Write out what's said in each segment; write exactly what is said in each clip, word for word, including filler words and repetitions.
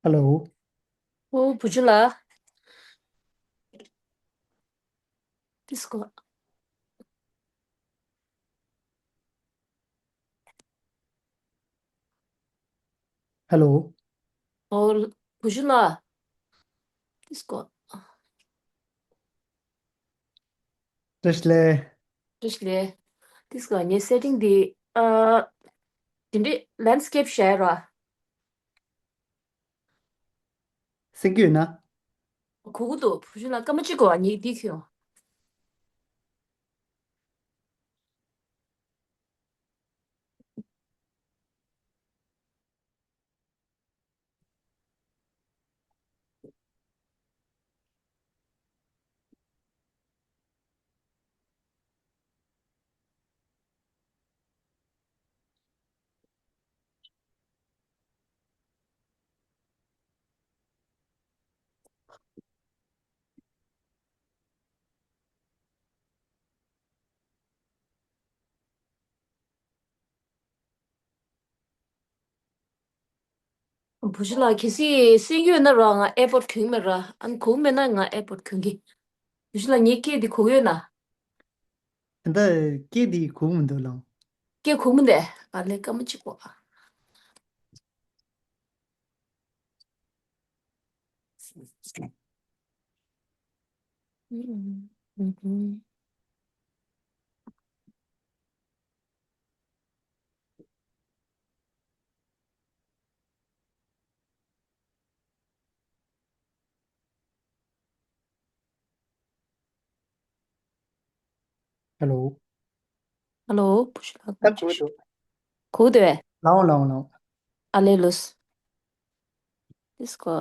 Hello. ཨོ་བུ་ཆུང་ལགས། ཏིས་ཀོ། Hello. ཨོ་བུ་ཆུང་ལགས། ཏིས་ཀོ། བཀྲ་ཤིས་བདེ་ལེགས། བཀྲ་ཤིས་བདེ་ལེགས། ཏིས་ཀོ་ངའི་སེ་ཊིང་འདི་ཨ། དེ་འདྲའི་ལེན་སི་ཀེབ་བྱས་ར། སེང་གེ་ཡོད་ན། གོ་གི་འདུག་བུ་ཆུང་ལགས་སྐར་མ་གཅིག་གོ་ངས་འདི་ཁྱོད། བུ་ཆུང་ལགས་གལ་སྲིད་སེང་གེ་ཡོད་ན་ར་ང་ཨེར་པོར་ཊི་གྱོན་མེད་ར། ཨ་ནི་གོ་གི་མེད་ན་ང་ཨེར་པོར་ཊི་གྱོན་གི། བུ་ཆུང་ལགས་ངའི་སྐད་འདི་གོ་གི་ཡོད་ན། ད་སྐད་འདི་གོ་གི་མི་འདུག་ལགས། སྐད་གོ་གི་མི་འདུག་ཨ་ལས་སྐར་མ་གཅིག་གོ། Hello. Hello. བུ་ཆུང་ལགས་ད་གོ་འདུག་གོ་འདུག་པས། ལའོ་ལའོ་ལའོ། ཨ་ལེ་ལོས། This ཀོ།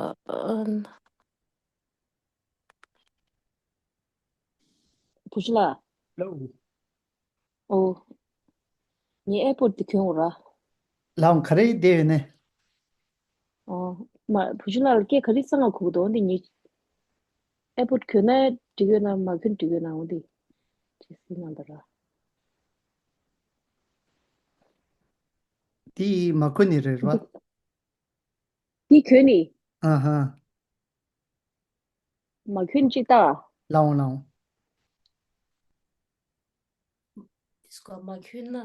བུ་ཆུང་ལགས། ལའོ། ཨོ། ངས་ཨེར་པོར་ཊི་འདི་གྱོན་འོ་ར། ལའོ་ག་རེ་བསྡད་ཡོད་ནས། ཨོ། མ་བུ་ཆུང་ལགས་ལ་སྐད་ག་རེ་གསང་ང་གོ་གི་འདུག་འོ་འདི་ངས། ཨེར་པོར་ཊི་གྱོན་ན་འགྲིག་ཡོད་ན་མ་གྱོན་འགྲིག་ཡོད་ན་འོ་འདི། ཅེས་ཟིན་ན་འདི་ར། འདི་མ་གྱོན་ནི་རེད་ར། འདི་གྱོན་ནི། ཨ་ཧ། མ་གྱོན་ཅིག་ལྟ། ལའོ་ལའོ། ཨིས་ཀོ་མ་གྱོན་ན།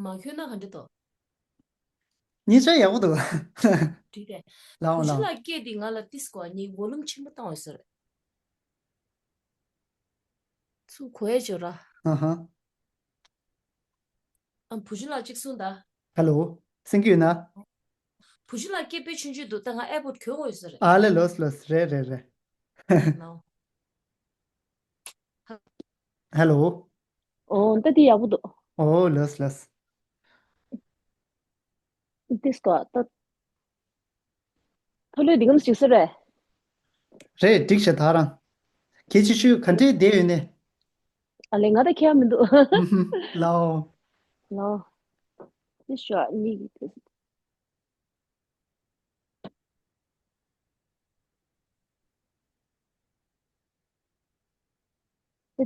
མ་གྱོན་ན་ག་འདྲ་འདུག་གཉིས་ཆ་ཡག་པོ་འདུག་འགྲིག་དེ། ལའོ་བུ་ཆུང་ལའོ། ལགས་སྐད་འདི་ང་ལ་ཏིས་ཀོ་ངས་ཝོ་ལུམ་ཆེན་པོ་བཏང་བ་ཟེར། ཚུར་གོ་ཡ་བྱོས་ར། ཨ་ཧ། ཨ་བུ་ཆུང་ལགས་གཅིག་གསུངས་དང་། ཧེ་ལོ། སེང་གེ་ཡོད་ན། བུ་ཆུང་ལགས་སྐད་དཔེ་ཆུང་ཆུང་འདུག་ད་ང་ཨེར་པོར་ཊི་གྱོན་དགོས་ཡོད་ས་རེད། ཨ་ལེ་ལོས་ལོས་རེད་རེད་རེད། ལའོ། ཧེ་ལོ། ཨོ་ད་འདི་ཡག་པོ་འདུག་ཨོ་ལོས་ལོས། ཏིས་ཀོ་ད། ཐོ་ལོས་འདི་གམ་ཞིག་སུ་རེད། རེད་འགྲིག་ཤག་ད་རང་། ཁྱེད་ཆེ་ཤོས་ག་འདྲས་བསྡད་ཡོད་ནས། ཨ་ལེ་ང་ད་ཁྱེད་མི་འདུག་ཨུ་ཧུམ། ལའོ། ལའོ། ཏིས་ཤོ་གཉིས་ཀྱི། ཏེ་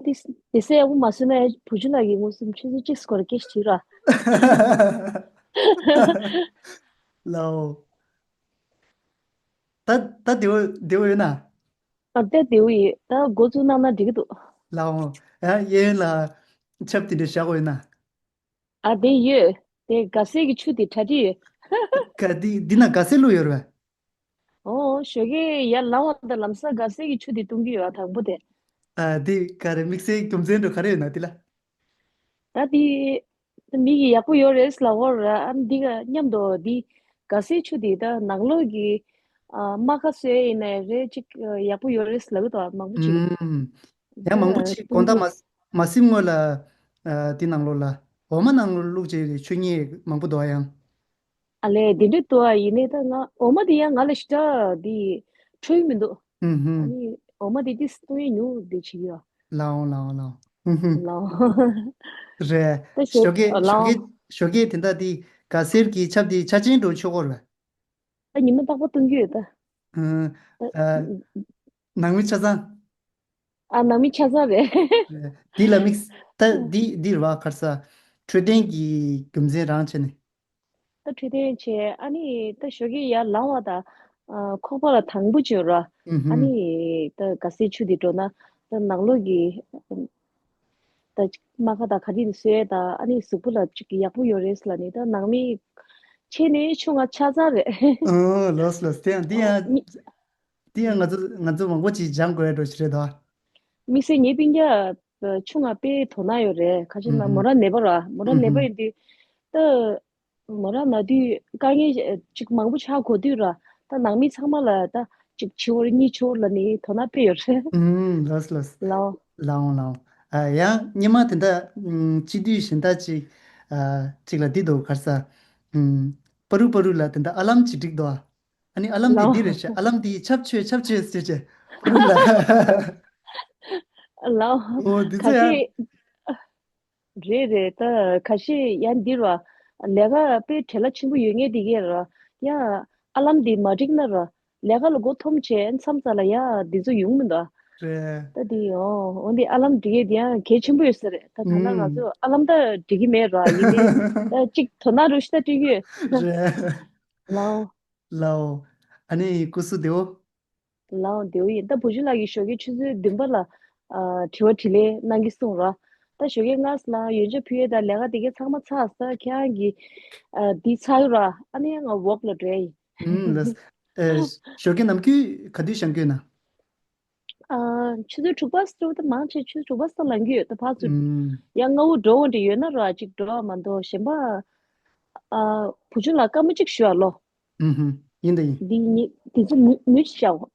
ཏེ་སེ་ཡག་པོ་མ་བཟོས་ན་བུ་ཆུང་ལགས་ཀྱིས་ངོ་སུམ་ཆུ་ཚོད་གཅིག་སྐོར་སྐད་ཞིག་དྲིས་ར། ལའོ། ད་ད་བདེ་བོ་བདེ་བོ་ཡོད་ན། ཨ་ད་བདེ་བོ་ཡོད་ད་འགོ་བཙུགས་གནང་ན་འགྲིག་གི་འདུག་ལའོ། ཡ་གཡས་གཡོན་ལ་ཆབ་དེ་འདྲ་བཞག་དགོས་ཡོད་ན། ཨ་དེ་ཡོད། དེ་ག་སེར་གྱི་ཆུ་དེ་གྲ་སྒྲིག་ཡོད། ག་འདི་འདི་ན་ག་སེར་བླུགས་ཡོད་རེད་པས། ཨོ་ཞོགས་ཀས་ཡར་ལངས་པ་དང་ལམ་སང་ག་སེར་གྱི་ཆུ་དེ་བཏུང་གི་ཡོད་ཨ་དང་པོ་དེ། ཨ་འདི་ག་རེ་དམིགས་བསལ་རྒྱུ་མཚན་འདྲ་ག་རེ་ཡོད་ན་འདི་ལ། ད་འདི་མིག་གི་ཡག་པོ་ཡོད་རེད་ལབ་ཡོད་རེད་ཨ་འདི་ག་མཉམ་དུ་འདི་ག་སེར་ཆུ་དེ་ད་ནང་ལོགས་ཀྱི་ཨ་རྨ་ཁ་བཟོས་ཡིན་ནའི་རེད་ཅིག་ཡག་པོ་ཡོད་རེད་ལབ་གི་འདུག་ཨ་མང་པོ་ཅིག་ཨུམ། ཡང་མང་པོ་ཅིག་དགོང་དག་མ་མ་གསིམ་སྔོན་ལ་ཨ་འདི་ནང་ལོགས་ལ་འོ་མ་ནང་ལོགས་བླུགས་བྱས་ཀྱི་ཆུ་གཉིས་མང་པོ་འདུག་ཨ་ཡང་། ཨ་ལས་དེ་འདྲ་འདུག་ཨ་ཡིན་ནའི་ད་ང་འོ་མ་དེ་ཡང་ང་ལ་ཞེ་དྲག་འདི་འཕྲོད་མི་འདུག་ཨུ་ཧུམ། ཨ་ནི་འོ་མ་དེ་ཏིས་བཏུང་ཡས་ཉུང་དེ་བྱེད་ཀྱི་ཡོད། ལའོ་ལའོ་ལའོ། ཧུམ་ཧུམ། ལའོ། རེད། ད་ཞོགས་ཞོགས་ཀས་ཨ་ལའོ། ཞོགས་ཀས་ཞོགས་ཀས་དེ་འདྲ་དེ་ག་སེར་གྱི་ཆབ་དེ་ཆ་ཆེན་འགྲོ་ཆོག་གོ་རེད། ད་ཉི་མ་རྟག་པར་བཏུང་གི་ཡོད་ད། ཨ། ཨ། ནང་མི་ཆ་ཚང་། ཨ། ནང་མི་ཆ་ཚང་རེད། འདི་ལ་དམིགས། ད་འདི་འདི་རེད་བ། ག་རེ་ཟེར། འཕྲོད་བསྟེན་གྱི་རྒྱུ་མཚན་རང་བྱས་ནས། ད་འཕྲོད་བསྟེན་བྱས། ཨ་ནི་ད་ཞོགས་ཀས་ཡར་ལངས་པ་དང་། ཨ། ཁོག་པ་ལ་དང་པོ་བྱོས་ར། ཨ་ནི་ད་ག་སེ་ཆུ་དེ་འགྲོ་ན། ད་ནང་ལོགས་ཀྱི་ད་རྨ་ཁ་དང་ག་དེ་བཟོས་དང་། ཨ་ནི་གཟུགས་པོ་ལ་ཅིག་ཡག་པོ་ཡོད་རེད་ལབ་ནས། ད་ནང་མི་ཆེ་ནས་ཆུང་ང་ཆ་ཚང་རེད། ཨོ། ལགས་ལགས། དེ་ཡང་འདི་ཡང་། འདི་ཡང་ང་ཚོ་ང་ཚོ་མང་པོ་ཅིག་སྦྱང་དགོས་ཡ་འགྲོ་ཞིག་རེད་དོ། དམིགས་བསལ་ངའི་སྤུན་ཀྱག་ཆུང་ང་དཔེ་དོ་སྣང་ཡོད་རེད། ག་ཅི་ན་མོ་རང་ནད་པ་ར། མོ་རང་ནད་པ་ཡིན་དུས། ད་མོ་རང་ན་དུས་དཀའ་ངལ་ཅིག་མང་པོ་ཆགས་གོ་དུས་ར། ད་ནང་མི་ཚང་མ་ལ་ད་ཅིག་བྱིའུ་གཉིས་བྱིའུ་ལབ་ནས་དོ་སྣང་དཔེ་ཡོད་རེད། ལགས་ལགས། ལའོ། ལའོ་ལའོ། ཨ། ཡང་སྔོན་མ་དེ་འདྲ་སྤྱི་འཐུས་གཞན་དག་ཅིག་ཨ། ཅིག་ལ་འདི་འདུག་ག་རེ་ཟེར། པ་རུ་པ་རུ་ལ་དེ་འདྲ་ཨ་ལམ་ཅིག་སྒྲིག་འདུག་ཨ། ཨ་ནི་ཨ་ལམ་དེ་ལའོ། འདི་རེད་ཤག་ཨ་ལམ་དེ་ཆབ་ཆོས་ཆབ་ཆོས་ཟེར་བྱས། ལའོ། ཨོ། འདི་ཚོ་ཡང་། རེད་རེད། ད་ཁ་ཤས་ཡང་འདི་ར། ལས་ཀ་དཔེ་བྲེལ་བ་ཆེན་པོ་ཡོད་མཁན་དེ་གས་ར། ཡ། ཨ་ལམ་དེ་མ་སྒྲིག་ན་ར། ལས་ཀ་ལ་མགོ་འཐོམ་བྱས་མཚམས་ཚ་ལ་ཡ་འདི་ཚོ་ཡོང་མི་འདུག་རེད། ད་དེ་ཡོང་འོ་འདི་ཨ་ལམ་སྒྲིག་ཡས་དེ་ཡང་གལ་ཆེན་པོ་ཡོད་ས་རེད། ད་ད་ལྟ་ང་ཚོ་ཨ་ལམ་ད་སྒྲིག་གི་མེད་ར། ཡིན་ནའི་ད་ཅིག་དོ་སྣང་རུ་ཤི་ད་སྤྲད་ཀྱི་ཡོད། རེད། ལའོ། ལའོ། ཨ་ནི་སྐུ་གཟུགས་བདེ་བོ། ལའོ། བདེ་བོ་ཡིན། ད་བུ་ཆུང་ལགས་ཀྱིས་ཞོགས་ཀས་ཆུ་ཚོད་བདུན་པ་ལ་ཨ་དྲི་བ་དྲིས་ལན་གནང་གི་གསུངས་ར། ད་ཞོགས་ཀས་སྔ་ས་ལ་ཡོན་ཆབ་ཕུལ་ཡས་དང་ལས་ཀ་དེ་གས་ཚང་མ་ཚར་ས། ཁྱེད་རང་གིས་ཨ་འདི་ཚར་ཡོད་ར། ཨ་ནི་ང་ཝོག་ལ་འགྲོ་ཡ་ཡིན། ཨུམ། ལགས། ཨེ། ཞོགས་ཀས་ནམ་རྒྱུན་ག་དུས་བཞེངས་རྒྱུ་ཡིན་ན། ཨ། ཆུ་ཚོད་དྲུག་པ་སོ། ད་མང་ཆེ་ཆུ་ཚོད་དྲུག་པ་སོ་ལངས་ཀྱི་ཡོད། ད་ཕར་ཚུར་ཨུམ། ཡང་སྔ་བོ་འགྲོ་འོང་འདྲ་ཡོད་ན་ར་ཅིག་འགྲོ་བ་མ་གཏོགས། གཞན་པ་ཨ་བུ་ཆུང་ལགས་སྐར་མ་གཅིག་ཞུ་བ་ལོ། ཨུམ་ཧུམ། ཡིན་ད་ཡིན། འདི་ཉིད་དེ་ཚོ་མུ་མུ་ཅིག་བྱའོ།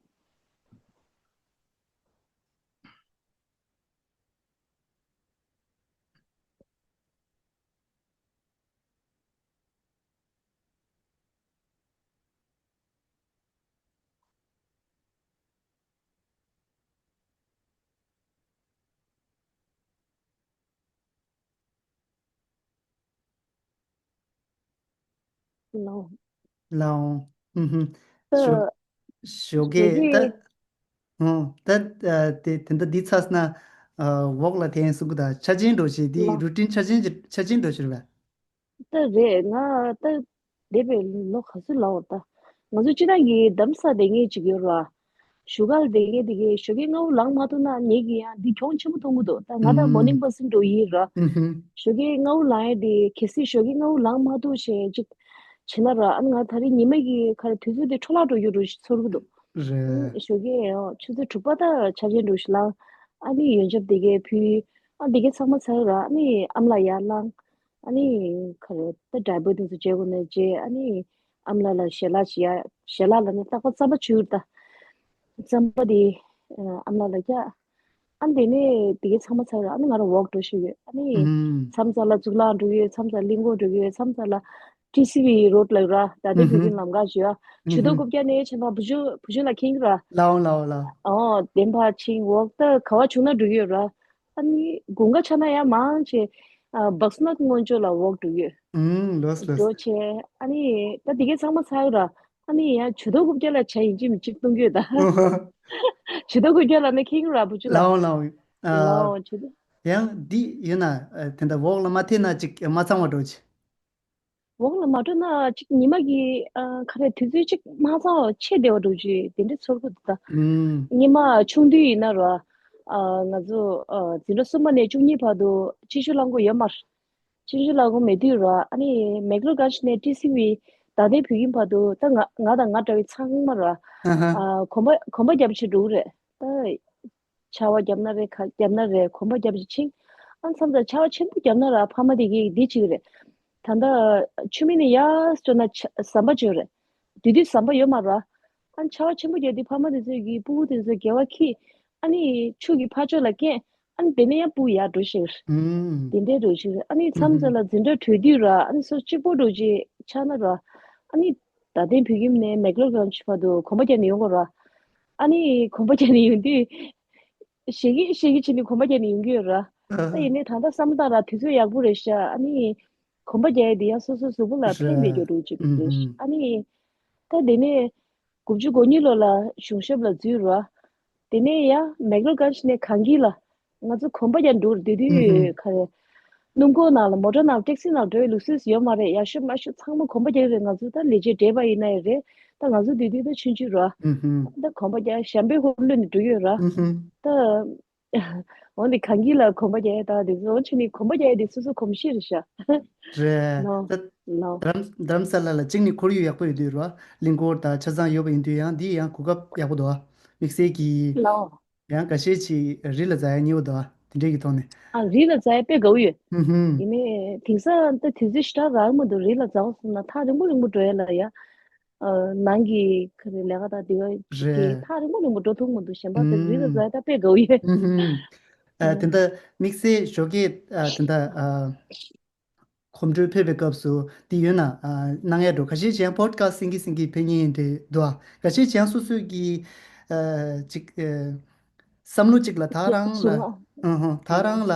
ལའོ། ལའོ། ཨུམ་ཧུམ། ད་ཞོགས་ཞོགས་ཀས་ད། ཞོགས་ཀས། ཨོ། ད་ཨ་དེ་དེ་འདྲ་འདི་ཚར་སོང་ན་ཨ་ཝོག་ལ་འཐེན་གསུང་གི། ད་ཆ་ཆེན་འགྲོ་བྱེད། འདི་ལའོ། རུ་ཊིན་ཆ་ཆེན་ཆ་ཆེན་འགྲོ་བྱེད་རེད་པས། ད་རེད། ང་ད་འདས་པའི་ལོ་ག་ཚོད་ལ་འོ། ད་ང་ཚོ་སྤྱིར་བཏང་གི་རྡ་རམ་ས་ལ་བསྡད་མཁན་ཅིག་ཡོད་ར། བཞུགས་སྒར་ལ་བསྡད་མཁན་དེ་གས་ཞོགས་ཀས་སྔ་བོ་ལངས་མ་ཐུབ་ན་ངེད་ཀྱིས་ཡང་འདི་གྱོང་ཆེན་པོ་མཐོང་གི་འདུག་ད་ང་ད་མོར་ནིང་པར་སོན་འགྲོ་ཡིན་ར། ཨུམ་ཧུམ། ཞོགས་ཀས་སྔ་བོ་ལངས་ཡས་དེ་གལ་སྲིད་ཞོགས་ཀས་སྔ་བོ་ལངས་མ་ཐུབ་བྱས་ཅིག་བྱས་ན་ར། ཨ་ནི་ང་ད་རེས་ཉི་མ་གི་ག་རེ་དུས་ཚོད་དེ་འཕྲོ་བརླག་འགྲོ་རྒྱུ་འདྲ་ཞིག་ཚོར་གི་འདུག་རེད། ཞོགས་ཀས་ཆུ་ཚོད་དྲུག་པ་ད་ཆ་ཆེན་འདྲ་ཞིག་ལངས། ཨ་ནི་ཡོན་ཆབ་དེ་གས་ཕུལ། ཨ་དེ་གས་ཚང་མ་ཚར་ར། ཨ་ནི་ཨ་མ་ལགས་ཡར་ལངས། ཨ་ནི་ག་རེ་ད་ཌའི་པར་དེ་ཚོ་བརྗེ་དགོས་ན་བརྗེ། ཨ་ནི་ཨ་མ་ལགས་ལ་ཞལ་ལག་ཞིག་ཡ། ཞལ་ལག་ལབ་ན་རྟག་པར་རྩམ་པ་བྱུགས་ད། རྩམ་པ་དེ་ཨ་མ་ལགས་ལ་བཀྱག་ཨ་ནི་དེ་ནས་དེ་གས་ཚང་མ་ཚར་ར། ཨ་ནི་ང་རང་ཝོག་འགྲོ་བཞིན་ཡོད། ཨ་ནི་ཨུམ། མཚམས་མཚམས་ལ་གཙུག་ལག་འགྲོ་གི་ཡོད། མཚམས་མཚམས་ལ་གླིང་སྐོར་འགྲོ་གི་ཡོད། མཚམས་མཚམས་ལ་ཊི་སི་ཝི་རོཌ་ལབ་ར། ད་ལྟའི་བོད་ཁྱིམ་ལམ་ཁ་ཞིག་ཡོད། ཨ་ཆུ་ཐོག་རྐུབ་བཀྱག་ནས་ཕྱིན་པ་བུ་ཆུང་བུ་ཆུང་ལགས་མཁྱེན་གྱི་ར། ལའོ་ལའོ་ལའོ། ཨོ། བདེན་པ་ཕྱིན། ཝོག་ད་ག་བ་བྱུང་ན་འགྲོ་གི་ཡོད་ར། ཨ་ནི་དགུན་ཁ་ཆགས་ན་ཡང་མང་ཆེ་ཨ་བག་སི་ནཱཐ་སྔོན་ཆོག་ལ་ཝོག་འགྲོ་གི་ཡོད། ཨུམ། ལགས་ལགས། འགྲོ་བྱས། ཨ་ནི་ད་དེ་གས་ཚང་མ་ཚར་ར། ཨ་ནི་ཡང་ཆུ་ཐོག་རྐུབ་བཀྱག་ལ་ཇ་ཡིན་གཅིག་མིན་གཅིག་བཏུང་གི་ཡོད་ད། ཆུ་ཐོག་རྐུབ་བཀྱག་ལབ་ན་མཁྱེན་གྱི་ར་བུ་ཆུང་ལགས། ལའོ་ལའོ། ཨ། ལའོ། ཆུ་ཐོག་ཡང་འདི་ཡོད་ན་ཨ་དེ་འདྲ་ཝོག་ལ་མ་འཐེན་ན་ཅིག་མ་ཚང་བ་འགྲོ་ཅིག་ཝོག་ལ་མ་འགྲོ་ན་ཅིག་ཉི་མ་གི་ཨ་ག་རེ་དུས་ཚོད་ཅིག་མ་ཚང་བ་ཆད་བསྡད་པ་འདྲ་ཅིག་དེ་འདྲ་ཚོར་གི་འདུག་ད། ཨུམ། སྔོན་མ་ཆུང་དུས་ཡིན་ན་ར། ཨ་ང་ཚོ་ཨ་འཛིན་གྲྭ་གསུམ་པ་ནས་བཅུ་གཉིས་བར་དུ་ཆེད་ཞུགས་རླངས་འཁོར་ཡོད་མ་རེད། ཆེད་ཞུགས་རླངས་འཁོར་མེད་དུས་ར། ཨ་ནི་མེག་ལོར་གྷན་ཇི་ནས་ཊི་སི་ཝི་རྡ་སྟེང་བོད་ཁྱིམ་བར་དུ་ད་ང་ང་དང་ང་འདྲ་བའི་ཚང་མ་ར། ཨ་ཧ། ཨ་གོམ་པ་གོམ་པ་རྒྱབ་བྱས་འགྲོ་གི་རེད་ད། ཆར་པ་བརྒྱབ་ན་རེད། ག་བརྒྱབ་ན་རེད། གོམ་པ་བརྒྱབ་བྱས་ཕྱིན། ཨ་མཚམས་མཚམས་ཆར་པ་ཆེན་པོ་བརྒྱབ་ན་ར་ཕ་མ་དེ་གིས་འདི་བྱེད་ཀྱི་རེད། ད་ལྟ་ཆུ་སྨད་ནས་ཡར་འགྲོ་ན་ཆ་ཟམ་པ་ཅིག་ཡོད་རེད། དེ་དུས་ཟམ་པ་ཡོད་མ་རེད། ཨ་ཆར་པ་ཆེན་པོ་བརྒྱབ་དུས་ཕ་མ་དེ་ཚོ་གིས་སྤུ་གུ་དེ་ཚོ་སྒལ་པ་འཁྱེར། ཨ་ནི་ཆུ་གི་ཕར་ཕྱོགས་ལ་བཀལ། ཨ་ནི་དེ་ནས་ཡང་སྤུ་གུ་ཡར་འགྲོ་བྱེད་ཀྱི་རེད། ཨུམ། དེ་འདྲའི་འགྲོ་བྱེད་ཀྱི་རེད། ཨ་ནི་མཚམས་མཚམས་ལ་འཛིན་གྲྭ་གྲོལ་དུས་ར། ཨ་ནི་སོ་གཅིག་པོ་འགྲོ་བྱེད་ཆགས་ན་ར། ཨ་ནི་རྡ་སྟེང་བོད་ཁྱིམ་ནས་མེག་ལོར་གྷན་ཇི་བར་དུ་གོམ་པ་བརྒྱབ་ནས་ཡོང་དགོས་ར། ཨ་ནི་གོམ་པ་བརྒྱབ་ནས་ཡོང་དུས། ཞེད་ཀྱི་ཞེད་ཀྱི་བྱས་ནས་གོམ་པ་བརྒྱབ་ནས་ཡོང་གི་ཡོད་ར། ཨ། ད་ཡིན་ནའི་ད་ལྟ་བསམ་བློ་བཏང་ར་དུས་ཚོད་ཡག་པོ་རེད་ཤག་ཨ་ནི་གོམ་པ་རྒྱག་ཡས་དེ་ཡང་སོ་སོའི་གཟུགས་པོ་ལ་ཕན་པའི་རྒྱུ་འགྲོ་གཅིག་རེད། ཨ་ནི་ད་དེ་ནས་དགུ་བཅུ་གོ་གཉིས་ལོ་ལ་གཞུང་ཞབས་ལ་འཛུལ་ར། དེ་ནས་ཡང་མེག་ལོ་གན་ཇི་ནས་གངས་སྐྱིད་ལ་ང་ཚོ་གོམ་པ་རྒྱག་འགྲོ་རེད། དེ་དུས་ཧུམ་ཧུམ། ག་རེ། སྣུམ་འཁོར་ནང་ལ་མོ་ཊ་ནང་ཊེག་སི་ནང་འགྲོ་བའི་ལུགས་སྲོལ་ཡོད་མ་རེད། ཡར་ཤོད་མར་ཤོད་ཚང་མ་གོམ་པ་རྒྱག་གི་རེད། ང་ཚོ་ད་ལས་བྱེད་བགྲེས་པ་ཡིན་ན་ཡང་རེད། ད་ང་ཚོ་དེ་དུས་ད་ཆུང་ཆུང་ར། ཧུམ་ཧུམ། ད་གོམ་པ་རྒྱག་ཞབས་པད་ཧོར་གློད་ནས་འགྲོ་ཡོད་ར། ཧུམ་ཧུམ། ད་འོ་ནི་གངས་སྐྱིད་ལ་གོམ་པ་རྒྱག་ཡ་ད་དེ་ཚོ་འོ་ཆུ་ནི་གོམ་པ་རྒྱག་ཡ་དེ་སོ་སོ་གོམས་གཤིས་རེད་ཤག་རེད། ལོ་ད་ལོ། རྡ་རམ་རྡ་རམ་ས་ལ་ལ་གཅིག་ནི་ཁོར་ཡུག་ཡག་པོ་ཡོད་དུས་ར། གླིང་སྐོར་དང་ཆ་ཚང་ཡོད་པ་ཡིན་དུས་ཡང་འདི་ཡང་གོ་སྐབས་ཡག་པོ་འདུག་དམིགས་བསལ་གྱི་ལོ། ཡང་འགའ་ཤས་ཅིག་རི་ལ་འཛེག་ཡ་ཉེ་བོ་འདུག་དེ་འདྲའི་གི་ཐོག་ནས། ཨ་རི་ལ་འཛེག་ཡ་དཔེ་དགའ་བོ་ཡོད། ཧུམ་ཧུམ། ཡིན་ནའི་དེང་སང་ད་དུས་ཚོད་ཞེ་དྲག་རག་མི་འདུག་རི་ལ་འཛེག་སོང་ན་ཐག་རིང་པོ་རིང་པོ་འགྲོ་ཡ་ལ་ཡ། ཨ་ནང་གི་ག་རེ་ལས་ཀ་དང་དེ་བ་ཅིག་གི་རེད། ཐག་རིང་པོ་རིང་པོ་འགྲོ་ཐུབ་མི་འདུག་གཞན་པ་ད་རི་ལ་ཧུམ། འཛེག་ཡ་ད་དཔེ་དགའ་བོ་ཡོད། ཧུམ་ཧུམ། ཨ་དེ་འདྲ་དམིགས་བསལ་ཞོགས་ཀས་ཨ་དེ་འདྲ་ཨ། གོམ་བགྲོད་ཕེབས་པའི་སྐབས་སུ་དེ་ཡོད་ན་ཨ་གནང་ཡ་འགྲོ། ཁ་ཤས་ཀྱང་པོ་ཌི་ཁ་སི་སེང་གེ་སེང་གེ་ཕེབས་མཁན་དེ་འདུག་ཨ་ཁ་ཤས་ཀྱང་སོ་སོའི་གི་ཨ་ཅིག་ཨ་བསམ་བློ་ཅིག་ལ་ད་རང་ལ་གཟུངས་སྔགས། ཨ་ཧོ་ད་རང་ལ་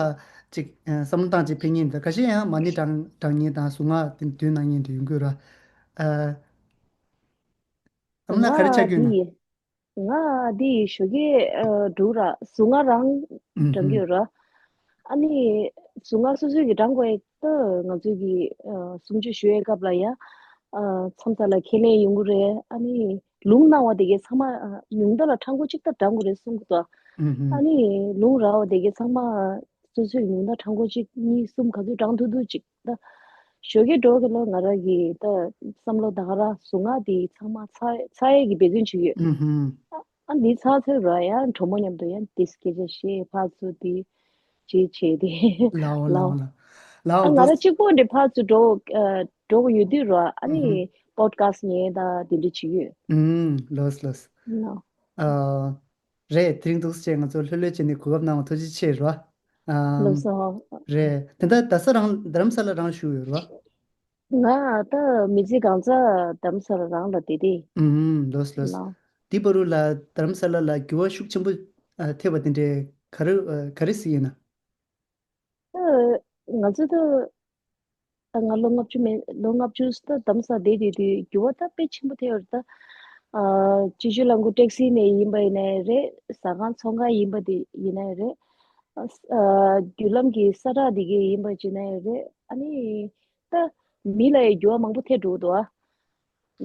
ཅིག་ཨ་བསམ་བློ་བཏང་ཅིག་ཕེབས་མཁན་འདུག་ཁ་ཤས་ཡང་མ་ཎི་བགྲང་བགྲང་མཁན་དང་གཟུངས་སྔགས་དེ་འདོན་གནང་མཁན་དེ་ཡོང་གི་ར། ཨ་ཨ་མ་ལགས་ག་རེ་ཆགས་ཀྱི་ཡོད་ན། ང་འདི་ཞོགས་ཀས་ཨ་འབྲུག་ར་གཟུངས་སྔགས་རང་ཨུམ་བགྲང་གི་ཡོད་ར། ཨ་ནི་གཟུངས་སྔགས་སོ་སོས་ཀྱིས་བགྲང་དགོས་ཡ་ད་ང་ཚོས་ཀྱི་ཨ་གསུང་ཆོས་ཞུ་བའི་སྐབས་ལ་ཡ་ཨ་མཚམས་མཚམས་ལ་ཁས་ལེན་ཡོང་གི་རེད། ཨ་ནི་ལུང་གནང་བ་དེ་གའི་ཚང་མ་ཨ་ཉུང་མཐའ་ལ་ཕྲང་པོ་གཅིག་ད་བགྲང་དགོས་རེད་གསུང་གི་འདུག་ཨ་ཨུམ་ནི་ལུང་ར་བ་དེ་གའི་ཚང་མ་སོ་སོས་ཉུང་མཐའ་ཕྲང་པོ་གཅིག་གཉིས་གསུམ་ག་ཚོད་བགྲང་ཐུབ་ཐུབ་ཅིག་ད་ཞོགས་ཀས་འགྲོ་གི་ལོ་ང་རང་གི་ད་བསམ་བློ་ད་ག་རང་གཟུངས་སྔགས་དེ་ཚང་མ་ཚར་ཚར་ཡས་ཀྱི་འབད་བརྩོན་བྱེད་ཀྱི་ཡོད། ཨུ་ཧུམ། ཨ་འདི་ཚར་ཚར་ར་ཡང་གྲོགས་མོ་མཉམ་དུ་ཡང་དེ་སྐད་ཆ་བཤད་ཕར་ཚུར་དེ་བྱེད་བྱེད་དེ་ལའོ་ལའོ་ལའོ། ལའོ་ཨ་ང་རང་གཅིག་པོ་འདི་ཕར་ཚུར་འགྲོ་ཨ་འགྲོ་གི་ཡོད་དུས་ར་ཨ་ནི་ཨུ་ཧུམ། པོ་ཌི་ཁ་སི་ཉན་ད་དེ་འདྲ་བྱེད་ཀྱི་ཡོད། ཨུམ་ལོས་ལོས། ལའོ། ཨ། རེད། དེ་རིང་འདུག་སེ་བྱས་ང་ཚོ་ལྷོད་ལྷོད་བྱས་ནས་གོ་སྐབས་གནང་བ་ཐུགས་རྗེ་ཆེ་རོ། ཨམ། ལགས་སོ། རེད། དེ་འདྲ་རྡ་ས་རང་རྡ་རམ་ས་ལ་རང་བཞུགས་ཡོད་རོ། ང་ད་མི་ཚེ་གང་ཚ་རྡ་རམ་ས་ལ་རང་ལ་བསྡད་དེ། ཨུམ་ལོས་ལོས། ལགས། འདི་བར་དུ་ལ་རྡ་རམ་ས་ལ་ལ་འགྱུར་བ་ཤུགས་ཆེན་པོ་ཨ་ཐེབས་པ་དེ་འདྲའི་ག་རེ་ཨ་ག་རེ་ཟེར་ཡིན་ན། ཨ། ང་ཚོ་ད་ད་ང་ལོ་ལྔ་བཅུ་མིན་ལོ་ལྔ་བཅུ་ད་རྡ་རམ་ས་ལ་བསྡད་དུས་དུས་འགྱུར་བ་ད་དཔེ་ཆེན་པོ་ཐེབས་ཡོད་རེད་ད། ཨ་སྤྱི་སྤྱོད་རླངས་འཁོར་ཊེག་སི་ནས་ཡིན་པ་ཡིན་ནའི་རེད། ཟ་ཁང་ཚོང་ཁང་ཡིན་པ་དེ་ཡིན་ནའི་རེད། ཨ་ཨ་བརྒྱུད་ལམ་གྱི་ས་ཁྲ་འདི་གའི་ཡིན་པ་ཡིན་ནའི་རེད། ཨ་ནི་ད་མི་ལ་ཡང་འགྱུར་བ་མང་པོ་ཐེབས་འགྲོ་གི་འདུག་ཨ།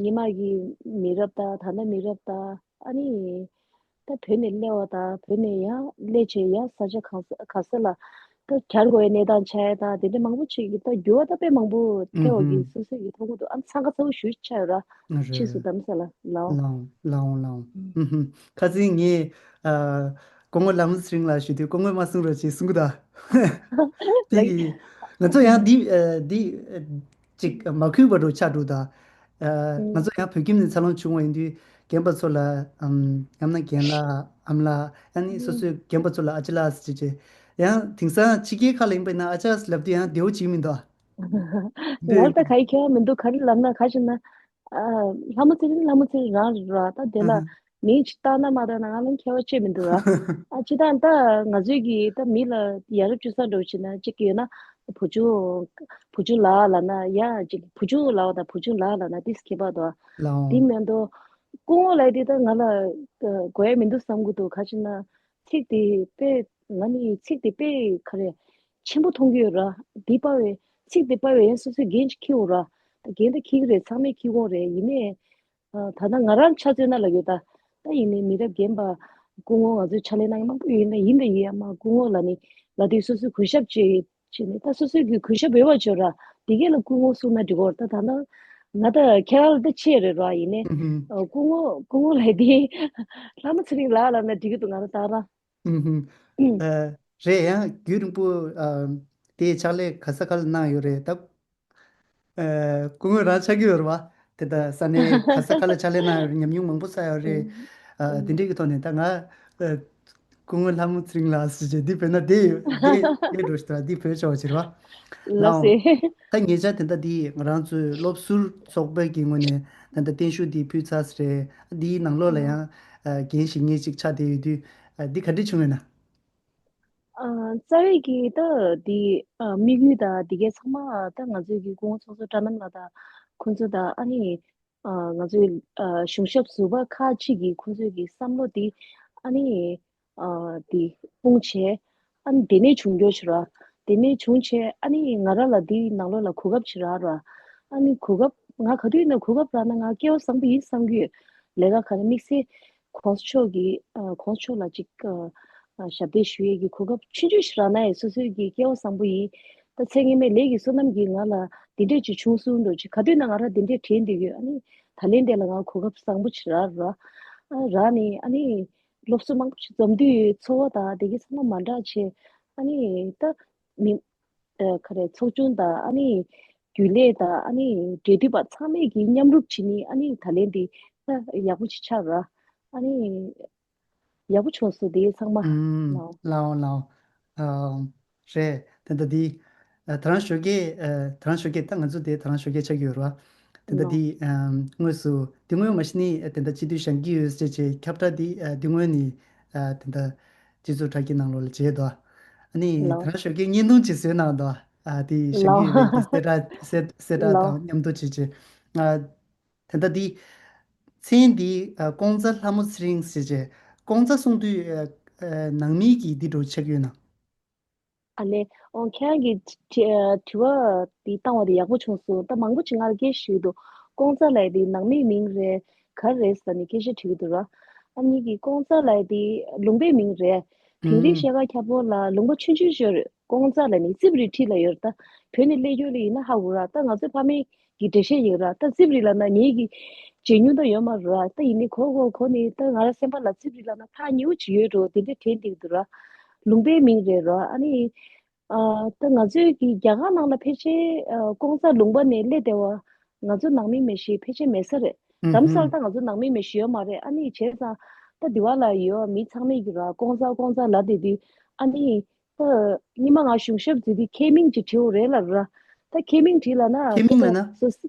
ཉི་མ་གི་མི་རབས་དང་ད་ལྟ་མི་རབས་དང་ཨ་ནི་ད་བོད་ནས་སླེབས་པ་དང་བོད་ནས་ཡང་སླེབས་བྱས་ཡང་ས་ཆ་གང་ས་ག་ས་ལ་ད་གྱར་དགོས་པའི་གནས་སྟངས་ཆགས་ཡ་དང་དེ་འདྲ་མང་པོ་ཅིག་གི་ད་འགྱུར་བ་ད་དཔེ་མང་པོ་ཐེབས་པ་གི་ཨུ་ཧུམ། སོ་སོ་གི་མཐོང་གི་འདུག་ཨ་འཚང་ཁ་ཚ་བོ་ཞེ་པོ་ཆགས་ཡོད་ར། རེད། ཕྱིས་སུ་རྡ་རམ་ས་ལ་ལའོ། ལའོ་ལའོ་ལའོ། ཨུ་ཧུམ། ཁ་སང་ངས་ཨ་སྐུ་ངོ་ལྷ་མོ་ཚེ་རིང་ལགས་ཞུས་དུས་སྐུ་ངོས་མ་གསུང་རོགས་ཅེས་གསུང་གི་འདུག་དེ་གི་ང་ཚོ་ཡང་འདི་ཨ་འདི་ཨ་ཅིག་མ་གུས་པ་འདྲ་ཆགས་འགྲོ་ད། ཨ་ང་ཚོ་ཡང་བོད་ཁྱིམ་ནས་འཚར་ལོངས་བྱུང་བ་ཡིན་དུས་རྒན་པ་ཚོ་ལ་ཨམ་ཡང་ན་རྒན་ལགས་ཨམ་ལགས་ཨ་ནི་སོ་སོའི་རྒན་པ་ཚོ་ལ་ཨ་ཅག་ལགས་ཟེར་བྱས་བྱས། ཡང་དེང་སང་ཕྱི་རྒྱལ་ཁག་ལ་ཡིན་པ་ཡིན་ན་ཨ་ཅག་ཟེར་ལབ་དུས་ཡང་བདེ་བོ་བྱེད་ཀྱི་མི་འདུག་ང་ལ་ད་ག་ཡི་ཁྱད་པར་མི་འདུག་ག་རེ་ལབ་ན་ག་ཞིག་ན། ཨ་ལྷ་མོ་ཚེ་རིང་ལྷ་མོ་ཚེ་རིང་རང་རེད་ར། ད་དེ་ལ་ཨ་མིང་ཅིག་བཏགས་ན་མ་བཏགས་ན་ང་ལ་ཁྱད་པར་ཅི་མི་འདུག་ར། ཨ་ཅི་ད་ད་ང་ཚོའི་གི་ད་མི་ལ་ཡ་རབས་སྤྱོད་བཟང་འདྲ་བོ་བྱེད་ན་ཅིག་ཡོད་ན་བུ་ཆུང་བུ་ཆུང་ལགས་ལབ་ན་ཡ་ཅིག་བུ་ཆུང་ལགས་དང་བུ་ཆུང་ལགས་ལབ་ན་དེ་ཁྱད་པར་འདུག་ལའོ། དེ་མིན་འདུག་སྐུ་ངོ་ལབ་དེ་ད་ང་ལ་དགོས་ཡ་མི་འདུག་བསམ་གི་འདུག་ག་ཅི་ན་ཚིག་དེ་དཔེ་ང་ནི་ཚིག་དེ་དཔེ་ག་རེ་ཆེན་པོ་མཐོང་གི་ཡོད་ར། དེ་པ་བས་ཚིག་དེ་པ་བས་ཡང་སོ་སོའི་འགན་ཅིག་འཁྱེར་འོང་ར། ད་འགན་ད་འཁྱེར་གི་རེད། ཚང་མས་འཁྱེར་དགོས་རེད། ཡིན་ནའི། ཨ་ད་ལྟ་ང་རང་ཆ་མཚོན་ན་ལབ་ཡོད་ད། ད་ཡིན་ནའི་མི་རབས་རྒན་པ་སྐུ་ངོ་ང་ཚོའི་ཕྱག་ལས་གནང་མཁན་མང་པོ་ཡོད་ན་ཡིན་ད་ཡིན་ཡ་མ་སྐུ་ངོ་ལབ་ནི་ལབ་དུས་སོ་སོའི་གུས་ཞབས་བྱེད་བྱེད་ནི་ད་སོ་སོའི་གི་གུས་ཞབས་ཡོད་པ་བྱོས་ར། དེ་གས་ལ་སྐུ་ངོ་གསུངས་ན་འགྲིག་གོ་ད་ད་ལྟ་ང་ད་ཁྱེད་རང་ལ་ད་ཆེ་རེད་ར། ཡིན་ནའི་ཨ་སྐུ་ངོ་སྐུ་ངོ་ལབ་དེ་ལྷ་མོ་ཚེ་རིང་ལགས་ལབ་ན་འགྲིག་གི་འདུག་ང་ད་ད་རང་། ཨུ་ཧུམ། ཨ་རེད། ཡང་རྒྱུན་རིང་པོ་ཨ་དེའི་ཕྱག་ལས་ག་ས་ག་ལ་གནང་ཡོད་རེད་ད། ཨ་སྐུ་ངོ་རང་ཆགས་ཀྱི་ཡོད་རེད་བ། དེ་ད་ས་གནས་ག་ས་ག་ལ་ཕྱག་ལས་གནང་ཡོད་རེད། ཉམས་མྱོང་མང་པོ་བསགས་ཡོད་རེད། ཨ་དེ་འདྲའི་གི་ཐོག་ནས་ད་ང་ཨ་སྐུ་ངོ་ལྷ་མོ་ཚེ་རིང་ལགས་ཟེར་བྱས་འདི་བོས་ན་བདེ་ཡོད་བདེ་བདེ་འགྲོ་ཞིག་ད་འདི་བོས་ཆོག་ཅེས་རེད་བ། ལགས་སེ། ད་ཉེ་ཆར་དེ་འདྲ་འདི་ང་རང་ཚོའི་སློབ་ཟུར་ཚོགས་པའི་གི་ངོས་ནས་ད་ལྟ་བརྟན་བཞུགས་འདི་ཕུལ་ཚར་ཟེར་རེད། འདིའི་ནང་ལོགས་ལ་ཡང་ཨ་འགན་བཞེས་མཁན་ཅིག་ཆགས་བསྡད་ཡོད་དུས་ཨ་འདི་ག་འདྲ་བྱུང་ཡོད་ན། ཨ་རྩ་བའི་གི་ད་འདི་ཨ་དམིགས་ཡུལ་དང་འདི་གའི་ཚང་མ་ད་ང་ཚོའི་གི་སྐུ་ངོ་ཚོགས་གཙོ་བཀྲ་ནམ་ལགས་དང་ཁོང་ཚོ་དང་ཨ་ནི་ཨ་ང་ཚོའི་ཨ་གཞུང་ཞབས་ཟུར་པ་ཁག་ཅིག་གི་ཁོང་ཚོའི་གི་བསམ་བློ་འདི་ ཨ་ནི་ཨ་དེ་སྤུངས་བྱས། ཨ་ནི་དེ་ནས་བྱུང་རྒྱུ་ཞིག་ར། དེ་ནས་བྱུང་བྱས་ཨ་ནི་ང་རང་ལ་དེའི་ནང་ལོགས་ལ་གོ་སྐབས་ཞིག་རག་ར། ཨ་ནི་གོ་སྐབས་ང་ག་དུས་ཡིན་ན་གོ་སྐབས་རག་ན་ང་སྐལ་བ་བཟང་པོ་ཡིན་བསམ་གྱི་ཡོད། ལས་ཀ་ག་ནས་དམིགས་བསལ་གོང་ས་མཆོག་གི་ཨ་གོང་ས་མཆོག་ལ་ཅིག་ཨ་ཨ་ཞབས་འདེགས་ཞུ་ཡས་ཀྱི་གོ་སྐབས་ཆུང་ཆུང་ཞིག་རག་ན་ཡང་སོ་སོའི་གི་སྐལ་བ་བཟང་པོ་ཡིན། ད་ཚེ་སྔོན་མའི་ལས་ཀྱི་བསོད་ནམས་ཀྱིས་ང་ལ་དེ་འདྲས་ཅིག་བྱུང་སོང་འགྲོ་ཅིག་ག་དུས་ན་ང་རང་དེ་འདྲས་དྲན་བསྡད་ཡོད། ཨ་ནི་ད་ལན་དེ་ལ་ང་གོ་སྐབས་བཟང་པོ་ཅིག་རག་ར། ཨ་རག་ནས་ཨ་ནི་སློབ་གསོ་མང་པོ་ཞིག་འཛོམས་དུས་འཚོ་བ་དང་དེ་གའི་ཚང་མ་མ་འདྲ་བྱས། ཨ་ནི་ད་མི་ཨ་ག་རེ་ཚོགས་ཆུང་དང་ཨ་ནི་རྒྱུན་ལས་དང་ཨ་ནི་འབྲེལ་མཐུད་པ་ཚང་མས་ཀྱིས་མཉམ་རུབ་བྱས་ནས་ཨ་ནི་ད་ལན་འདི་ད་ཡག་པོ་ཞིག་ཆགས་ར། ཨ་ནི་ཡག་པོ་བྱུང་སོང་དེ་ཚང་མ། ཨུམ། ལའོ། ལའོ་ལའོ། ཨ་རེད། དེ་འདྲ་འདི་ཨ་ད་རང་ཞོགས་ཀས་ཨ་ད་རང་ཞོགས་ཀས་ད་ང་ཚོ་དེ་ད་རང་ཞོགས་ཀས་ཆགས་ཀྱི་ཡོད་རེད་བ། དེ་འདྲ་ལའོ། འདི་ཨམ་དངོས་སུ་འདི་སྔོན་མ་གཞི་ནས་དེ་འདྲ་སྤྱི་འཐུས་བཞེངས་ཀྱི་ཡོད་ཟེར་བྱས་ཁྱབ་བསྒྲགས་འདི་ཨ་འདི་སྔོན་ནས་ཨ་དེ་འདྲ་སྤྱི་ཚོགས་དྲ་རྒྱའི་ནང་ལོགས་ལ་བྱས་འདུག་ཨ་ནི་ད་ལའོ། རང་ཞོགས་ཀས་བརྙན་ཐུང་ཅིག་བཟོས་གནང་འདུག་ཨ་དེ་བཞེངས་ཀྱི་ཡོད་པའི་དེ་གསལ་བསྒྲགས་གསལ་གསལ་བསྒྲགས་ལའོ། དང་མཉམ་དུ་བྱས་བྱས་ཨ། དེ་འདྲ་འདི། མཚན་འདི་ཨ་ཀོང་ཙ་ལྷ་མོ་ཚེ་རིང་ཟེར་བྱས། ཀོང་ཙ་གསུང་དུས་ཨ་ཨ་ནང་མི་གིས་འདི་འདྲ་ཆགས་ཡོད་ན། ཨ་ལེ། ཨོ་ཁྱེད་རང་གིས་དྲི་ཨ་དྲི་བ་འདི་བཏང་བ་དེ་ཡག་པོ་བྱུང་སོང་། ད་མང་པོ་ཅིག་ང་ལ་སྐད་ཆ་དྲིས་འདུག་ཀོང་ཙ་ལབ་ཡས་དེ་ནང་མིའི་མིང་རེད་ག་རེ་རེད་ཟེར་ནས་སྐད་ཆ་དྲི་གི་འདུག་ར། ཨ་ནི་གི་ཀོང་ཙ་ལབ་ཡས་དེ་ལུང་པའི་མིང་རེད། དིང་རི་ཨུམ། ཤེལ་དཀར་ཁྱ་པོ་ལ་ལུང་པ་ཆུང་ཆུང་ཞིག་ཡོད་རེད། ཀོང་ཙ་ལབ་ནི་ཙིབ་རི་འཁྲིས་ལ་ཡོད་རེད། ད་བོད་ནས་སླེབས་ཡོད་ལ་ཡིན་ན་ཧ་གོ་ར། ད་ང་ཚོའི་ཕ་མེས་ཀྱི་འགྲེལ་བཤད་ཡིན་ར། ད་ཙིབ་རི་ལབ་ན་ངེད་ཀྱི་བརྗེད་མྱོང་ད་ཡོད་མ་རེད་ར། ད་ཡིན་ནའི་གོ་གོ་གོ་ནི་ད་ང་རང་སེམས་པ་ལ་ཙིབ་རི་ལབ་ན་ཐག་ཉེ་བོ་ཅིག་ཡོད་འགྲོ་དེ་འདྲ་དྲན་བསྡད་འདུག་ར། ལུང་པའི་མིང་རེད་ར། ཨ་ནི་ཨ་ད་ང་ཚོའི་གི་རྒྱ་གར་ནང་ལ་ཕལ་ཆེར་ཨ་ཀོང་ཙ་ལུང་པ་ནས་སླེབས་བསྡད་པ་ང་ཚོ་ནང་མི་མི་ཤེས་ཕལ་ཆེར་མེད་ས་རེད། ཨུ་དྷ་རམ་ས་ལ་ཧུམ། ད་ང་ཚོ་ནང་མི་མི་ཤེས་ཡོད་མ་རེད། ཨ་ནི་བྱས་ཙང་ད་འདི་བ་ལ་ཡོད་མི་ཚང་མས་གི་ར་ཀོང་ཙ་ཀོང་ཙ་ལབ་བསྡད་དུས་ཨ་ནི། ཨ། སྔོན་མ་ང་གཞུང་ཞབས་བརྩི་དུས་ཁས་མིང་ཅིག་བྲིའོ་རེད་ལབ་ར། ད་ཁས་མིང་བྲིས་ལབ་ན་ཁས་མིང་ལབ་ན། སོ་སོ་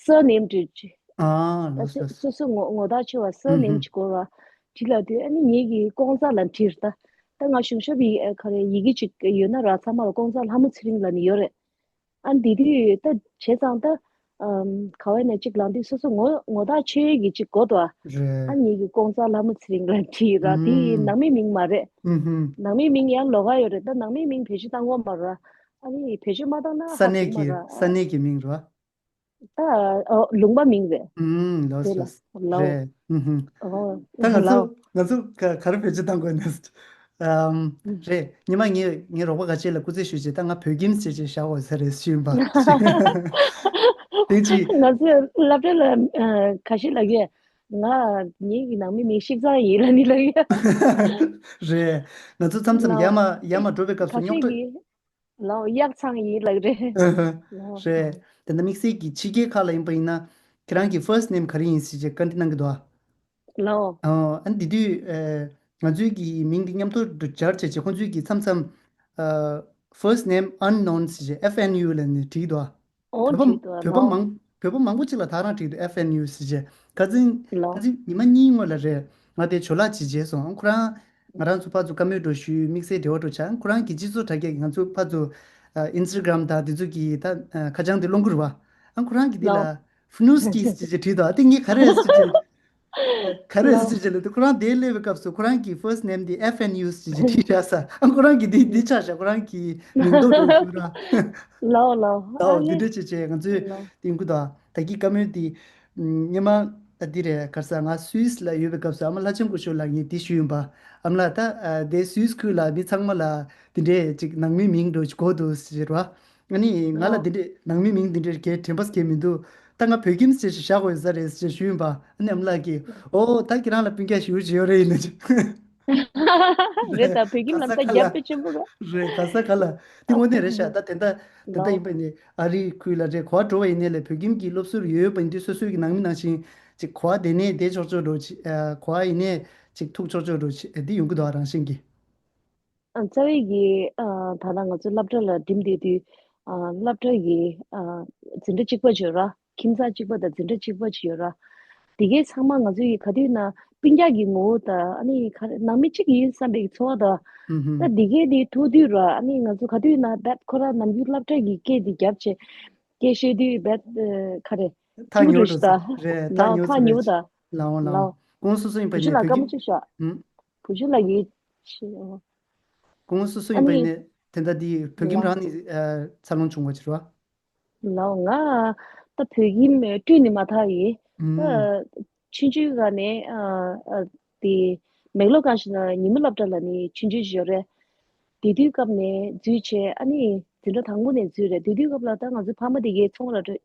སར་ནེམ་བྲིས་ཅིག་ཨ་ལོ་ད་སོ་སོ་སོ་སོ་ངོ་ངོ་ཐག་ཆོད་པ་སར་ཨུ་ནེམ་ཧུ། ཅིག་དགོས་ར། བྲིས་ལབ་དུས་ཨ་ནི་ངེད་ཀྱིས་ཀོང་ཙ་ལབ་བྲིས་ར། ད་ད་ང་གཞུང་ཞབས་ཡི་ཨ་ག་རེ་ཡི་གེ་ཅིག་ཡོད་ན་ར་ཚང་མ་ལ་ཀོང་ཙ་ལྷ་མོ་ཚེ་རིང་ལབ་ནི་ཡོད་རེད། ཨ་འདི་དུས་ད་བྱས་ཙང་ད་ཨམ་ག་བ་ནས་གཅིག་ལངས་དུས་སོ་སོ་ངོ་ངོ་ཐག་ཆོད་ཀྱི་གཅིག་གོ་ཏོ། ཨ་རེད། ངེད་ཀྱི་ཀོང་ཙ་ལྷ་མོ་ཚེ་རིང་ལ་བྲིས་ར་དེ་ཨུམ། ནང་མི་མིང་མ་རེད། ཨུམ་ཧུམ། ནང་མི་མིང་ཡང་ལོགས་ཀ་ཡོད་རེད། ད་ནང་མི་མིང་བེད་སྤྱོད་བཏང་གོ་མ་ར། ཨ་ནི་བེད་སྤྱོད་མ་བཏང་ན་ས་ཧ་གོ་གནས་མ་ཀྱི་ར། ས་གནས་ཀྱི་མིང་ར། ད་ཨོ་ལུང་པ་མིང་རེད། ཨུམ་ལོས་དེ་ལ་ལོས། ལའོ། རེད། ཨུམ་ཧུམ། ཨོ་ད་ང་ཚོ་ལའོ། ང་ཚོ་ག་ག་རེ་བེད་སྤྱོད་བཏང་དགོས་ནས། ཨམ། རེད། ཉི་མ་ངས་ངའི་རོགས་པ་ཁ་ཤས་ལ་སྐུ་རྩེད་ཞུས་རྗེས་ད་ང་བོད་ཁྱིམ་ཟེར་བྱས་བཞག་འོས་ས་རེད་ཞུས་པ། དེ་ཅི། ང་ཚོས་སློབ་གྲྭ་ལ་ཨ་ཁ་ཤས་ལབ་ཀྱི། ང་ངེད་ཀྱི་ནང་མི་མིང་ཤིག་ཚང་ཡིན་ལབ་ནི་ལབ་ཀྱི། རེད། ང་ཚོ་མཚམས་མཚམས་ལའོ། ཡར་མར་ཡར་མར་འགྲོ་བའི་སྐབས་སུ་ཁ་ཤས་རྙོག་དྲ། ཀྱིས་ལའོ་གཡག་ཚང་ཡིན་ལབ་ཀྱི་རེད། ཨ་ཧ། ལའོ། རེད། དེ་འདྲ་དམིགས་བསལ་གྱི་ཕྱི་རྒྱལ་ཁག་ལ་ཡིན་པ་ཡིན་ན་ཁྱེད་རང་གི་first name ག་རེ་ཡིན་ཟེར་བྱས་བཀའ་འདྲི་གནང་གི་འདུག་ཨ། ལའོ། ཨ་ཨ་འདི་དུས་ཨ་ང་ཚོའི་གི་མིང་འདི་མཉམ་དུ་སྦྱར་བྱས་བྱས་ཁོང་ཚོའི་གི་མཚམས་མཚམས་ཨ་first name unknown ཟེར་བྱས་F N U ལབ་ནས་བྲིས་འདུག་ཨ། ཨོ་བོད་པ་བྲིས་འདུག་ཨ། བོད་པ་ལའོ། མང་བོད་པ་མང་པོ་ཅིག་ལ་ད་རང་བྲིས་འདུག F N U ཟེར་བྱས་ཁ་སང་ལའོ། ཁ་སང་ཉི་མ་གཉིས་སྔོན་ལ་རེད། ང་དེ་ཇོ་ལགས་ཅིག་མཇལ་སོང་། ཁོ་རང་ང་རང་ཚོ་ཕར་ཚུར་བཀའ་མོལ་འདྲ་ཞུས། དམིགས་བསལ་འབྲེལ་བ་འདྲ་བྱས། ཁོ་རང་གི་སྤྱི་ཚོགས་དྲ་རྒྱ་གི་ང་ཚོ་ཕར་ཚུར་ཨ་Instagram དང་དེ་ཚོ་གི་ད་ཨ་ཁ་བྱང་དེ་སློང་གི་རེད་བ། ཨ་ཁོ་རང་གི་དེ་ལ་ལའོ། Fnuski ཟེར་བྱས་བྲིས་འདུག་ཨ་དེ་ངས་ག་རེ་ཟེར་བྱས། ག་རེ་ལའོ། ཟེར་བྱས་ལབ་དུས་ཁོ་རང་དེ་སླེབས་པའི་སྐབས་སུ་ཁོ་རང་གི་first name དེ་F N U ཟེར་བྱས་བྲིས་བཞག་ས། ཨ་ཁོ་རང་གི་དེ་དེ་ཆགས་བཞག་ཁོ་རང་གི་མིང་འདོགས་འདྲ་ཞུ་ར། ལའོ་ལའོ། ལའོ། ཨ་དེ་ལེ། འདྲ་བྱས་བྱས་ང་ཚོས་ལའོ། དེ་ཡིན་གྱི་འདུག་ད་གི་བཀའ་མོལ་དེ་སྔོན་མ་ཨ་འདི་རེད། ག་རེ་ཟེར། ང་སུད་སི་ལ་ཡོད་པའི་སྐབས་སུ་ཨ་མ་ལྷ་ལྕམ་སྐུ་ཞབས་ལ་ངས་འདི་ཞུས་ཡིན་པ། ཨ་མ་ལགས། ད་ཨ་དེ་སུད་སི་ཁུལ་ལ་མི་ཚང་མ་ལ་དེ་འདྲས་ཅིག་ནང་མི་མིང་འདྲ་ཅིག་དགོས་འདུག་ཟེར་བ། ཨ་ནི་ང་ལ་ལའོ། དེ་འདྲས་ནང་མི་མིང་དེ་འདྲས་གས་དྲན་པ་གས་མི་འདུག་ད་ང་བོད་ཁྱིམ་ཟེར་ཞིག་བཞག་དགོས་ས་རེད་ཟེར་ཞུས་ཡིན་པ། ཨ་ནི་ཨ་མ་ལགས་ཀྱིས་ཨོ་ད་ཁྱེད་རང་ལ་སྤུན་ཀྱག་ཞེ་པོ་ཅིག་ཡོད་རེད། ཡིན་ན་ཅིག་རེད། ད་བོད་ཁྱིམ་ལ་ད་རྒྱབ་དཔེ་ཆེན་པོ་རེད། རེད། ག་ས་ག་ལ། དེ་དངོས་གནས་རེད་ཤག་ད་དེ་འདྲ་དེ་འདྲ་ཡིན་པ་ནི་ཨ་རི་ཁུལ་ལ་རེད། གོ་བ་འགྲོ་བ་ཡིན་ནའི་ལས་བོད་ཁྱིམ་གྱི་སློབ་ཟུར་ཡོད་པ་ཡིན་དུས་སོ་སོའི་གི་ནང་མི་ནང་བཞིན་ཅིག་གོ་བ་དེ་ནས་བསྡད་ཆོག་ཆོག་འགྲོ་ཅིག་ཨ་གོ་བ་ཡིན་ནའི་ཅིག་ཐུག་ཆོག་ཆོག་འགྲོ་ཅིག་ཨ་འདི་ཡོང་གི་འདུག་ཨ་རང་བཞིན་གྱིས། ཨ་རྩ་བའི་གི་ཨ་ད་ལྟ་ང་ཚོ་སློབ་གྲྭ་ལ་འགྲིམ་བསྡད་དུས་ཨ་སློབ་གྲྭ་གི་ཨ་འཛིན་གྲྭ་གཅིག་པ་བརྗོད་ར། ཁྱིམ་ཚང་གཅིག་པ་དང་འཛིན་གྲྭ་གཅིག་པ་ཅིག་ཡོད་ར། དེ་གའི་ཚང་མ་ང་ཚོ་ཡི་ག་དུས་ན་སྤུན་ཀྱག་གི་ངོ་བོ་དང་ཨ་ནི་ག་རེ་ནང་མི་གཅིག་ཡིན་བསམ་པའི་ཚོར་བ་དང་། ཨུ་ཧུམ། ད་དེ་གའི་དེ་ཐུག་དུས་ར་ཨ་ནི་ང་ཚོ་ག་དུས་ན་རྦད་ཁོ་ར་ནམ་རྒྱུན་སློབ་གྲྭ་གི་སྐད་དེ་རྒྱབ་བྱས་སྐད་བཤད་དུས་རྦད་ཨ་ག་རེ་ཐག་ཉེ་བོ་འགྱུར་འགྲོ་ད་ས་རེད། ཐག་ལའོ་ཉེ་བོ་ཐག་ཉེ་བོ་ད་ལའོ་ལའོ་ལའོ། ཁོང་སོ་སོ་ཡིན་པ་ཡིན་ན་བོད་ཁྱིམ་ཨུ། བུ་ཆུང་ལགས་ཀྱིས་ཤེས། སྐུ་ངོ་སོ་སོ་ཨ་ཡིན་པ་ཡིན་ནི་ནས་དེ་འདྲ་འདི་བོད་ཁྱིམ་ལགས། རང་ནས་ཨ་འཚར་ལོངས་བྱུང་བ་ཅིག་རེད་བ། ལགས་ང་ད་བོད་ཁྱིམ་སྤྲོས་ནས་མ་ཐག་ཡིན། ཨུམ། ད་ཆུང་ཆུང་སྒང་ནས་ཨ་ཨ་དེ་མེག་ལོར་གང་ཞིག་ན་ཉི་མ་སློབ་གྲྭ་ལ་ནི་ཆུང་ཆུང་ཞིག་ཡོད་རེད། དེ་དུས་སྐབས་ནས་འཛུལ་བྱས་ཨ་ནི་འཛིན་གྲྭ་དང་པོ་ནས་འཛུལ་རེད། དེ་དུས་སྐབས་ལ་ད་ང་ཚོའི་ཕ་མ་དེ་གའི་ཚོང་ལ་འགྲོ་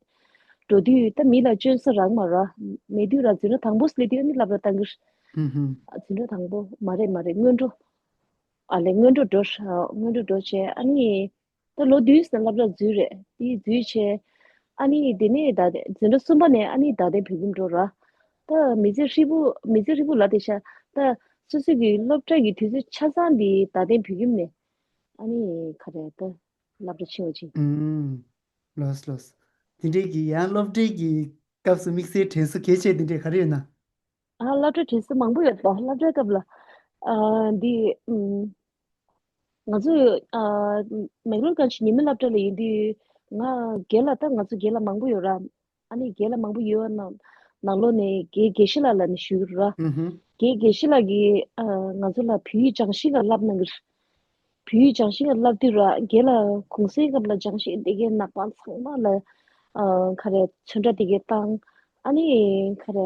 འགྲོ་དུས་ད་མི་ལ་སྐྱོན་ས་རག་མ་རེད། མེད་དུས་ར་འཛིན་གྲྭ་དང་པོ་སླེབས་དུས་ཨ་ནི་སློབ་གྲྭ་བཏང་གི་རེད། ཧུམ་ཧུམ། ཨ་འཛིན་གྲྭ་དང་པོ་མ་རེད་མ་རེད་སྔོན་འགྲོ། ཨ་ལས་སྔོན་འགྲོ་འགྲོ་ཧྲ་སྔོན་འགྲོ་འགྲོ་བྱས་ཨ་ནི། ད་ལོ་བདུན་ཙམ་སློབ་གྲྭ་འཛུལ་རེད། དེ་འཛུལ་བྱས་ཨ་ནི་དེ་ནས་ད་ལྟ་འཛིན་གྲྭ་གསུམ་པ་ནས་ཨ་ནི་རྡ་སྟེང་བོད་ཁྱིམ་འགྲོ་ར། ད་མི་ཚེ་ཧྲིལ་པོ་མི་ཚེ་ཧྲིལ་པོ་ལ་དེ་ཤ་ད་སོ་སོ་གི་སློབ་གྲྭ་གི་དུས་ཚོད་ཆ་ཚང་དེ་རྡ་སྟེང་བོད་ཁྱིམ་ནས་ཨ་ནི་ག་རེ་ད་སློབ་གྲྭ་ཕྱིན་པ་ཅིག་ཨུམ། ལོས་ལོས། དེ་འདྲའི་གི་ཡང་སློབ་གྲྭའི་གི་སྐབས་སུ་དམིགས་བསལ་དྲན་གསོ་གལ་ཆེ་དེ་འདྲའི་ག་རེ་ཡོད་ན། ཨ་སློབ་གྲྭའི་དྲན་གསོ་མང་པོ་ཡོད་པ། སློབ་གྲྭའི་སྐབས་ལ་ཨ་འདི་ཨུམ། ང་ཚོ་ཨ་མེག་ལོར་གང་ཞིག་ཉི་མ་སློབ་གྲྭ་ལ་ཡིན་དུས་ང་སྒེར་ལ་ད་ང་ཚོ་སྒེར་ལ་མང་པོ་ཡོད་ར། ཨ་ནི་སྒེར་ལ་མང་པོ་ཡོད་ནང་ནང་ལོགས་ནས་དགེ་དགེ་བཤེས་ལགས་ལ་ནི་ཞུ་གི་ར། ཨུ་ཧུ། དགེ་དགེ་བཤེས་ལགས་ཀྱིས་ཨ་ང་ཚོ་ལ་བོད་ཡིག་སྦྱང་ཤིང་ལ་བསླབ་གནང་གི་ར། བོད་ཡིག་སྦྱང་ཤིང་ལ་བསླབ་དུས་ར་སྒེར་ལ་གུང་སེང་སྐབས་ལ་སྦྱང་ཤིང་དེ་གའི་ནག་པང་ཚང་མ་ལ་ཨ་ག་རེ་ཚོན་ཁྲ་དེ་གའི་བཏང་། ཨ་ནི་ག་རེ་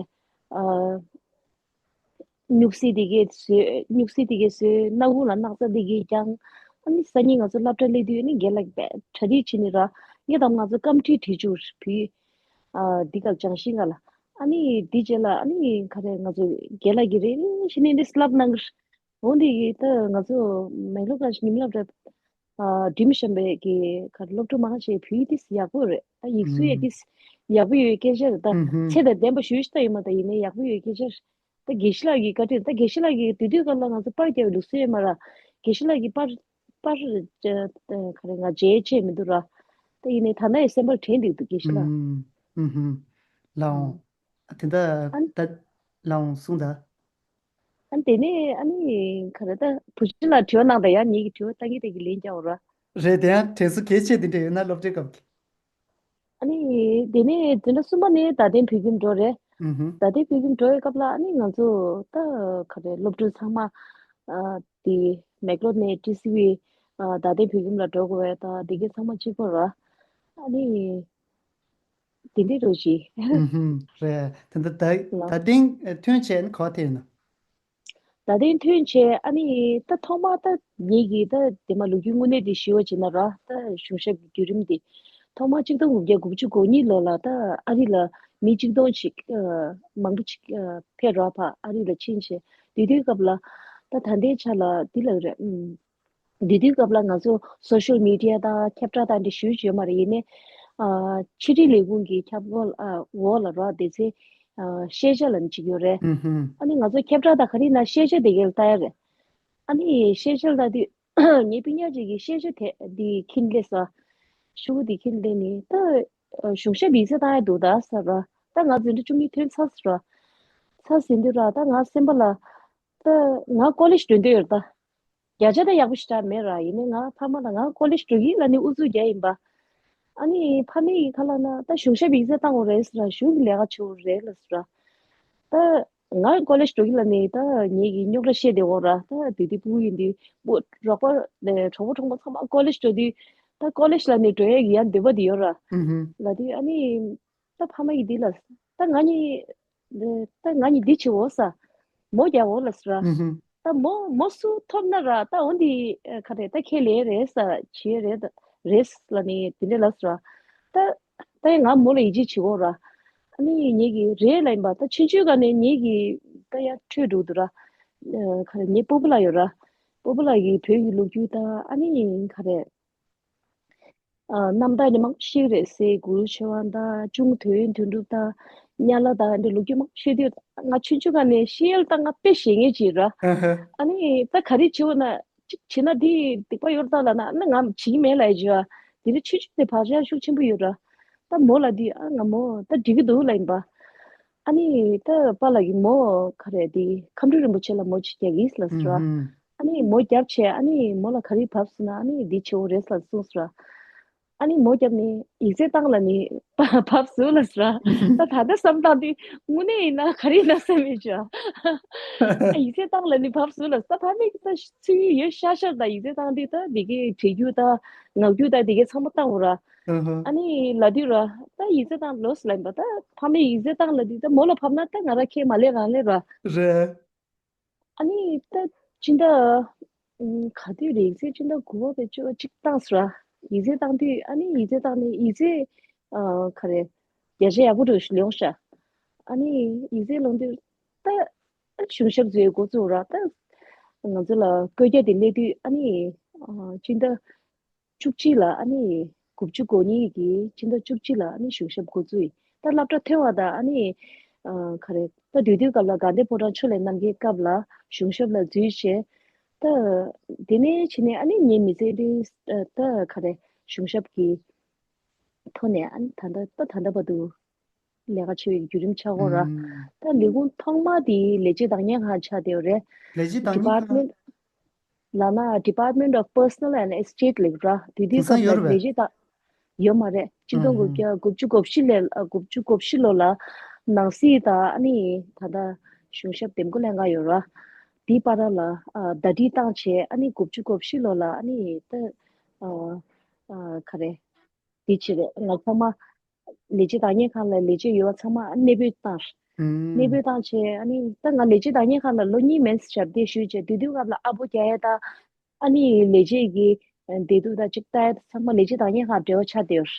ཨ། སྨྱུག་རྩི་དེ་གས་བཟོས། སྨྱུག་རྩི་དེ་གས་བཟོས། སྣ་ཁུང་ལ་སྣག་ཚ་དེ་གས་བརྒྱངས། ཨ་ནི་སང་ཉིན་ང་ཚོ་སློབ་གྲྭ་སླེབས་དུས་ཨ་ནི་རྒན་ལགས་པས་གྲ་སྒྲིག་བྱས་ནས་ར་ངས་དང་ང་ཚོ་སྐམ་ཁྲིད་བྲིས་བཅུག་བུའི། ཨ་འདི་ག་སྦྱང་ཤིང་ག་ལ། ཨ་ནི་འདི་རྗེས་ལ་ཨ་ནི་ག་རེ་ང་ཚོ་རྒན་ལགས་ཀྱིས་རེ་རེ་བཞིན་ནས་འདི་བསླབ་གནང་གི་རེད། འོ་འདི་གི་ད་ང་ཚོ་མེག་ལོར་གང་ཞིག་ཉི་མ་སློབ་གྲྭ། ཨ་འགྲིམ་བཞིན་པའི་གི་ག་སློབ་ཕྲུག་མང་ཆེ་བོད་ཡིག་ཏིས་ཡག་པོ་རེད། ད་ཡིག་གཟུགས་ཡང་ཏིས་ཡག་པོ་ཡོད་སྐད་ཆ་རེད། ད་ཚད་དང་ལྡན་པ་ཞུ་ཞིག་ད་ཡིན་མ་ད་ཡིན་ནའི་ཡག་པོ་ཡོད་སྐད་ཆ་རེད། ད་དགེ་བཤེས་ལགས་ཀྱིས་བཀའ་དྲིན། ད་དགེ་བཤེས་ལགས་ཀྱིས་དེ་དུས་སྐབས་ལ་ང་ཚོ་པར་རྒྱག་པའི་ལུགས་སྲོལ་ཡོད་མ་ར། དགེ་བཤེས་ལགས་ཀྱིས་པར་པར་ག་རེ་ང་མཇལ་ཆེ་མི་འདུག་ར། ད་ཡིན་ནའི་ད་ན་ཡང་སེམས་པར་དྲན་འདུག་འདུག་དགེ་བཤེས་ལགས། ལའོ། དེ་འདྲ་ད་ལའོ་གསུངས་ད། ཨ་ནི་དེ་ནས་ཨ་ནི་ག་རེ་ད་བུ་ཆུང་ལ་དྲི་བ་གནང་དང་ཡང་ཉིད་ཀྱི་དྲི་བ་ལྟ་གི་ལྟ་གི་ལན་རྒྱག་འོ་ར། རེད་དེ་ཡང་དྲན་གསོ་གལ་ཆེ་དེ་འདྲ་ཡོད་ན་སློབ་གྲྭའི་སྐབས་ཀྱི། ཨ་ནི་དེ་ནས་དེ་འདྲ་གསུམ་པ་ནས་རྡ་སྟེང་བོད་ཁྱིམ་འགྲོ་རེད། ཨུ་ཧུ། རྡ་སྟེང་བོད་ཁྱིམ་འགྲོ་བའི་སྐབས་ལ་ཨ་ནི་ང་ཚོ་ད་ག་རེ་སློབ་ཕྲུག་ཚང་མ་ཨ་དེ་མེག་ལོར་ནས་ཊི་སི་ཝི་ཨ་རྡ་སྟེང་བོད་ཁྱིམ་ལ་འགྲོ་དགོས་པས་ད་དེ་གའི་ཚང་མ་གཅིག་པ་ར། ཨ་ནི་དེ་འདྲའི་རོ་ཞིག་ཨུ་ཧུ། རེད་དེ་འདྲ་ད་ལ་རྡ་སྟེང་ཐོན་བྱས་ནས་ག་པར་ཐོན་ཡིན་ན། རྡ་སྟེང་ཐོན་བྱས་ཨ་ནི་ད་ཐོག་མ་ད་ངེད་ཀྱིས་ད་དེ་མ་ལོ་རྒྱུས་དངོས་གནས་དེ་ཞུ་བ་བྱས་ན་ར་ད་གཞུང་ཞབས་ཀྱི་བརྒྱུད་རིམ་དེ་ཐོག་མ་གཅིག་སྟོང་དགུ་བརྒྱ་དགུ་བཅུ་གོ་གཉིས་ལོ་ལ་ད་ཨ་རི་ལ་མི་གཅིག་སྟོང་ཞིག་ཨ་མང་པོ་ཞིག་ཨ་ཕེབས་ར་ཕ་ཨ་རི་ལ་ཕྱིན་བྱས་དེ་དུས་སྐབས་ལ་ད་ད་ལྟའི་ཆ་ལ་འདི་ལ་རེད་ཨུམ། དེ་དུས་སྐབས་ལ་ང་ཚོ་སོ་ཤལ་མི་ཌི་ཡ་དང་ཁྱབ་བསྒྲགས་དང་འདི་ཞུ་ཞུ་ཡོད་མ་རེད། ཡིན་ནའི་ཨ་ཕྱི་དྲིལ་ལས་ཁུངས་ཀྱི་ཁྱབ་ཁོངས་ཨ་འོག་ལ་རོགས་དེ་ཚེ་ཨ་ཤེས་བྱ་ལབ་ཅིག་ཡོད་རེད། ཨུ་ཧུ། ཨ་ནི་ང་ཚོ་ཁྱབ་བསྒྲགས་དང་ག་རེ་ན་ཤེས་བྱ་དེ་གའི་ལྟ་ཡ་རེད། ཨ་ནི་ཤེས་བྱ་ལྟ་དུས་ངའི་སྤུན་ཉག་ཅིག་གིས་ཤེས་བྱ་དེ་འདི་ཁྱིན་ལེ་ས་ཤུ་གུ་དེ་ཁྱིན་ལེ་ནི་ད་གཞུང་ཞབས་ཡིག་ཚད་བཏང་ཡ་འདུག་ད་ས་ར། ད་ང་འཛིན་གྲྭ་བཅུ་གཉིས་ཐོན་ཚར་ས་ར། ཚར་ཟིན་དུས་ར་ད་ང་སེམས་པ་ལ་ད་ང་ཀོ་ལེཇ་འགྲོ་འདོད་ཡོད་ད། བརྒྱ་ཆ་ད་ཡག་པོ་ཞེ་དྲག་མེད་ར། ཡིན་ནའི་ང་ཕ་མ་ལ་ང་ཀོ་ལེཇ་འགྲོ་གི་ལབ་ནས་ཨུ་ཚུགས་རྒྱག་ཡིན་པ། ཨ་ནི་ཕ་མ་ཡིས་ཁ་ལག་ན་ད་གཞུང་ཞབས་ཡིག་ཚད་བཏང་དགོས་རེད་ཟེར་ར། གཞུང་གི་ལས་ཀ་བྱེད་དགོས་རེད་ལབ་ཟེར་ར། ད་ང་ཀོ་ལེཇ་འགྲོ་གི་ལབ་ནས་ད་ངེད་ཀྱི་རྙོག་དྲ་བཤད་བསྡད་འོ་ར། ད་དེ་དུས་ཕྲུ་གུ་ཡིན་དུས་པོ་རོགས་པ་ལས་གྲོགས་པོ་གྲོགས་མོ་ཚང་མ་ཀོ་ལེཇ་འགྲོ་དུས་ད་ཀོ་ལེཇ་ལབ་ནས་འགྲོ་ཡས་ཀྱི་ཡང་འདོད་པ་དེ་ཡོད་ར། ཨུ་ཧུ། ལབ་དུས་ཨ་ནི། ད་ཕ་མ་ཡིས་འདི་ལ། ད་ང་གཉིས། ད་ང་གཉིས་འདི་བྱེད་འོ་ས། མོ་རྒྱག་འོ་ལ་ཟེར་ར། ཨུ་ཧུ། ད་མོ་མོ་སུ་ཐོབ་ན་ར་ད་འོ་འདི་ཨ་ག་རེ་ད་ཁས་ལེན་རེད་ས་བྱེད་རེད་ད་རེད་ལ་ནི་དེ་འདྲ་ལ་ཟེར་ར། ད་ད་ཡང་ང་མོ་ལ་ཡིད་ཆེས་བྱེད་འོ་ར། ཨ་ནི་ངེད་ཀྱི་རེད་ལ་ཡིན་པ་ད་ཆུང་ཆུང་ག་ནས་ངེད་ཀྱི་ད་ཡང་འཕྲོད་འགྲོ་འདུག་ར། ཨ་ག་རེ་ངའི་སྤོ་བོ་ལགས་ཡོད་ར། སྤོ་བོ་ལགས་ཀྱི་བོད་ཀྱི་ལོ་རྒྱུས་ད་ཨ་ནི་ག་རེ། ཨ་རྣམ་ཐར་ནི་མང་པོ་ཤེས་རེད་ཟེར། གུ་རུ་ཆོས་དབང་དང་གཅུང་དོན་དོན་གྲུབ་དང་དམྱལ་བ་དང་འདི་ལོ་རྒྱུས་མང་པོ་ཤེས་དུས་ང་ཆུང་ཆུང་སྒང་ནས་ཤེས་ཡོད་ད་ང་དཔེ་ཤེས་མཁན་ཅིག་ར། ཨ་ཧ། ཨ་ནི་ད་ག་རེ་བྱེད་འོ་ན་གཅིག་བྱེད་ན་འདི་སྡིག་པ་ཡོད་ད་ལབ་ན་ཨ་ནི་ང་བྱེད་ཀྱི་མེད་ལབ་ཡ་བྱེད་བ། དེ་ནི་ཆུང་ཆུང་ནས་བག་ཆགས་ཤུགས་ཆེན་པོ་ཡོད་ར། ད་མོ་ལ་འདི་ཨ་ང་མོ་ད་འགྲིག་གི་འདུག་ལབ་ཡིན་པ། ཨ་ནི་ད་པཱ་ལགས་ཀྱིས་མོ་ག་རེ་འདི་ཁམས་སྤྲུལ་རིན་པོ་ཆེ་ལ་མོ་ཅིག་རྒྱག་གིས་ལབ་ཟེར་བ། ཨ་ནི་མོ་རྒྱབ་བྱས་ཨ་ནི་མོ་ལ་ག་རེ་བབས་ཟེར་ན་ཨ་ནི་འདི་བྱེད་འོ་རེད་ལབ་གསུངས་ཟེར་བ། ཨ་ནི་མོ་བརྒྱབ་ནས་ཡིག་ཚད་བཏང་ལབ་ནས་བབས་སོང་ལབ་ཟེར། ད་ད་ལྟ་བསམ་བཏང་དུས་དངོས་གནས་ཡིན་ན་ག་རེ་ཡིན་ན་བསམ་ཡོད་ཅག་ཡིག་ཚད་བཏང་ལབ་ནས་བབས་སོང་ལབ། ད་ཕ་མས་ཀྱི་ད་ཚུད་ཡོད་ཤག་ཤག་ད་ཡིག་ཚད་བཏང་དུས་ད་དེ་གའི་བྲིས་རྒྱུ་ད་ངག་རྒྱུ་ད་དེ་གའི་ཚང་མ་བཏང་བ་ར། ཨ་ནི་ལབ་དུས་ར་ད་ཡིག་ཚད་བཏང་ལོས་ལབ་ཡིན་པ། ད་ཕ་མས་ཡིག་ཚད་བཏང་ལབ་དུས་ད་མོ་ལ་བབས་ན་ད་ང་ར་ཁྱེད་མ་ལས་རང་ལས་ར། རེད། ཨ་ནི་ད་སྤྱི་ཟླ་ཨུམ་ག་དུས་རེད། ཡིག་ཚད་སྤྱི་ཟླ་དགུ་པ་དང་བཅུ་པ་གཅིག་བཏང་སོང་ར། ཡིག་ཚད་བཏང་དུས་ཨ་ནི་ཡིག་ཚད་བཏང་ནས་ཡིག་ཚད་ཨ་ག་རེ་བརྒྱ་ཆ་ཡག་པོ་འགྲོ་ཞིག་ལོངས་ཤག་ཨ་ནི་ཡིག་ཚད་ལོངས་དུས་ད་ཨ་གཞུང་ཞབས་ཚོས་འགོ་བཙུགས་ར། ད་ང་ཚོ་ལ་བཀོད་རྒྱ་དེ་སླེབས་དུས་ཨ་ནི་ཨ་སྤྱི་ཟླ་བཅུ་གཅིག་ལ་ཨ་ནི་དགུ་བཅུ་གོ་གཉིས་ཀྱི་སྤྱི་ཟླ་བཅུ་གཅིག་ལ་ཨ་ནི་གཞུང་ཞབས་འགོ་བཙུགས་ཡིན། ད་སློབ་གྲྭ་ཐོན་པ་དང་ཨ་ནི་ཨ་ག་རེ་ད་དུས་དུས་སྐབས་ལ་དགའ་ལྡན་ཕོ་བྲང་ཆོས་གླིང་རྣམ་རྒྱལ་སྐབས་ལ་གཞུང་ཞབས་ལ་འཛུལ་བྱས། ད་དེ་ནས་ཕྱི་ནས་ཨ་ནི་ངའི་མི་ཚེ་འདི་ད་ག་རེ་གཞུང་ཞབས་ཀྱི་ཐོག་ནས་ཨ་ནི་ད་ལྟ་ད་ད་ལྟ་བར་དུ་ལས་ཀ་བྱེད་པའི་བརྒྱུད་རིམ་ཆགས་ཡོད་ར། ཨུམ། ད་ལས་ཁུངས་ཐོག་མ་དེ་ལས་བྱེད་བདག་གཉེར་ཁང་ཆགས་བསྡད་ཡོད་རེད། ལས་བྱེད་བདག་གཉེར་ཁང་Department ལབ་ན་Department of Personnel and Estate ལབ་ར། དེ་དུས་དེང་སང་སྐབས་ལ་ཡོད་རེད་པས། ལས་བྱེད་བདག་ཡོད་མ་རེད། གཅིག་སྟོང་དགུ་བརྒྱ་དགུ་བཅུ་གོ་བཞི་ལོ་ལ་དགུ་བཅུ་གོ་བཞི་ལོ་ལ་ནང་སྲིད་དང་ཨ་ནི་ད་ལྟ་གཞུང་ཞབས་འདེམས་བསྐོ་ལྷན་ཁང་ཡོད་ར། དེའི་བར་ལ་ཨ་ཟླ་སྒྲིལ་བཏང་བྱས་ཨ་ནི་དགུ་བཅུ་གོ་བཞི་ལོ་ལ་ཨ་ནི་ད་ཨ་ཨ་ག་རེ། དེ་ཕྱིར་ང་ཚང་མ་ལས་བྱེད་བདག་གཉེར་ཁང་ལ་ལས་བྱེད་ཡོད་པ་ཚང་མ་གནས་སྤོས་བཏང་། ཨུམ། གནས་སྤོས་བཏང་བྱས་ཨ་ནི་ད་ང་ལས་བྱེད་བདག་གཉེར་ཁང་ལ་ལོ་གཉིས་མིན་ཞབས་བདེ་ཞུས་བྱས། དེ་དུས་སྐབས་ལ་ཨ་པོ་རྒྱག་ཡས་དང་ཨ་ནི་ལས་བྱེད་ཀྱི་བདེ་སྡུག་དང་ཅིག་ལྟ་ཡས་ཚང་མ་ལས་བྱེད་བདག་གཉེར་ཁང་འབྲེལ་བ་ཆགས་བསྡད་ཡོད།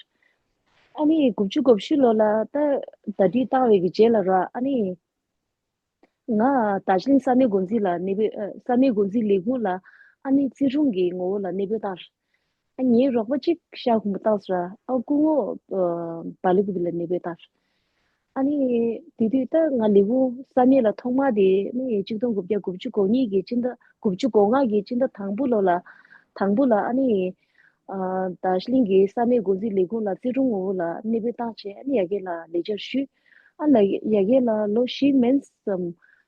ཨ་ནི་དགུ་བཅུ་གོ་བཞི་ལོ་ལ་ད་ཟླ་སྒྲིལ་བཏང་བའི་གི་རྗེས་ལ་ར་ཨ་ནི། ང་རྡོ་རྗེ་གླིང་ས་གནས་འགོ་འཛིན་ལ་གནས་སྤོས་ཨ་ས་གནས་འགོ་འཛིན་ལས་ཁུངས་ལ་ཨ་ནི་རྩིས་དྲུང་གི་ངོ་བོ་ལ་གནས་སྤོས་བཏང་། ཨ་ངའི་རོགས་པ་གཅིག་ཤ་ཁུམ་བཏང་སོང་ར། ཨ་སྐུ་ངོ་ཨ་བ་ལི་ཀུ་པི་ལ་གནས་སྤོས་བཏང་། ཨ་ནི་དེ་དུས་ད་ང་ལས་ཁུངས་ས་གནས་ལ་ཐོག་མ་དེ་ནི་གཅིག་སྟོང་དགུ་བརྒྱ་དགུ་བཅུ་གོ་གཉིས་ཀྱི་སྤྱི་ཟླ་དགུ་བཅུ་གོ་ལྔ་གི་སྤྱི་ཟླ་དང་པོ་ལོ་ལ་དང་པོ་ལ་ཨ་ནི། ཨ་རྡོ་རྗེ་གླིང་གི་ས་གནས་འགོ་འཛིན་ལས་ཁུངས་ལ་རྩིས་དྲུང་ངོ་བོ་ལ་གནས་སྤོས་བཏང་བྱས་ཨ་ནི་ཡ་གི་ལ་ལས་བཅར་ཞུས། ཨ་ལ་ཡ་གི་ལ་ལོ་བཞི་མིན་ཙམ་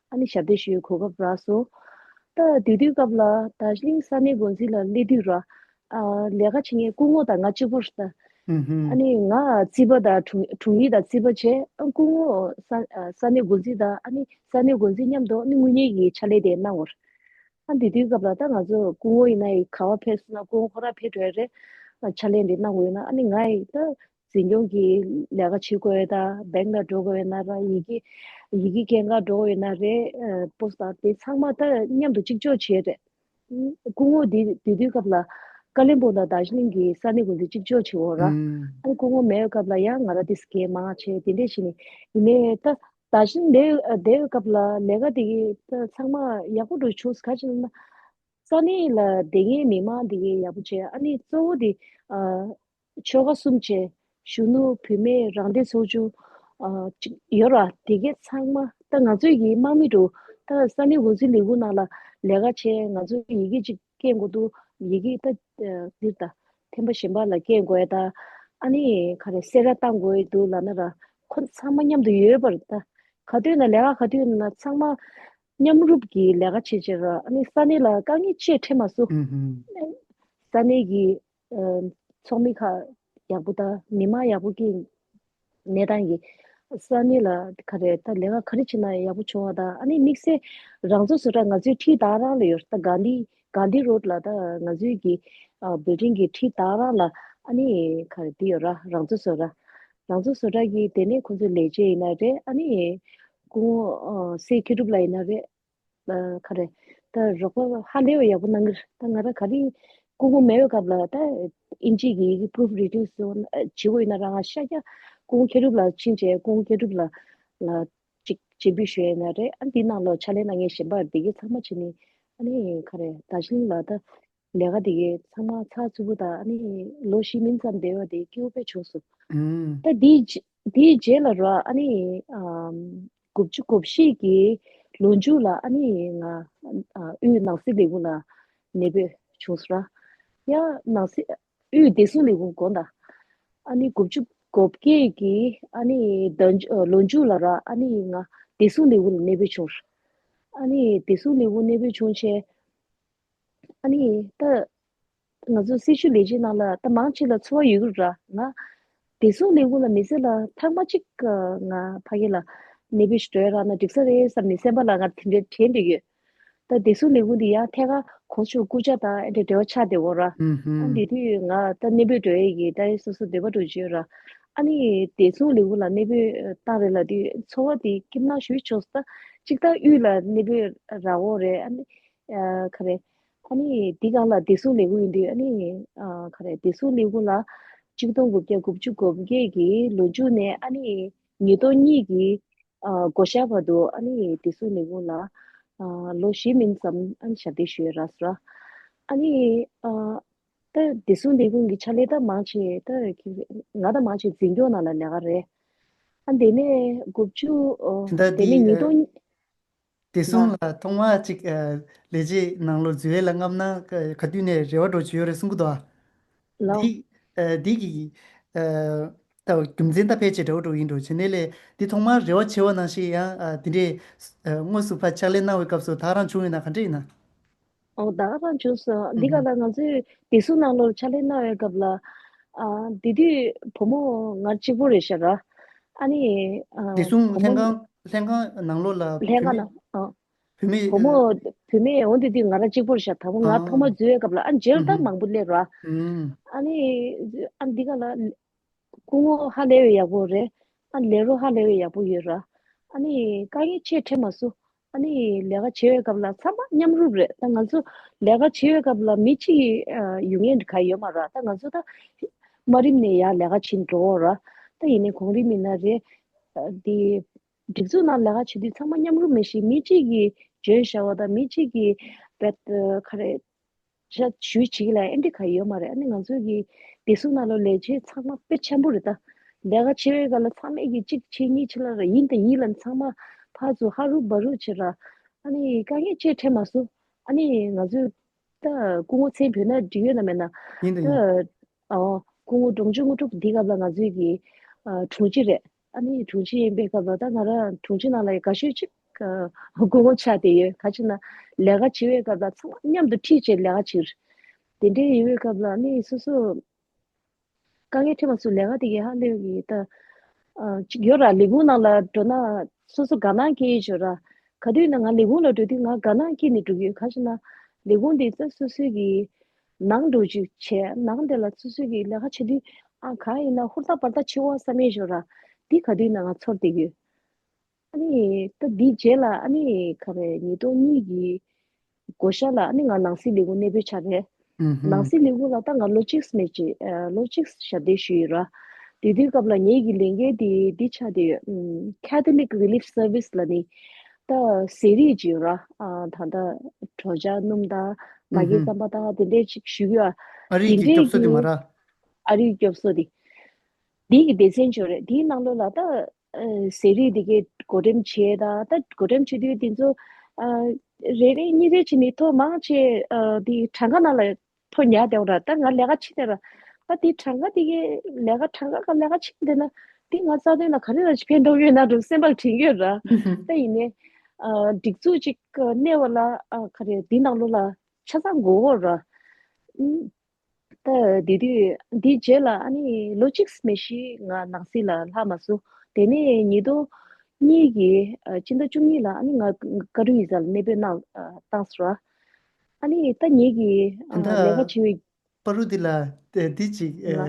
ཨ་ནི་ཞབས་བདེ་ཞུ་གོ་སྐབས་རག་སོང་། ད་དེ་དུས་སྐབས་ལ་རྡོ་རྗེ་གླིང་ས་གནས་འགོ་འཛིན་ལ་སླེབས་དུས་ར། ཨ་ལས་ཀ་བྱེད་མཁན་སྐུ་ངོ་དང་ང་གཅིག་པོ་རེད་ད། ཨུ་ཧུམ། ཨ་ནི་ང་རྩིས་པ་དང་དྲུང་དྲུང་ཡིག་དང་རྩིས་པ་བྱས། ཨ་སྐུ་ངོ་ས་ཨ་ས་གནས་འགོ་འཛིན་དང་ཨ་ནི་ས་གནས་འགོ་འཛིན་མཉམ་དུ་ཨ་ནི་དངུལ་གཉེར་གྱི་ཕྱག་ལས་དེ་གནང་བ་རེད། ཨ་འདི་དུས་སྐབས་ལ་ད་ང་ཚོ་སྐུ་ངོ་ཡིན་ན་ཡི་ག་བ་ཕེབས་སོང་ན་སྐུ་ངོ་ཁོ་རང་ཕེབས་འགྲོ་ཡ་རེད། ཨ་ཕྱག་ལས་འདི་གནང་དགོས་ཡོད་ན་ཨ་ནི་ང་ཡི་ད་འཛིན་སྐྱོང་གི་ལས་ཀ་བྱེད་དགོས་ཡ་ད་བེང་ལ་འགྲོ་དགོས་ཡ་ན་ར་ཡི་གེ་ཡི་གེ་སྐྱེལ་ག་འགྲོ་དགོས་ཡ་ན་རེད། ཨ་པོ་སི་ཊི་དང་དེ་ཚང་མ་ད་མཉམ་དུ་གཅིག་ལྕོགས་བྱས་རེད། ཨ་སྐུ་ངོ་འདི་དེ་དུས་སྐབས་ལ་ཀ་ལིམ་པོང་དང་རྡོ་རྗེ་གླིང་གི་ས་གནས་འགོ་འཛིན་གཅིག་ལྕོགས་བྱེད་འོ་ར། ཨ་སྐུ་ངོ་མེད་པའི་སྐབས་ལ་ཡང་ང་ར་དེ་སྐད་མང་བྱས་དེ་འདྲས་བྱས་ནས་ཡིན་ནའི་ད། ད་ཕྱིན་འདས་འདས་པའི་སྐབས་ལ་ལས་ཀ་དེ་གི་ད་ཚང་མ་ཡག་པོ་འགྲོ་བྱུང་། ག་ཅི་ལབ་ན་ས་གནས་ལ་བསྡད་མཁན་མི་མང་དེ་གི་ཡག་པོ་བྱས། ཨ་ནི་གཙོ་བོ་དེ་ཨ་ཆོལ་ཁ་གསུམ་བྱས་གཞོན་ནུ་བུད་མེད་རང་བདེན་ཚོགས་ཆུང་ཨ་ཅིག་ཡོད་ར། དེ་གི་ཚང་མ་ད་ང་ཚོའི་གི་དམག་མི་འགྲོ་ད་ས་གནས་འགོ་འཛིན་ལས་ཁུངས་ནང་ལ་ལས་ཀ་བྱས། ང་ཚོའི་ཡི་གེ་ཅིག་སྐྱེལ་དགོས་འདུག་ཡི་གེ་ད་འདིར་ད་ཐེམ་པ་གཞན་པ་ལ་སྐྱེལ་དགོས་ཡ་ད་ཨ་ནི་ག་རེ་གསལ་བསྒྲགས་བཏང་དགོས་འདུག་ལབ་ན་ར་ཁོ་ཚང་མ་མཉམ་དུ་ཡོད་པར་ད། ག་དུས་ན་ལས་ཀ་ག་དུས་ན་ཚང་མ་མཉམ་རུབ་ཀྱི་ལས་ཀ་བྱེད་བྱེད་ར། ཨ་ནི་ས་གནས་ལ་དཀའ་ངལ་ཆེ་འཕྲད་མ་སོང་། ཨུ་ཧུམ། ས་གནས་ཀྱི་ཨ་ཚོགས་མི་ཁག་ཡག་པོ་དང་མི་མང་ཡག་པོ་ཀྱི་གནས་སྟངས་ཀྱི་ས་གནས་ལ་ག་རེ་ད་ལས་ཀ་ག་རེ་བྱེད་ན་ཡག་པོ་བྱུང་བ་དང་། ཨ་ནི་དམིགས་བསལ་རང་བཟོ་བཟོ་གྲྭ་ང་ཚོའི་འཁྲིས་ད་རང་ལ་ཡོད་ད་གྷན་དྷི་གྷན་དྷི་རོཌ་ལ་ད་ང་ཚོའི་གི་ཨ་བིལ་ཌིང་གི་འཁྲིས་ད་རང་ལ་ཨ་ནི་ག་རེ་འདི་ཡོད་ར། རང་བཟོ་བཟོ་གྲྭ་རང་བཟོ་བཟོ་གྲྭ་གི་དེ་ནས་ཁོང་ཚོའི་ལས་བྱེད་ཡིན་ན་རེད། ཨ་ནི་སྐུ་ངོ་ཨ་སྲས་མཁས་གྲུབ་ལགས་ཡིན་ན་རེད། ཨ་ག་རེ་ད་རོགས་པ་ཧ་ལས་པ་ཡག་པོ་གནང་གི་རེད། ད་ང་རང་ག་རེ་སྐུ་ངོ་མེད་པའི་སྐབས་ལ་ད་ཨིན་ཇི་གི་ཡི་གེ་པུ་རུབ་རི་ཌིའུ་སི་བྱེད་དགོས་ཡིན་ན་རང་ང་ཤ་རྒྱག་སྐུ་ངོ་མཁས་གྲུབ་ལགས་ཕྱིན་བྱས་སྐུ་ངོ་མཁས་གྲུབ་ལགས་ལ་ཅིག་སྤྱན་འབུལ་ཞུ་ཡ་ཡིན་ན་རེད། ཨ་འདི་ནང་ལོགས་ཕྱག་ལས་གནང་མཁན་གཞན་པ་འདི་གའི་ཚང་མ་བྱས་ནས་ཨ་ནི་ག་རེ་ད་ཕྱིན་ལ་ད་ལས་ཀ་དེ་གའི་ཚང་མ་ཚགས་ཚུད་པོ་དང་ཨ་ནི་ལོ་བཞི་མིན་ཙམ་བསྡད་པ་དེ་སྐྱིད་པོ་དཔེ་བྱུང་སོང་། ཨུམ། ད་དེའི་རྗེས་དེའི་རྗེས་ལ་ར་ཨ་ནི་ཨམ་དགུ་བཅུ་གོ་བཞི་གི་ལོ་མཇུག་ལ་ཨ་ནི་ང་ཨ་དབུས་ནང་སྲིད་ལས་ཁུངས་ལ་གནས་སྤོས་བྱུང་སོང་ར། ཡང་ནང་སྲིད་དབུས་བདེ་སྲུང་ལས་ཁུངས་དགོངས་དག་ཨ་ནི་དགུ་བཅུ་གོ་བརྒྱད་ཀྱི་ཨ་ནི་ཟླ་མཇུག་ལོ་མཇུག་ལ་ར་ཨ་ནི་ང་བདེ་སྲུང་ལས་ཁུངས་ལ་གནས་སྤོས་བྱུང་། ཨ་ནི་བདེ་སྲུང་ལས་ཁུངས་གནས་སྤོས་བྱུང་བྱས། ཨ་ནི་ད་ ང་ཚོ་སྲི་ཞུ་ལས་བྱེད་ནང་ལ་ད་མང་ཆེ་ལ་ཚོར་བ་ཡོད་ཀྱི་ར། ང་བདེ་སྲུང་ལས་ཁུངས་ལ་མི་ཚེ་ལ་ཐེངས་མ་གཅིག་ང་ཕ་གི་ལ་གནས་སྤོས་ཤིག་འགྲོ་ཡ་རག་ན་འགྲིག་ས་རེད་བསམ་ནས་སེམས་པ་ལ་ང་དེ་འདྲའི་དྲན་འདོད་ཡོད། ད་བདེ་སྲུང་ལས་ཁུངས་འདི་ཡང་ཐད་ཀར་གོང་ཞུས་སྐུ་ཕྱྭ་དང་ཨེ་འདྲ་འབྲེལ་བ་ཆགས་བསྡད་ཡོད་ར། ཨ་འདི་དུས་ང་ད་གནས་སྤོས་འགྲོ་ཡས་ཀྱི་ད་སོ་སོ་འདོད་པ་འདྲ་བྱེད་ཡོད་ར། ཨ་ནི་བདེ་སྲུང་ལས་ཁུངས་ལ་གནས་སྤོས་བཏང་རེད་ལབ་དུས་ཚོར་བ་དེ་སྐྱིད་སྣང་ཞེ་པོ་བྱུང་སོང་། ད་གཅིག་ད་དབུས་ལ་གནས་སྤོས་རག་ཡོད་རེད། ཨ་ནི་ཨ་ག་རེ། ཨ་ནི་འདི་སྒང་ལ་བདེ་སྲུང་ལས་ཁུངས་ཡིན་དུས་ཨ་ནི་ཨ་ག་རེ་བདེ་སྲུང་ལས་ཁུངས་ལ་གཅིག་སྟོང་དགུ་བརྒྱ་དགུ་བཅུ་གོ་བརྒྱད་ཀྱི་ལོ་མཇུག་ནས་ཨ་ནི་ཉིས་སྟོང་གཉིས་ཀྱི་ཨ་བགོ་བཤའ་བར་དུ་ཨ་ནི་བདེ་སྲུང་ལས་ཁུངས་ལ་ཨ་ལོ་བཞི་མིན་ཙམ་ཨ་ནི་ཞབས་འདེགས་ཞུས་ཡོད་ར་སོ། ཨ་ནི་ཨ་ད་བདེ་སྲུང་ལས་ཁུངས་ཀྱི་ཕྱག་ལས་ད་མང་ཆེ་ད་ང་ད་མང་ཆེ་འཛིན་སྐྱོང་ནང་ལ་ལས་ཀ་རེད། ཨ་དེ་ནས་དགུ་བཅུ་ཨོ་ད་དེ་ནས་འདི་ཉིས་སྟོང་བདེ་ལ། སྲུང་ལ་ཐོག་མ་གཅིག་ཨ་ལས་བྱེད་ནང་ལོགས་འཛུལ་ཡས་ལ་མངགས་ན་ག་ག་དུས་ནས་རེ་བ་འདྲ་བྱེད་ཡོད་རེད་གསུང་གི་འདུག་ཨ། ལའོ། འདི་ཨ་འདི་གི་ཨ་ད་རྒྱུ་མཚན་ད་ཕལ་ཆེར་འདྲ་བོ་འདྲ་བོ་ཡིན་འགྲོ་བྱས་ནས་ལས་འདི་ཐོག་མར་རེ་བ་བྱེད་པ་ནང་བཞིན་ཡང་ཨ་འདི་འདྲའི་ཨ་དངོས་སུ་ཕར་ཕྱག་ལས་གནང་བའི་སྐབས་སུ་ད་ག་རང་བྱུང་ཡོད་ན་ག་འདྲ་ཡིན་ན། ཨོ་ད་ག་རང་བྱུང་སོང་། འདི་ག་ལ་ང་ཚོས་བདེ་སྲུང་ནང་ལོགས་ཕྱག་ལས་གནང་བའི་སྐབས་ལ་ཨ་དེ་དུས་བུ་མོ་ང་གཅིག་པོ་རེད་ཤག་ར། ཨ་ནི་ཨ་བདེ་སྲུང་བུ་མོ་ལྷན་ཁང་ལྷན་ཁང་ནང་ལོགས་ལ་ལྷན་ཁང་ནང་ཨ་བུད་མེད་བུ་མོ་ཨ་བུད་མེད་འོ་དེ་དུས་ང་རང་གཅིག་པོ་རེད་ཤག་ད་བུ་ང་ཨ་ཐོག་མ་འཛུལ་བའི་སྐབས་ལ་ཨ་མཇལ་ཨུ་ད་ཧུ་མང་པོ་སླེབས་ར། ཨུ་ཨ་ནི་ཨ་འདི་ག་ལ་སྐུ་ངོ་ཧ་ལས་པའི་ཡག་པོ་རེད། ཨ་ལས་རོགས་ཧ་ལས་པའི་ཡག་པོ་ཡོད་ར། ཨ་ནི་དཀའ་ངལ་ཆེ་འཕྲད་མ་སོང་། ཨ་ནི་ལས་ཀ་བྱེད་པའི་སྐབས་ལ་ཚང་མ་མཉམ་རུབ་རེད། ད་ང་ཚོ་ལས་ཀ་བྱེད་པའི་སྐབས་ལ་མི་གཅིག་ཨ་ཡོང་མཁན་ག་ཡོད་མ་རེད། ད་ང་ཚོ་ད་དམའ་རིམ་ནས་ཡར་ལས་ཀ་བྱེད་འགྲོ་འོ་ར། ད་ཡིན་ནའི་གོང་རིམ་ཡིན་ན་རེད། ཨ་འདི་སྒྲིག་འཛུགས་ནང་ལས་ཀ་བྱེད་དུས་ཚང་མ་མཉམ་རུབ་མི་ཤེས། མི་གཅིག་གིས་འཇོན་ཤག་པ་དང་མི་གཅིག་གིས་བེད་ག་རེ་ཤ་ཞུས་བྱེད་ཀྱི་ལ་ཨེ་འདྲ་ག་ཡོད་མ་རེད། ཨ་ནི་ང་ཚོ་གི་བདེ་སྲུང་ནང་ལོགས་ལས་བྱེད་ཚང་མ་དཔེ་ཆེན་པོ་རེད་ད། ལས་ཀ་བྱེད་པའི་སྐབས་ལ་ཚང་མས་ཀྱི་གཅིག་བྱེད་གཉིས་བྱེད་ལ་ར་ཡིན་དང་ཡིན་ལ་ཚང་མ་ཕར་ཚུར་ཧ་རུབ་བ་རུབ་བྱེད་ར། ཨ་ནི་དཀའ་ངལ་ཅིག་འཕྲད་མ་སོང་། ཨ་ནི་ང་ཚོས་ད་སྐུ་ངོ་མཚན་བོས་ན་འགྲིག་ཡོད་ན་མེད་ན། ཡིན་དང་ཡིན། ད་ཨོ་སྐུ་ངོ་འབྲོང་ཆུང་དངོས་གྲུབ་འདི་སྐབས་ལ་ང་ཚོའི་གི་ཨ་དྲུང་ཆེ་རེད། ཨ་ནི་དྲུང་ཆེ་ཡིན་པའི་སྐབས་ལ་ད་ང་རང་དྲུང་ཆེ་ནང་ལ་ཡི་དགའ་ཤོས་གཅིག་ཨ་སྐུ་ངོ་ཆགས་བསྡད་ཡོད། ག་ཅི་ན་ལས་ཀ་བྱེད་པའི་སྐབས་ལ་ཚང་མ་མཉམ་དུ་ཁྲིད་བྱས་ལས་ཀ་བྱེད། དེ་འདྲའི་ཡོད་པའི་སྐབས་ལ་ནི་སོ་སོ་དཀའ་ངལ་འཕྲད་མ་སོང་། ལས་ཀ་དེ་གའི་ཧ་ལས་ཀྱི་ད་ཨ་གཅིག་ཡོད་ར། ལས་ཁུངས་ནང་ལ་འགྲོ་ན་སོ་སོ་དགའ་སྣང་སྐྱེ་ཡི་ཡོད་ར། ག་དུས་ན་ང་ལས་ཁུངས་ལ་འགྲོ་དུས་ང་དགའ་སྣང་སྐྱེས་ནས་འགྲོ་གི་ཡོད། ག་ཅི་ན་ལས་ཁུངས་དེ་ཚོ་སོ་སོའི་གི་ནང་འགྲོ་རྒྱུ་བྱས་ནང་དེ་ལ་སོ་སོའི་གི་ལས་ཀ་བྱེད་དུས་ཨ་གང་ཡིན་ན་ཧུར་ཐག་འབར་ཐག་བྱེད་དགོས་བསམ་ཡས་ཡོད་ར། འདི་ག་དུས་ན་ང་ཚོར་བསྡད་ཡོད། ཨ་ནི་ད་འདི་རྗེས་ལ་ཨ་ནི་ག་རེ་ཉིས་སྟོང་གཉིས་ཀྱི་བགོ་བཤའ་ལ་ཨ་ནི་ང་ནང་སྲིད་ལས་ཁུངས་གནས་སྤོས་ཆགས་རེད། ཨུ་ཧུམ། ནང་སྲིད་ལས་ཁུངས་ལ་ད་ང་ལོ་གཅིག་མེད་ཅིག་ཨ་ལོ་གཅིག་ཞབས་འདེགས་ཞུས་ཡོད་ར། དེ་དུས་སྐབས་ལ་ངེད་ཀྱི་ལས་འགན་དེ་འདི་ཆགས་བསྡད་ཡོད། ཨུམ། Catholic Relief Service ལ་ནི་ད་ཟས་རིགས་ཅིག་ཡོད་ར། ཨ་ད་ལྟ་གྲོ་ཇག་སྣུམ་དང་ཨུ་མ་གི་ཧུམ། རྩམ་པ་དང་དེ་འདྲས་ཅིག་ཞུ་གི་ཡོད། ཨ་རིའི་དེ་གི་འདྲས་སྐྱོབ་གསོ་དེ་མ་ཀྱི་ར། ཨ་རིའི་སྐྱོབ་གསོ་དེ། འདི་གི་སྡེ་ཚན་ཅིག་ཡོད་རེད། དེའི་ནང་ལོགས་ལ་ད་ཨ་ཟས་རིགས་དེ་གའི་བགོ་འགྲེམས་བྱས་ད་ད་བགོ་འགྲེམས་བྱེད་དུས་དེ་ཚོ་ཨ་རེ་རེ་གཉིས་རེ་བྱས་ནས་ཐོ་མང་ཆེ་ཨ་དེ་གྲངས་ཀ་ནང་ལ་ཐོ་ཉར་བསྡད་ཡོད་ར། ད་ང་ལས་ཀ་བྱེད་བསྡད་ར། ཨ་དེ་གྲངས་ཀ་དེ་གའི་ལས་ཀ་གྲངས་ཀ་ག་ལས་ཀ་བྱེད་བསྡད་ན་དེ་ང་རྩ་དོན་ལ་ག་རེ་ལ་ཕན་ཐོགས་ཡོད་ན་འགྲོ་སེམས་པ་ལ་དྲན་གྱི་ཡོད་ར། ད་ཡིན་ནའི་ཨ་སྒྲིག་འཛུགས་ཅིག་གནས་པ་ལ་ཨ་ག་རེ་དེ་ནང་ལོགས་ལ་ཆ་ཚང་དགོས་ཡོད་ར། ཨུམ། ད་དེ་དུས་འདིའི་རྗེས་ལ་ཨ་ནི་ལོ་གཅིག་མེད་ཤི་ང་ནང་སྲིད་ལ་ལྷག་མ་སོང་། དེ་ནས་ཉིས་སྟོང་གཉིས་ཀྱི་ཨ་སྤྱི་ཟླ་བཅུ་གཉིས་ལ་ཨ་ནི་ང་ཀ་ཏུ་ཡི་ཟ་ལ་གནས་སྤོས་གནང་ཨ་བཏང་སོང་ར། ཨ་ནི་ད་ངེད་ཀྱི་ཨ་ད་ལས་ཀ་བྱེད་པའི་པ་རུ་འདི་ལ་དེ་འདི་ཅིག་ལ་ཨ་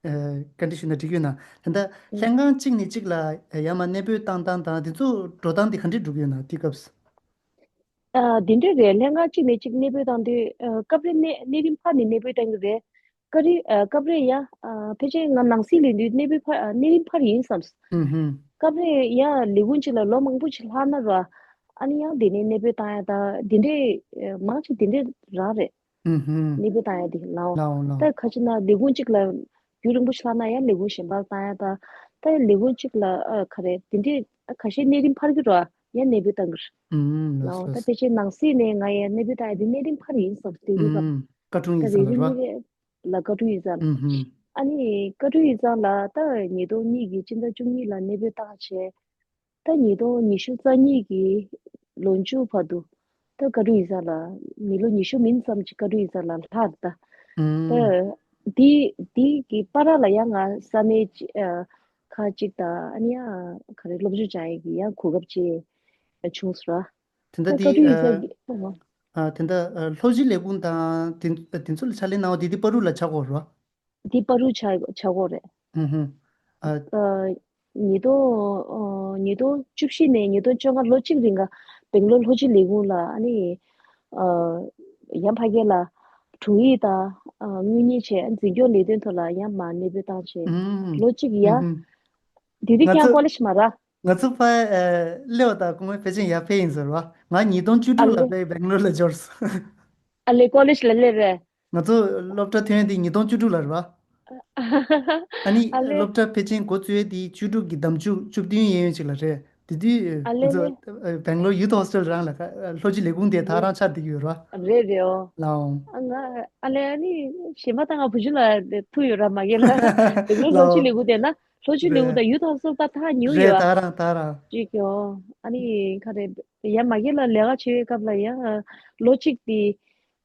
ཨ་བཀའ་འདྲི་ཞུ་ན་འགྲིག་ཡོད་ན། ད་ལྟ་ལྷན་ཁང་གཅིག་ནས་གཅིག་ལ་ཡར་མར་གནས་སྤོས་བཏང་སྟངས་དང་དེ་ཚོ་འགྲོ་སྟངས་དེ་ག་འདྲས་འགྲོ་གི་ཡོད་ན་དེ་སྐབས་སུ། ཨ་འདི་འདྲ་རེད། ལྷན་ཁང་གཅིག་ནས་གཅིག་གནས་སྤོས་བཏང་དུས་ཨ་སྐབས་རེ་གནས་གནས་རིམ་ཕར་ནས་གནས་སྤོས་བཏང་གི་རེད། སྐབས་རེ་ཨ་སྐབས་རེ་ཡང་ཨ་ཕལ་ཆེར་ང་ནང་སྲིད་ལས་དུས་གནས་སྤོས་ཕར་ཨ་གནས་རིམ་ཕར་ཡིན་བསམས། ཧུམ་ཧུམ། སྐབས་རེ་ཡང་ལས་ཁུངས་གཅིག་ལ་ལོ་མང་པོ་ཞིག་ལྷག་ན་ར། ཨ་ནི་ཡང་དེ་ནས་གནས་སྤོས་བཏང་ཡ་ད་འདི་འདྲའི་ཨ་མང་ཆེ་འདི་འདྲའི་རང་རེད། ཧུམ་ཧུམ། གནས་སྤོས་བཏང་ཡ་དེ་ལའོ། ལའོ་ལའོ། ད་ཁ་ཅིག་ན་ལས་ཁུངས་གཅིག་ལ་རྒྱུན་རིང་པོ་ཞིག་ལྷག་ན་ཡང་ལས་ཁུངས་གཞན་པར་བཏང་ཡ་ད། ད་ལས་ཁུངས་གཅིག་ལ་ཨ་ག་རེ་དེ་འདྲའི་ཨ་ཁ་ཤས་གནས་རིམ་འཕར་གྱི་ར་ཡང་གནས་སྤོས་བཏང་གི་རེད། ཨུམ། ལའོ། ལགས་སོ། ད་ཕལ་ཆེར་ནང་སྲིད་ནས་ང་ཡང་གནས་སྤོས་བཏང་ཡ་དེ་གནས་རིམ་འཕར་ཡིན་བསམ་དེ་རིང་ཨུམ། ཀ་ཀྲུང་ད་ཡིག་རེ་ཚང་རེད་རེ་བ། གཉིས་རེ་ལ་ཀ་ཀྲུང་ཡིག་ཚང་། ཨུམ་ཧུམ། ཨ་ནི་ཀ་ཀྲུང་ཡིག་ཚང་ལ་ད་ཉིས་སྟོང་གཉིས་ཀྱི་སྤྱི་ཟླ་བཅུ་གཉིས་ལ་གནས་སྤོས་བཏང་བྱས། ད་ཉིས་སྟོང་ཉི་ཤུ་རྩ་གཉིས་ཀྱི་ལོ་མཇུག་བར་དུ་ད་ཀ་ཀྲུང་ཡིག་ཚང་ལ་མི་ལོ་ཉི་ཤུ་མིན་ཙམ་ཅིག་ཀ་ཀྲུང་ཡིག་ཚང་ལ་ལྷག་ད། ཨུམ། ད་དེ་དེ་གི་བར་ལ་ཡང་ང་ས་གནས་ཅི་ཨ་ཁག་ཅིག་དང་ཨ་ནི་ཡང་ག་རེ་སློབ་སྦྱོང་བྱ་ཡས་ཀྱི་ཡང་གོ་སྐབས་ཅིག་བྱུང་སོང་ར། དེ་འདྲ་ད་དེ་བཀའ་དྲིན་ཡིན་ས་ཨ་གི་ཨ་ཨ་དེ་འདྲ་ཨ་སློབ་སྤྱི་ལས་ཁུངས་དང་དེ་དེ་ཚོ་ལ་ཕྱག་ལས་གནང་བ་དེ་དེ་པ་རུ་ལ་ཆགས་ཀྱི་ཡོད་རེད་བ། འདི་པ་རུ་ཆགས་ཆགས་ཀྱི་ཡོད་རེད། ཧུམ་ཧུམ། ཨ། ཨ། ཉིས་སྟོང་ཨ། ཉིས་སྟོང་བཅུ་བཞི་ནས་ཉིས་སྟོང་བཅོ་ལྔ་ལོ་གཅིག་རིང་ག་སྦེང་ལོར་ལྷོ་སྤྱི་ལས་ཁུངས་ལ་ཨ་ནི་ཨ། ཡང་ཕ་གི་ལ་དྲུང་ཡིག་དང་ཨ། དངུལ་གཉེར་བྱས། འཛིན་སྐྱོང་ལས་དོན་ཐོག་ལ་ཡང་མར་གནས་སྤོས་བཏང་བྱས། ཧུམ་ལོ་གཅིག་ཡ། ཧུམ་ཧུམ། དེ་དུས་ང་ཁྱེད་ཚོ་ཀོ་ལེ་ཇི་མ་ར། ང་ཚོ་ཕ་ཨ། སླེབས་པ་དང་གོང་མའི་ཕལ་ཆེར་ཡར་ཕེབས་ཡིན་ཟེར་བ། ང་ཉིས་སྟོང་བཅུ་ཨ་དྲུག་ལ་ལེ། ཕེབས་སྦེང་ལོར་ལ་འབྱོར་སོང་། ཨ་ལེ་ཀོ་ལེ་ཇི་ལ་སླེབས་རེད། ང་ཚོ་སློབ་གྲྭ་ཐོན་དེ་ཉིས་སྟོང་བཅུ་དྲུག་ལ་རེད་བ། ཨ་ནི་ཨ་ལེ། སློབ་གྲྭ་ཕལ་ཆེར་འགོ་བཙུགས་དེ་བཅུ་དྲུག་གི་ཟླ་མཇུག་བཅུ་བདུན་གཡས་གཡོན་ཅིག་ལ་རེད། དེ་དུས་ཨ་ང་ལེ་ཚོ་ལེ། སྦེང་ལོར་ཡུ་ཐི་ཧོ་སི་ཊེལ་རང་ལ་ལྷོ་སྤྱི་ལས་ཁུངས་དེ་ཐག་རང་ཆགས་བསྡད་ཀྱི་ཡོད་རེད་བ། རེད་རེད་ཨོ། ལའོ། ཨ་ང་ཨ་ལེ་ཨ་ནི་གཞན་པ་ད་ང་བུ་ཆུང་ལ་ཐུག་ཡོད་ར་མ་གི་ལ། སྦེང་ལོར་ལྷོ་སྤྱི་ལའོ། ལས་ཁུངས་དེ་ན་ལྷོ་སྤྱི་ལས་ཁུངས་རེད། དང་ཡུ་ཐི་ཧོ་སི་ཊེལ་ད་ཐག་ཉེ་རེད་ཡོད་ཨ། ཐག་རང་ཐག་རང་། ཅིག་ཡོ། ཨ་ནི་ག་རེ། ཡང་མ་གི་ལ་ལས་ཀ་བྱེད་པའི་སྐབས་ལ་ཡང་ལོ་གཅིག་དེ་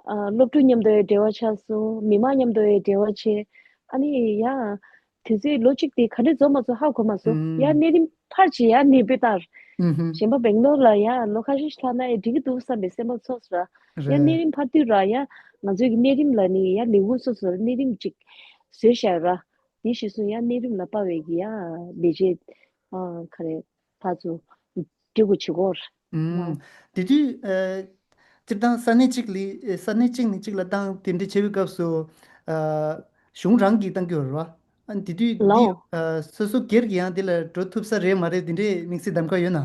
ཨ། སློབ་ཕྲུག་མཉམ་དུ་ཡང་འབྲེལ་བ་ཆགས་སོང་། མི་མང་མཉམ་དུ་ཡང་འབྲེལ་བ་བྱས། ཨ་ནི་ཡང་དུས་ཚོད་ལོ་གཅིག་དེ་ག་འདྲས་རྫོགས་མ་རྫོགས་ཧ་གོ་མ་སོང་། ཡང་ཨུམ། གནས་རིམ་འཕར་བྱས་ཡང་གནས་སྤོས་བཏང་། ཨུམ་ཧུམ། གཞན་པ་སྦེང་ལོར་ལ་ཡང་ལོ་ཁ་ཤས་ཤིག་ལྷག་ན་ཡང་འགྲིག་གི་འདུག་བསམ་པའི་སེམས་པ་ཚོར་སོང་ར། ཡང་གནས་རེད། རིམ་འཕར་དུས་ར་ཡང་ང་ཚོའི་གི་གནས་རིམ་ལ་ནི་ཡང་ལས་ཁུངས་སོ་སོར་གནས་རིམ་ཅིག་བཟོས་བཞག་ར། དེ་གཞི་བཟུང་ཡང་གནས་རིམ་ལ་དཔག་པའི་གི་ཡང་ལས་བྱེད་ཨ། ག་རེ། ཕར་ཚུར་འགྲིག་གོ་བྱེད་གོ། ཨུམ། དེ་དུས་ཨ། སྤྱིར་བཏང་ས་གནས་གཅིག་ལ་ས་གནས་གཅིག་ནས་གཅིག་ལ་བཏང་དེ་འདྲ་བྱེད་པའི་སྐབས་སུ་ཨ། གཞུང་རང་གིས་བཏང་གི་ཡོད་རེད་བ། ཨ། དེ་དུས་འདི་ལའོ། ཨ། སོ་སོ་སྒེར་གྱི་ཡང་འདི་ལ་འགྲོ་ཐུབ་ས་རེད་མ་རེད་དེ་འདྲའི་དམིགས་བསལ་གདམ་ག་ཡོད་ན།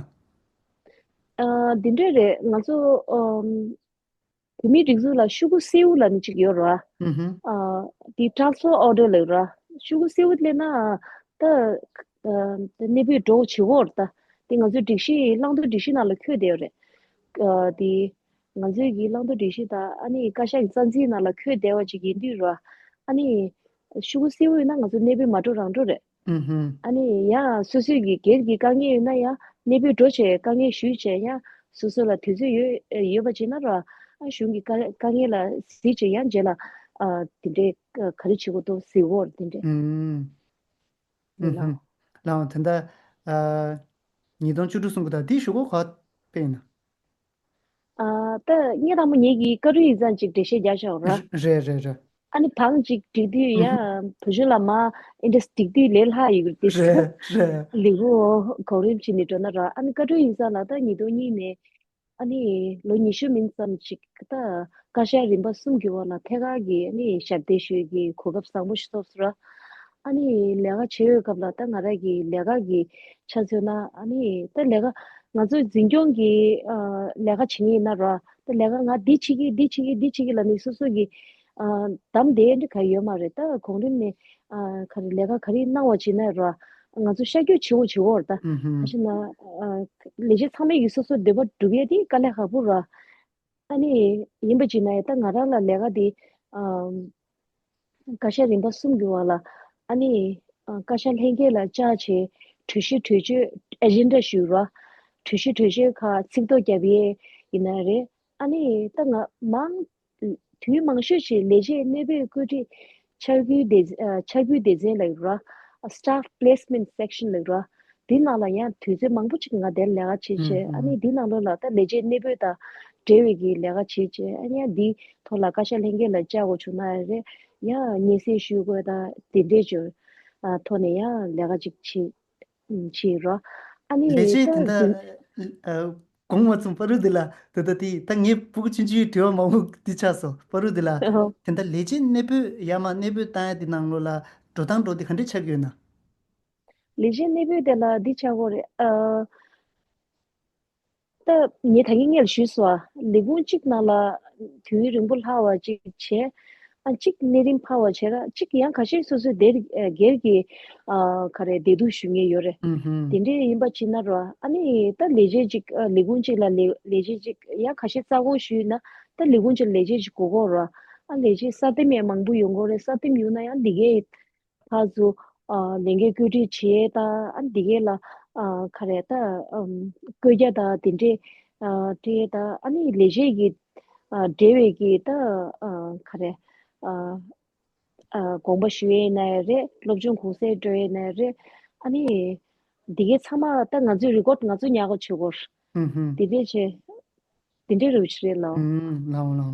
ཨ། འདི་འདྲ་རེད། ང་ཚོ་ཨམ། བོད་མིའི་སྒྲིག་འཛུགས་ལ་ཤོག་གུ་སེའུ་ལབ་ནི་གཅིག་ཡོད་རེད་བ། ཨུ་ཧུམ། ཨ། དེ་transfer order ལབ་ར། ཤོག་གུ་སེའུ་སླེབས་ན་ད་ཨ། གནས་སྤོས་འགྲོ་བྱེད་དགོས་རེད་ད། དེ་ང་ཚོའི་སྒྲིག་གཞི་བླང་དོར་སྒྲིག་གཞི་ནང་ལ་འཁོད་བསྡད་ཡོད་རེད། ཨ། དེ་ང་ཚོའི་གི་བླང་དོར་སྒྲིག་གཞི་དང་ཨ་ནི་བཀའ་ཤག་གི་རྩ་འཛིན་ནང་ལ་འཁོད་བསྡད་པ་ཅིག་ཡིན་དུས་ར། ཨ་ནི་ཤོག་གུ་སེའུ་ཡོད་ན་ང་ཚོ་གནས་སྤོས་མ་འགྲོ་རང་འགྲོ་རེད། ཨུ་ཧུམ། ཨ་ནི་ཡང་སོ་སོའི་གི་སྒེར་གྱི་དཀའ་ངལ་ཡོད་ན་ཡང་གནས་སྤོས་འགྲོ་བྱས་དཀའ་ངལ་ཞུས་བྱས་ཡང་སོ་སོ་ལ་དུས་ཚོད་ཡོད་ཡོད་པ་བྱས་ན་ར། ཨ་གཞུང་གི་དཀའ་དཀའ་ངལ་ལ་གཟིགས་བྱས་ཡང་རྗེས་ལ་ཨ་དེ་འདྲའི་ག་རེ་བྱེད་དགོས་འདུག་གཟིགས་འོར་དེ་འདྲའི། ཨུམ། ཨུ་ལགས། ཧུམ། ལགས་དེ་འདྲ་ཨ་ཉིས་སྟོང་བཅུ་དྲུག་གསུང་གི་ད་དེ་ཞུ་སྒོ་ག་པས་ཡིན་ན། ཨ། ད་ངས་དང་པོ་ངེད་ཀྱི་བཀའ་དྲིན་ཡིག་ཚང་ཅིག་འགྲེལ་བཤད་རྒྱག་ཤོག་ར། རེད་རེད་རེད། ཨ་ནི་དང་ཅིག་འགྲིག་དུས་ཡ་བུ་ཆུང་ལ་མ་ཨིན་ཊི་རེ་སི་ཊི་འགྲིག་དུས་ལས་སླ་ཡོད་གི་རེད་རེད། ལས་ཁུངས་གོང་རིམ་ཕྱིན་ནས་འགྲོ་ན་ར། ཨ་ནི་བཀའ་དྲིན་ཡིག་ཚང་ལ་ད་ཉིས་སྟོང་གཉིས་ནས་ཨ་ནི་ལོ་ཉི་ཤུ་མིན་ཙམ་ཅིག་ད་བཀའ་ཤག་རིམ་པ་གསུམ་གྱི་འོག་ལ་ཐད་ཀར་གྱི་ཨ་ནི་ཞབས་འདེགས་ཞུ་ཡས་ཀྱི་གོ་སྐབས་བཟང་པོ་ཞིག་ཐོབ་སོང་ར། ཨ་ནི་ལས་ཀ་བྱེད་ཡོད་སྐབས་ལ་ད་ང་རང་གི་ལས་ཀ་གི་ཆ་མཚོན་ན་ཨ་ནི་ད་ལས་ཀ་ང་ཚོ་འཛིན་སྐྱོང་གི་ཨ། ལས་ཀ་བྱེད་མཁན་ཡིན་ན་ར། ད་ལས་ཀ་ང་འདི་བྱེད་ཀྱི་འདི་བྱེད་ཀྱི་འདི་བྱེད་ཀྱི་ལབ་ནས་སོ་སོ་གི་ཨ། གདམ་བསྡད་འདྲ་ག་ཡོད་མ་རེད། ད་གོང་རིམ་ནས་ཨ། ག་རེ་ལས་ཀ་ག་རེ་གནང་བ་བྱེད་ན་ར། ང་ཚོ་ཤར་བསྐྱོད་བྱེད་འོ་བྱེད་འོ་ར་ད། ཨུ་ཧུམ། ཨ་ཤི་ན་ཨ། ལས་བྱེད་ཚང་མས་ཀྱི་སོ་སོ་འདོད་པ་སྒྲུབ་ཡས་དེ་དཀའ་ལས་ཁག་པོ་ར། ཨ་ནི་ཡིན་པ་ཅིག་ན་ཡང་ད་ང་རང་ལ་ལས་ཀ་དེ་ཨ། བཀའ་ཤག་རིམ་པ་གསུམ་གྱི་འོག་ལ་ཨ་ནི་ཨ། བཀའ་ཤག་ལྷན་རྒྱས་ལ་བཅར་བྱས་གྲོས་གཞི་གྲོས་ཆོད་ཨེ་ཇེན་ཌ་ཞུ་ར། གྲོས་གཞི་གྲོས་ཆོད་ཁག་ཚིག་ཐོ་རྒྱབ་ཡས་ཡིན་ན་རེད། ཨ་ནི་ད་ང་མང་དུས་མང་ཤོས་ཤིག་ལས་བྱེད་གནས་སྤོས་བཀོད་སྒྲིག་འཆར་འབུལ་སྡེ་ཨ། འཆར་འབུལ་སྡེ་ཚན་ལབ་ར། Staff Placement Section ལབ་ར། འདི་ནང་ལ་ཡང་དུས་ཚོད་མང་པོ་ཅིག་ང་དེར་ལས་ཀ་བྱེད་ཨུ་བྱས། ཨ་ནི་ཧུམ། འདི་ནང་ལོགས་ལ་ད་ལས་བྱེད་གནས་སྤོས་དང་འབྲེལ་བའི་གི་ལས་ཀ་བྱེད་བྱས། ཨ་ནི་ཡང་འདི་ཐོག་ལ་བཀའ་ཤག་ལྷན་རྒྱས་ལ་བཅར་དགོས་བྱུང་ན་རེད། ཡང་སྙན་སེང་ཞུ་དགོས་དང་དེ་འདྲས་ཀྱི་ཨ། ཐོག་ནས་ཡང་ལས་ཀ་ཅིག་བྱེད་བྱེད་རོགས། ཨ་ནི་ལས་བྱེད་ད་དེ་འདྲ་འདི་ཨ། གོང་མ་ཚོ་པ་རུ་འདི་ལ་ད་ད་དེ་ད་ངས་སྤུ་གུ་ཆུང་ཆུང་དྲི་བ་མང་པོ་འདི་ཆགས་སོང་། པ་རུ་འདི་ལ་ཨོ། དེ་འདྲ་ལས་བྱེད་གནས་སྤོས་ཡར་མར་གནས་སྤོས་བཏང་ཡ་འདི་ནང་ལོགས་ལ་འགྲོ་སྟངས་འགྲོ་འདི་ག་འདྲས་ཆགས་ཀྱི་ཡོད་ན། ལས་བྱེད་གནས་སྤོས་དེ་ལ་འདི་ཆགས་ཀྱི་ཡོད་རེད་ཨ། ད་ངས་ད་གིན་སྔོན་ལ་ཞུས་སོང་ཨ། ལས་ཁུངས་གཅིག་ནང་ལ་དུས་ཡུན་རིང་པོ་ལྷག་པ་ཅིག་བྱས། ཨ་གཅིག་གནས་རིམ་འཕར་བ་བྱས་ར། གཅིག་ཡང་ཁ་ཤས་སོ་སོའི་སྡེ་སྒེར་གྱི་ཨ་ག་རེ་བདེ་སྡུག་ཞུ་མཁན་ཡོད་རེད། ཨུ་ཧུམ། དེ་འདྲས་ཡིན་པ་ཅིག་ན་ར། ཨ་ནི་ད་ལས་བྱེད་ཅིག་ཨ་ལས་ཁུངས་གཅིག་ལ་ལས་ལས་བྱེད་ཅིག་ཡང་ཁ་ཤས་རྩ་དགོངས་ཞུས་ན་ད་ལས་ཁུངས་གཅིག་ལ་ལས་བྱེད་ཅིག་དགོས་ཀྱི་ཡོད་ར། ཨ་ལས་བྱེད་གསར་འདེམས་ཡང་མང་པོ་ཡོང་གི་ཡོད་རེད། གསར་འདེམས་ཡོང་ན་ཡང་འདི་གའི་ཕར་ཚུར་ཨ་ལས་འགན་བཀོད་སྒྲིག་བྱེད་དང་། ཨ་འདི་གའི་ལ་ཨ་ག་རེ་ད་ཨམ་བཀོད་རྒྱ་དང་དེ་འདྲས་ཨ་སྤྲད་དང་། ཨ་ནི་ལས་བྱེད་ཀྱི་ཨ་འབྲེལ་བའི་གི་ད་ཨ་ག་རེ་ ཨ་ཨ་དགོངས་པ་ཞུ་ཡས་ཡིན་ན་ཡང་རེད། སློབ་སྦྱོང་གུང་སེང་སྤྲོད་ཡས་ཡིན་ན་ཡང་རེད། ཨ་ནི་འདི་གའི་ཚང་མ་ད་ང་ཚོའི་རི་ཀོཌ་ང་ཚོ་ཉར་དགོས་བྱེད་སྐོར། ཧུམ་ཧུམ། དེ་འདྲས་བྱས། དེ་འདྲས་རུ་ཆི་རེད་ལོ། ཧུམ། ལའོ་ལའོ།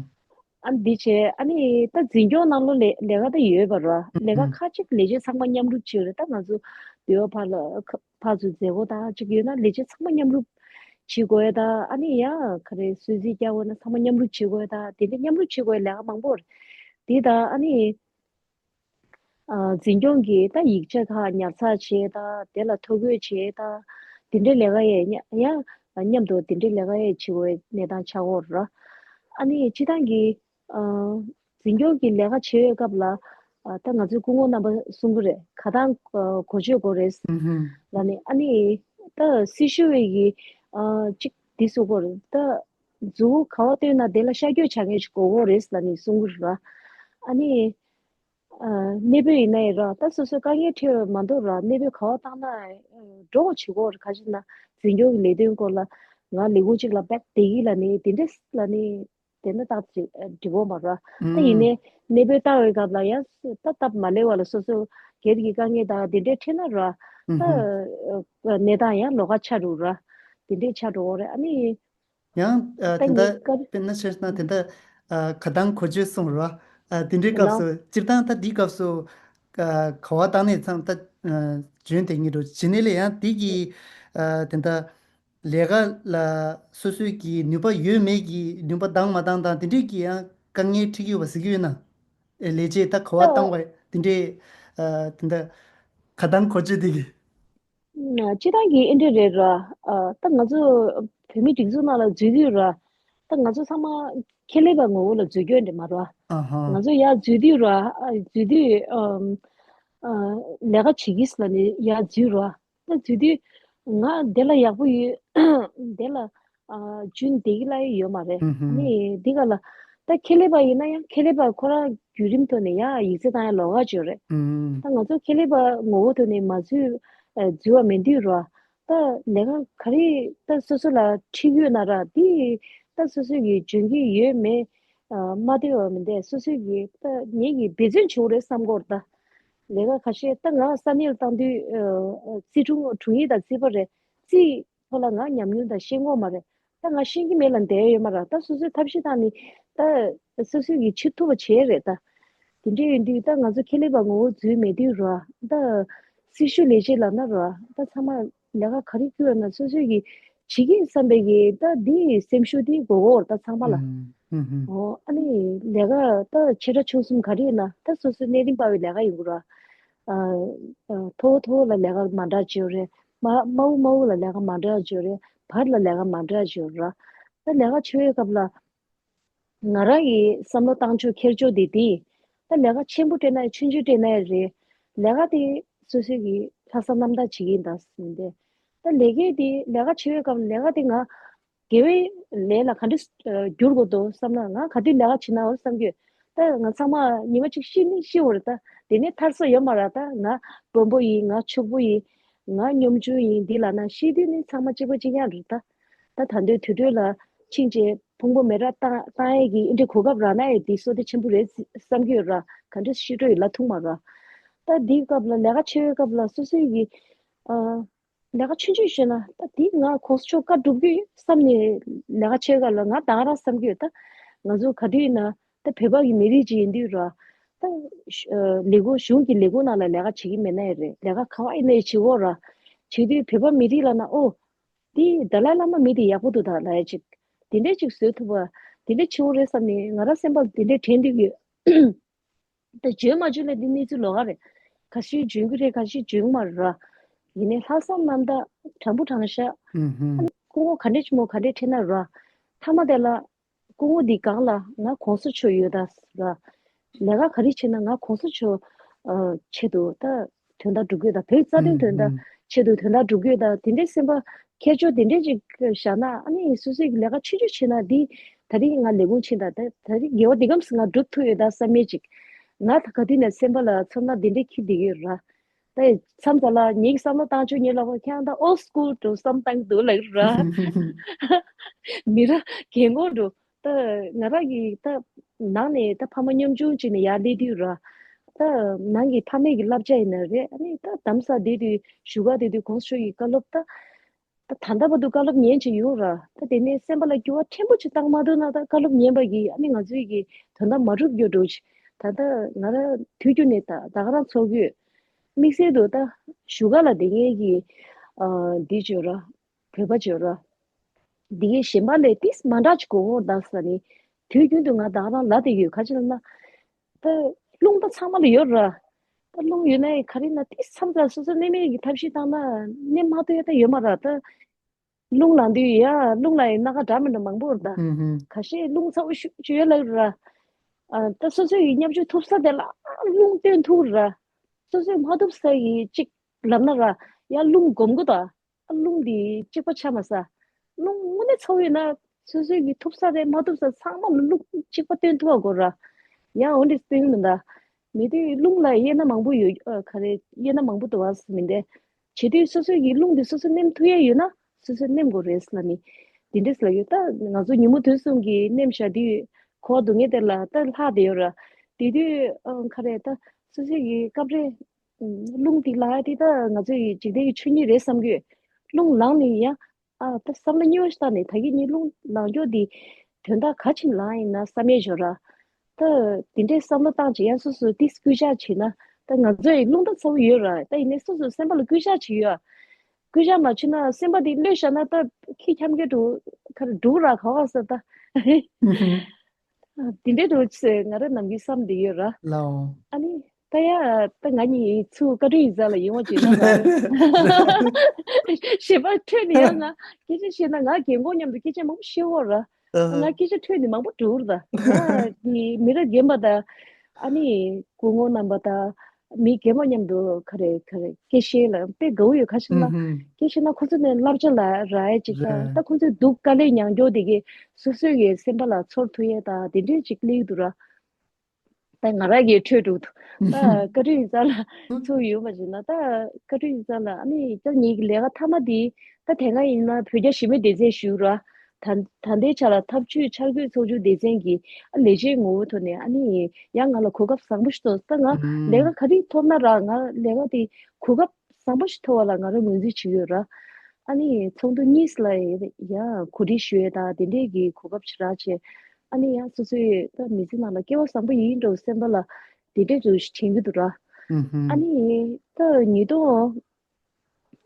ཨ་ནི་འདི་བྱས་ཨ་ནི་ད་འཛིན་སྐྱོང་ནང་ལོགས་ལས་ལས་ཀ་ད་ཡོད་པ་ར། ལས་ཀ་ཧུམ། ཁ་ཅིག་ལས་བྱེད་ཚང་མ་མཉམ་རུབ་བྱེད་རེད། ད་ང་ཚོ་འདི་བ་ཕར་ལ་ཁ་ཕར་ཚུར་མཛད་སྒོ་དང་ཅིག་ཡོད་ན་ལས་བྱེད་ཚང་མ་མཉམ་རུབ་བྱེད་དགོས་ཡ་ད། ཨ་ནི་ཡང་ག་རེ་གསོལ་ཚིགས་རྒྱག་དགོས་ན་ཚང་མ་མཉམ་རུབ་བྱེད་དགོས་ཡ་ད། དེ་འདྲས་མཉམ་རུབ་བྱེད་དགོས་ཡ་ལས་ཀ་མང་པོ་རེད། དེ་ད་ཨ་ནི། ཨ། འཛིན་སྐྱོང་གི་ད་ཡིག་ཆ་ཁག་ཉར་ཚགས་བྱེད་ད། དེ་ལ་ཐོ་འགོད་བྱེད་ད། དེ་འདྲའི་ལས་ཀ་ཡང་ཡང་མཉམ་དུ་དེ་འདྲའི་ལས་ཀ་ཡང་བྱེད་དགོས་གནས་སྟངས་ཆགས་ཡོད་རེད། ཨ་ནི་སྤྱི་བཏང་གི་ཨ། འཛིན་སྐྱོང་གི་ལས་ཀ་བྱེད་པའི་སྐབས་ལ་ཨ། ད་ང་ཚོའི་སྐུ་ངོ་རྣམ་པ་གསུང་གི་རེད། ག་དང་གོ་ཆོད་དགོས་རེད། ཧུམ་ཧུམ། ལ་ནི་ཨ་ནི་ད་སྲི་ཞུ་བའི་གི་ཨ། གཅིག་འདི་གསུང་གི་རེད། ད་མཛུ་གུ་ག་བ་བཏོན་ན་དེ་ལ་ཤར་བསྐྱོད་བྱ་མཁན་ཞིག་དགོས་ཀྱི་རེད་ལ་ནི་གསུང་གི་རེད། ཨ་ནི། ཨ། གནས་སྤོས་ཡིན་ན་ཡང་ར། ད་སོ་སོའི་དཀའ་ངལ་འཕྲད་པ་མ་གཏོགས་ར། གནས་སྤོས་ག་བ་བཏང་ན་འགྲོ་དགོས་བྱེད་དགོས་རེད། ག་ཅི་ན་འཛིན་སྐྱོང་གི་ལས་དོན་སྐོར་ལ་ང་ལས་ཁུངས་གཅིག་ལ་བེག་བསྡད་ཀྱི་ལ་ནི་དེ་འདྲས་ལ་ནི་དེ་ན་ཏག་ཅིག་འགྲིག་གོ་མ་ར། ད་ཡིན་ནའི་གནས་སྤོས་བཏང་བའི་སྐབས་ལ་ཡང་ད་སྟབས་མ་ལེགས་པ་ལ་སོ་སོ་སྒེར་གྱི་དཀའ་ངལ་དང་དེ་འདྲས་འཕྲད་ན་ར། ད་གནས་སྟངས་ཡང་ལོགས་ཀ་ཆགས་འགྲོ་ར། དེ་འདྲས་ཆགས་འགྲོ་གི་རེད། ཨ་ནི། ཡང་ཨ། ད་དེ་འདྲ་ངའི་བཀའ། དཔེར་ན་བཤད་ན་དེ་འདྲ་ཨ། ག་དང་གོ་ཆོད་གསུང་རོ། ཨ། དེ་འདྲའི་སྐབས་ལའོ། སུ་སྤྱིར་བཏང་ད་འདིའི་སྐབས་སུ་ཨ། ག་བ་བཏང་ནས་ཚང་ད་ཨ། འཇོན་དེ་ཉིད་རུ་བྱེད་ནས་ལས་ཡང་དེ་གི་ཨ། དེ་འདྲ་ལས་ཀ་ལ་སོ་སོའི་གི་ནུས་པ་ཡོད་མེད་ཀྱི་ནུས་པ་འདང་མ་འདང་དང་དེ་འདྲའི་གི་ཡང་དཀའ་ངལ་འཕྲད་ཀྱི་ཡོད་པ་གཟིགས་ཀྱི་ཡོད་ན། ཨེ། ལས་བྱེད་ད་ག་བ་ད་བཏང་བ་དེ་འདྲའི་ཨ། དེ་འདྲ་ག་དང་གོ་ཆོད་དེ་གི། སྤྱིར་བཏང་གི་ཨེ་འདྲ་རེད་ར། ཨ། ད་ང་ཚོ་བོད་མི་སྒྲིག་འཛུགས་ནང་ལ་འཛུལ་དུས་ར། ད་ང་ཚོ་ཚང་མ་ཁེ་ལས་པ་ངོ་བོ་ལ་འཛུལ་རྒྱུ་འདྲ་མ་རེད། ཨ་ཧ། ང་ཚོ་ཡར་འཛུལ་དུས་ར། ཨ། འཛུལ་དུས་ཨམ། ཨ། ལས་ཀ་བྱེད་ཀྱིས་ལ་ནི་ཡར་འཛུལ་ར། ད་འཛུལ་དུས་ང་དེ་ལ་ཡག་པོ་ཡོད། དེ་ལ་ཨ། རྒྱུན་བསྡད་ཀྱི་ལ་ཡོད་མ་རེད། ཨ་ནི་འདི་ག་ལ་ད་ཁེ་ལས་པ་ཡིན་ན་ཡང་ཁེ་ལས་པ་ཁོ་རང་བརྒྱུད་རིམ་ཐོག་ནས་ཡང་ཡིག་ཚད་བཏང་ཡ་ལོགས་ཀ་ཅིག་ཡོད་རེད། ད་ང་ཚོ་ཁེ་ལས་པ་ངོ་བོ་ཐོག་ནས་མ་འཛུལ་ཨ། འཛུལ་བ་མེད་དུས་ར། ད་ལས་ཀ་ག་རེ་ད་སོ་སོ་ལ་འཁྲི་ཡོད་ན་ར། དེ་ད་སོ་སོ་གི་འཇོན་གྱི་ཡོད་མེད་ཨ། མ་བལྟས་པ་མི་འདས། སོ་སོ་གི་ད་ངེད་ཀྱི་འབད་བརྩོན་བྱེད་དགོས་རེད་བསམ་གྱི་ཡོད་རེད། ད་ལས་ཀ་ཁ་ཤས་ད་ང་ས་གནས་ལ་བཏང་དུས་ཨ། རྩིས་དྲུང་དྲུང་ཡིག་དང་རྩིས་པ་རེད། རྩིས་ཐོག་ལ་ང་ཉམས་མྱོང་དང་ཤེས་ངོ་མ་རེད། ད་ང་ཤེས་ཀྱི་མེད་ལ་བསྡད་ཡོད་མ་རེད། ད་སོ་སོའི་ཐབས་ཤེས་བཏང་ནས་ད་སོ་སོའི་གི་བྱེད་ཐུབ་པ་བྱས་རེད་ད། དེ་འདྲ་ཡིན་དུས་ད་ང་ཚོ་ཁེ་ལས་པ་ངོ་བོ་འཛུལ་མེད་དུས་ར། ད་སྲི་ཞུ་ལས་བྱེད་ལབ་ན་ར། ད་ཚང་མ་ལས་ཀ་ག་རེ་བསྐུར་ཡོད་ན་སོ་སོའི་གི་བྱེད་ཀྱི་བསམ་པའི་གི་ད་འདི་སེམས་ཤུགས་འདི་དགོས་ཀྱི་ཡོད་རེད་ད་ཚང་མ་ལ། ཨུམ། ཨུམ། ཨུམ། ཨོ། ཨ་ནི་ལས་ཀ་ད་ཆེ་ཕྲ་ཆུང་གསུམ་ག་རེ་ཡིན་ན་ད་སོ་སོའི་གནས་རིམ་སྤར་བའི་ལས་ཀ་ཡིན་དགོས་ར། ཨ། ཨ། མཐོ་བོ་མཐོ་བོ་ལ་ལས་ཀ་མ་འདྲ་བྱེད་ཡོད་རེད། དམའ་དམའ་བོ་དམའ་བོ་ལ་ལས་ཀ་མ་འདྲ་བྱེད་ཡོད་རེད། བར་ལ་ལས་ཀ་མ་འདྲ་བྱེད་ཡོད་ར། ད་ལས་ཀ་བྱེད་པའི་སྐབས་ལ་ང་རང་གི་བསམ་བློ་བཏང་ཕྱོགས་འཁྱེར་ཕྱོགས་དེ་དེ། ད་ལས་ཀ་ཆེན་པོ་སྤྲད་ན་ཡང་ཆུང་ཆུང་སྤྲད་ན་ཡང་རེད། ལས་ཀ་དེ་སོ་སོའི་གི་ལྷག་བསམ་རྣམ་དག་བྱེད་ཀྱི་ཡིན་ད་ཟེར་ནས། ད་ལས་ཀའི་དེ་ལས་ཀ་བྱེད་པའི་སྐབས་ལས་ཀ་དེ་ང་དགེ་བའི་ལས་ལ་ག་འདྲ་ཨ། བསྒྱུར་དགོས་འདུག་བསམ་ན་ང་ག་དུས་ལས་ཀ་བྱེད་ན་འོ་བསམ་གྱི་ཡོད། ད་ང་ཚང་མ་ཉི་མ་གཅིག་ཤི་ནི་ཤི་འོ་རེད་ད། དེ་ནས་ཐར་ས་ཡོད་མ་རེད་ད། ང་དཔོན་པོ་ཡིན། ང་ཕྱུག་པོ་ཡིན། ང་གཉོམ་ཆུང་ཡིན། འདི་ལབ་ན་ཤི་དུས་ནི་ཚང་མ་གཅིག་པ་གཅིག་རྐྱང་རེད་ད། ད་ད་དུང་དུས་འགྲོས་ལ་ཕྱིན་བྱས་ཕུང་པོ་མེ་རག་བཏང་བཏང་ཡས་ཀྱི་ཨེ་འདྲའི་གོ་སྐབས་རག་ན་ཡང་དེ་བསོད་བདེ་ཆེན་པོ་རེད་བསམ་གྱི་ཡོད་ར། ག་འདྲ་ཤི་འགྲོ་ཡི་ལ་ཐུག་མ་ར། ད་འདིའི་སྐབས་ལ་ལས་ཀ་བྱེད་པའི་སྐབས་ལ་སོ་སོའི་གི་ཨ། ལས་ཀ་ཆུང་ཆུང་བྱས་ན་ད་དེ་ང་གོང་ས་མཆོག་བཀའ་སྒྲུབ་ཀྱི་ཡོད་བསམ་ནས་ལས་ཀ་བྱེད་ག་ལ་ང་དང་ར་བསམ་གྱི་ཡོད་ད། ང་ཚོ་ག་དུས་ཡིན་ན་ད་བོད་པ་གི་མི་རིགས་ཅིག་ཡིན་དུས་ར། ད་ལས་ཁུངས་གཞུང་གི་ལས་ཁུངས་ནང་ལ་ལས་ཀ་བྱེད་ཀྱི་མེད་ན་ཡང་རེད། ལས་ཀ་ག་བ་ཡིན་ན་ཡང་བྱེད་འོ་ར། བྱེད་དུས་བོད་པ་མི་རིགས་ལ་ན་ཨོ། དེ་ཏཱ་ལའི་བླ་མ་མི་དེ་ཡག་པོ་འདུག་ད་ལབ་ཡ་ཅིག་དེ་འདྲས་ཅིག་བཟོས་ཐུབ་པ་དེ་འདྲས་བྱེད་འོ་རེད་བསམ་ནས་ང་ར་སེམས་པ་དེ་འདྲས་དྲན་འདུག་གི། ད་འཇོན་མ་འཇོན་ལ་འདི་གནས་ཚུལ་ལོགས་ཀ་རེད། ཁ་ཤས་འཇོན་གྱི་རེད། ཁ་ཤས་འཇོན་གྱི་མ་རེད་ར། ཡིན་ནའི་ལྷག་བསམ་རྣམ་དག་དྲང་པོ་དྲང་བཞག་ཨུ་ཧུམ། ཨ་ནི་སྐུ་ངོ་ག་འདྲས་ཅིག་མོ་ག་འདྲས་ཁྲིད་ན་ར། མཐའ་མ་དེ་ལ་སྐུ་ངོ་འདི་སྒང་ལ་ང་གོང་ས་མཆོག་ཡོད་ད་ར། ལས་ཀ་ག་རེ་བྱེད་ན་ང་གོང་ས་མཆོག་ཨ་ཆེད་དུ་ད་དོན་དག་སྒྲུབ་དགོས་ད། བོད་རྩ་དོན་དོན་དག་ཆེད་དུ་དོན་དག་སྒྲུབ་དགོས་ད། དེ་འདྲའི་སེམས་པ་ཁྱེར་ཕྱོགས་དེ་འདྲས་ཅིག་བཞག་ན་ཨ་ནི་སོ་སོའི་ལས་ཀ་ཆུང་ཆུང་བྱེད་ན་འདི་ད་རིང་ང་ལས་ཁུངས་ཕྱིན་ད། ད་ད་རིང་དགེ་བ་འདི་གམ་ང་སྒྲུབ་ཐུབ་ཡོད་ད་བསམ་མེད་ཅིག་ང་ད་ག་དུས་ནས་སེམས་པ་ལ་ཚོར་སྣང་འདི་འདྲས་འཁྱེར་བསྡད་ཀྱི་ཡོད་ར། ད་མཚམས་ད་ལ་ངེད་ཀྱི་བསམ་བློ་བཏང་ཆོག་ཉེ་ལ་བ་ཁྱང་ད་ཨོལ་སྐུལ་འགྲོ་བསམ་བཏང་འདུག་ལབ་ར། མི་ར་རྒན་གོག་འགྲོ། ད་ང་རང་གི་ད་ ནང་ནས་ད་ཕ་མ་ཉམ་ཆུང་ཅིག་ནས་ཡར་སླེབས་དུས་ར། ད་ནང་གི་ཕ་མེས་ཀྱི་བསླབ་བྱ་ཡིན་ན་རེད། ཨ་ནི་ད་གདམ་ས་བསྡད་དུས་བཞུགས་སྒར་བསྡད་དུས་གོང་ས་མཆོག་གི་བཀའ་སློབ་ད། ད་ད་ལྟ་བར་དུ་བཀའ་སློབ་ཉན་བྱས་ཡོད་ར། ད་དེ་ནས་སེམས་པ་ལ་འགྱུར་བ་ཕྲན་བུ་ཅིག་བཏང་མ་ཐུབ་ན་ད་བཀའ་སློབ་ཉན་པ་གིས་ཨ་ནི་ང་ཚོའི་གི་དོན་དག་མ་འགྲུབ་རྒྱུ་འགྲོ་ཅིག་ད་ལྟ་ང་རང་དུས་རྒྱུན་ནས་ད་ད་ག་རང་ཚོགས་ཡོད། དམིགས་བསལ་དུ་ད་བཞུགས་སྒར་ལ་བསྡད་མཁན་གྱི་ཨ་འདི་བརྗོད་ར། བོད་པ་བརྗོད་ར། འདི་གའི་གཞན་པ་ལས་ཏིས་མ་འདྲ་ཅིག་གོ་འོང་ད་ཟེར་ནི། དུས་རྒྱུན་དུ་ང་ད་ག་རང་ལབ་བསྡད་ཡོད། ག་ཅི་ལབ་ན། ད་རླུང་ད་ཚང་མ་ལ་ཡོད་ར། ད་རླུང་ཡོད་ན་ག་རེ་ན་ཏིས་མཚམས་མཚམས་སོ་སོ་མནན་མཁན་གྱི་ཐབས་ཤེས་བཏང་ན་མནན་མ་ཐུབ་ཡ་ད་ཡོད་མ་ར། ད་རླུང་ལངས་དུས་ཡ་རླུང་ལ་ཡི་སྣ་ཁ་འདྲ་མི་འདྲ་མང་པོ་རེད་ད། ཨུ་ཧུམ། ཁ་ཤས་རླུང་ཚ་བོ་ཤུགས་ཆེ་ཡོད་ལབ་ར། ཨ་ད་སོ་སོ་ཡི་མཉམ་སྤྱོད་ཐུབ་ས་དེ་ལ་རླུང་བཏོན་ཐུབ་ར། སོ་སོས་མ་ཐུབ་ས་ཡི་གཅིག་ལབ་ན་ར། ཡ་རླུང་སྒོམ་དགོས་ད། ཨ་རླུང་འདི་གཅིག་པ་ཆགས་མ་ས། རླུང་དངོས་གནས་ཚ་བོ་ཡོད་ན་སོ་སོ་ཡི་ཐུབ་ས་རེད། མ་ཐུབ་ས་ཚང་མ་ལ་རླུང་གཅིག་པ་བཏོན་ཐུབ་པ་དགོས་ར། ཡང་འོ་འདྲ་བཏོན་མི་འདའ། མི་དེ་རླུང་ལ་དབྱེ་ན་མང་པོ་ཡོད། ཨ་ག་རེ་དབྱེ་ན་མང་པོ་འདུག་བ་ཟེར་མི་འདའ། བྱེད་དུས་སོ་སོ་ཡི་རླུང་འདི་སོ་སོ་ནེམ་ཐུབ་ཡ་ཡོད་ན་སོ་སོ་ནེམ་དགོས་རེད་ལབ་ནི། དེ་འདྲས་ལ་ཡོད། ད་ང་ཚོ་ཉིན་མོ་དུས་གསུམ་གྱི་ནེམ་བཞག་དུས་ཁོ་སྡུག་བསྔལ་དེ་ལ་ད་ལྷག་བསྡད་ཡོད་ར། དེ་དུས་ཨ་ག་རེ་ད་སོ་སོ་ཡི་སྐབས་རེ་རླུང་དེ་ལ་དེ་ད་ང་ཚོ་ཡི་འཇིག་རྟེན་གྱི་ཆོས་ཉིད་རེད་བསམ་གྱི་ཡོད། རླུང་ལངས་ནས་ཡ། ཨ་ད་བསམ་བློ་སྙིང་བོ་ཞིག་བཏང་ནས་ད་གིན་ངའི་རླུང་ལངས་རྒྱུ་འདི་དོན་དག་ག་ཅིག་ལངས་ཡིན་ན་བསམ་ཡས་ཞོར་ར། ད་དེ་འདྲའི་བསམ་བློ་བཏང་བྱས་ཡང་སོ་སོ་ཏིས་སྐུལ་ལྕག་བྱས་ན་ད་ང་ཚོ་ཡི་རླུང་རྟ་ཚ་བོ་ཡོད་ར། ད་ཡིན་ནའི་སོ་སོ་སེམས་པ་ལ་སྐུལ་ལྕག་བྱེད་ཡོད། སྐུལ་ལྕག་མ་བྱས་ན་སེམས་པ་འདི་གློད་བཞག་ན་ད་ཁྱི་འཁྱམ་གྱི་འགྲོ་ག་རེ་འགྲོ་ར་ག་བ་ས་ད། དེ་འདྲའི་འགྲོ་ཚེ་ང་རང་ནམ་རྒྱུན་བསམ་བསྡད་ཡོད་ར། ལའོ། ཨ་ནི་ད་ཡ་ད་ང་གཉིས་ཚུར་བཀའ་དྲིན་ཡིག་ཚང་ལ་ཡོང་བ་བྱས་ན་ང་གཞན་པ་འཕྲོས་ནས་ཡང་ང་སྐད་ཆ་བཤད་ན་ང་རྒན་གོག་མཉམ་དུ་སྐད་ཆ་མང་པོ་བཤད་འོ་ར། ང་སྐད་ཆ་འཕྲོས་ནས་མང་པོ་འགྲོ་ར་ད། ང་དེ་མི་རབས་རྒན་པ་དང་ཨ་ནི་སྐུ་ངོ་རྣམ་པ་དང་། མི་རྒན་པ་མཉམ་དུ་ག་རེ་ག་རེ་སྐད་བཤད་ལ་དཔེ་དགའ་བོ་ཡོད། ག་ཞིག་ན་ཨུ་ཧུམ། སྐད་བཤད་ན་ཁོ་ཚོ་ནས་བསླབ་བྱ་ལ་རག་ཡས་ཅིག་དང་རེད། ད་ཁོ་ཚོས་སྡུག་དཀའ་ལས་མྱངས་མྱོང་དེ་གས་སོ་སོའི་གི་སེམས་པ་ལ་ཚོར་ཐུབ་ཡས་དང་དེ་འདྲས་ཅིག་སླེབས་འདུག་ར། ད་ང་རང་གི་འཕྲོད་འགྲོ་འདུག་ད་བཀའ་དྲིན་ཡིག་ཚང་ལ་ཚུར་ཡོང་བ་བྱས་ན་ད་བཀའ་དྲིན་ཡིག་ཚང་ལ་ཨ་ནི་ད་ངེད་ཀྱི་ལས་ཀ་མཐའ་མ་དེ་ད་དེ་སྔ་ཡིན་ན་བོད་རྒྱ་ཞི་མོལ་སྡེ་ཚན་ཞུགས་ར། ད་ད་ལྟའི་ཆ་ལ་འཐབ་ཇུས་འཆར་འགོད་ཚོགས་ཆུང་སྡེ་ཚན་གྱི་ཨ་ལས་བྱེད་ངོ་བོ་ཐོག་ནས་ཨ་ནི་ཡང་ང་ལ་གོ་སྐབས་བཟང་པོ་ཞིག་ཐོབ། ད་ང་ལས་ཀ་ག་རེ་ཐོབ་ན་ར་ང་ལས་ཀ་དེ་གོ་སྐབས་བཟང་པོ་ཞིག་ཐོབ་པ་ལ་ང་རང་ངོས་འཛིན་བྱེད་ཀྱི་ཡོད་ར། ཨ་ནི་ཚོགས་འདུ་གཉིས་ལ་ཡང་གོ་སྒྲིག་ཞུ་ཡས་དང་དེ་འདྲས་ཀྱི་གོ་སྐབས་ཞིག་རག་བྱས། ཨ་ནི་ཡང་སོ་སོའི་ད་མི་ཚེ་ནང་ལ་སྐལ་བ་བཟང་པོ་ཡིན་འགྲོ་སེམས་པ་ལ་དེ་འདྲས་ཚོ་ཞིག་དྲན་གྱི་འདུག་ར། ཨ་ནི་ད་ཉིས་སྟོང་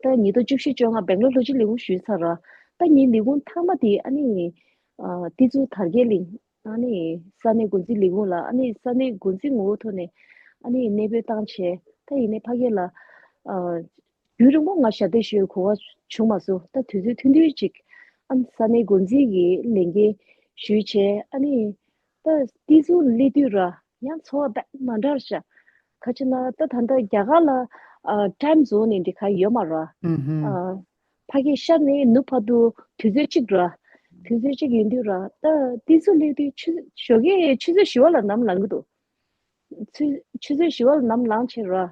ད་ཉིས་སྟོང་བཅུ་བཞི་བཅོ་ལྔ་སྦེང་ལོར་ལྷོ་སྤྱི་ལས་ཁུངས་ཞུས་ཚར་ར། ད་ངའི་ལས་ཁུངས་མཐའ་མ་དེ་ཨ་ནི་ཨ་ཏི་ཛུ་དར་རྒྱས་གླིང་ཨ་ནི་ས་གནས་འགོ་འཛིན་ལས་ཁུངས་ལ་ཨ་ནི་ས་གནས་འགོ་འཛིན་ངོ་བོ་ཐོག་ནས་ཨ་ནི་གནས་སྤོས་བཏང་བྱས། ད་ཡིན་ནའི་ཕ་གི་ལ་ཨ་རྒྱུན་རིང་པོ་ང་ཞབས་འདེགས་ཞུ་བའི་གོ་སྐབས་བྱུང་མ་སོང་། ད་དུས་ཚོད་ཐུང་ཐུང་ཅིག་ཨ་ནི་ས་གནས་འགོ་འཛིན་གྱི་ལས་འགན་ཞུས་བྱས། ཨ་ནི་ད་ཏི་ཛུ་སླེབས་དུས་ར་ཡང་ཚོར་བ་ད་མ་འདྲ་བ་ཤག་ག་ཅི་ན་ད་ད་ལྟ་རྒྱ་གར་ལ་ཨ་ཊའིམ་ཛོན་ནི་འདི་ག་ཡོད་མ་ར། ཨ་ཕ་གི་ཤར་ནས་ནུབ་བར་དུ་དུས་ཚོད་གཅིག་ར། དུས་ཚོད་གཅིག་ཡིན་དུས་ར། ད་ཏི་ཛུ་སླེབས་དུས་ཆུ་ཞོགས་ཀས་ཆུ་ཚོད་བཞི་པ་ལ་ནམ་ལངས་གི་འདུག་ཆུ་ཆུ་ཚོད་བཞི་པ་ལ་ནམ་ལངས་བྱས་ར།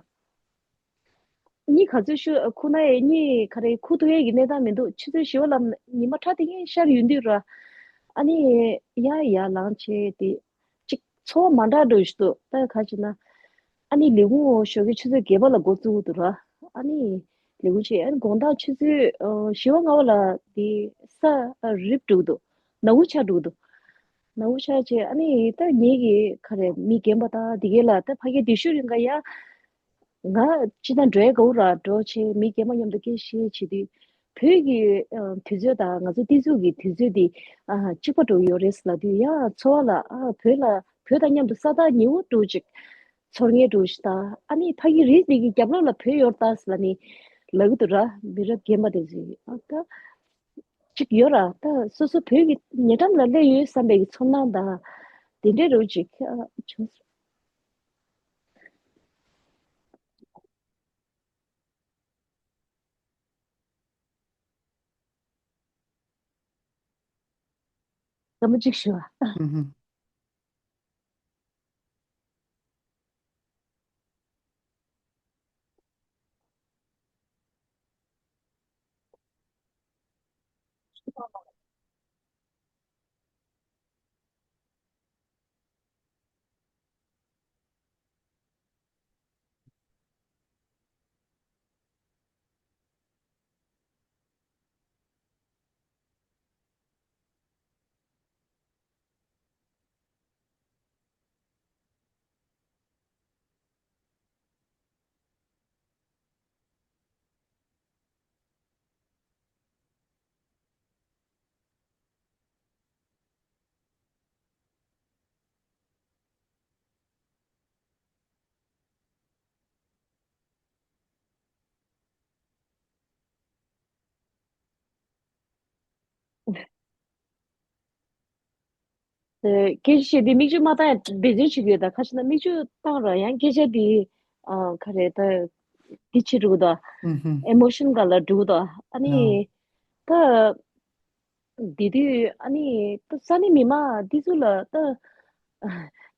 གཉིད་ག་ཚོད་ཤུ་ཁུག་ན་ཡང་གཉིད་ག་རེ་ཁུག་ཐུབ་ཡས་ཀྱི་གནས་སྟངས་མི་འདུག་ཆུ་ཚོད་བཞི་པ་ལ་ཉི་མ་ཁྲ་ཐིང་ངེ་ཤར་ཡོང་དུས་ར། ཨ་ནི་ཡ་ཡ་ལངས་བྱས་དེ་གཅིག་ཚོར་བ་མ་འདྲ་འདྲ་ཞིག་འདུག་ད་ག་ཅི་ན་ཨ་ནི་ལས་ཁུངས་ཞོགས་ཀས་ཆུ་ཚོད་བརྒྱད་པ་ལ་འགོ་བཙུགས་འདུག་ར། ཨ་ནི་ལས་ཁུངས་བྱས་ཨ་ནི་དགོང་དག་ཆུ་ཚོད་ཨ་བཞི་པ་ལྔ་པ་ལ་དེ་ས་རིབ་འགྲོ་འདུག་ནག་ཁུང་ཆགས་འགྲོ་འདུག་ནག་ཁུང་ཆགས་བྱས་ཨ་ནི་ད་ངེད་ཀྱི་ག་རེ་མི་རྒན་པ་དང་དེ་གས་ལ་ད་ཕ་གི་དེ་ཤུ་རིང་ག་ཡ། ང་སྤྱིར་བཏང་འགྲོ་ཡ་དགའ་བོ་ར། འགྲོ་བྱས་མི་རྒན་པ་མཉམ་དུ་སྐད་བཤད་བྱེད་དུས་བོད་ཀྱི་ཨ་དུས་ཚོད་དང་ང་ཚོ་ཏི་ཛུ་གི་དུས་ཚོད་འདི་ཨ་གཅིག་པ་འགྲོ་ཡོད་རེད་ལབ་དུས་ཡ་ཚོར་བ་ལ་ཨ་བོད་ལ་བོད་དང་མཉམ་དུ་ས་ཐག་ཉེ་བོ་འགྲོ་ཅིག་ཚོར་ངེས་འགྲོ་ཞིག་དང་ཨ་ནི་ཕ་གི་རིགས་འདི་གི་རྒྱབ་ལོགས་ལ་བོད་ཡོད་ད་ལབ་ནི་ལབ་གི་འདུག་ར། མི་རབས་རྒན་པ་དེ་ཚོས་ཨ་ད་ཅིག་ཡོད་ར། ད་སོ་སོ་བོད་ཀྱི་ཉེ་འགྲམ་ལ་སླེབས་ཡོད་བསམ་པའི་གི་ཚོར་སྣང་དང་དེ་འདྲའི་རུ་ཅིག་ཨ་བྱུང་སོང་། སྐར་མ་གཅིག་ཞུ་བ། ཨུ་ཧུ། དེ་སྐད་ཆ་བཤད་དུས་མིག་ཆུ་མ་བཏང་ཡང་འབད་བརྩོན་བྱེད་ཀྱི་ཡོད། ད་ཁ་ཤས་ན་མིག་ཆུ་བཏང་ར་ཡང་སྐད་ཆ་དེ་ཨ་ག་རེ་ད་དེ་བྱེད་འགྲོ་གི་འདུག་ཨུ་ཧུམ། ཨེ་མོ་ཤན་སྒང་ལ་འགྲོ་གི་འདུག་ཨ་ནི་ཨ་ད་དེ་དུས་ཨ་ནི་ད་ས་གནས་མི་མང་དེ་ཚོ་ལ་ད་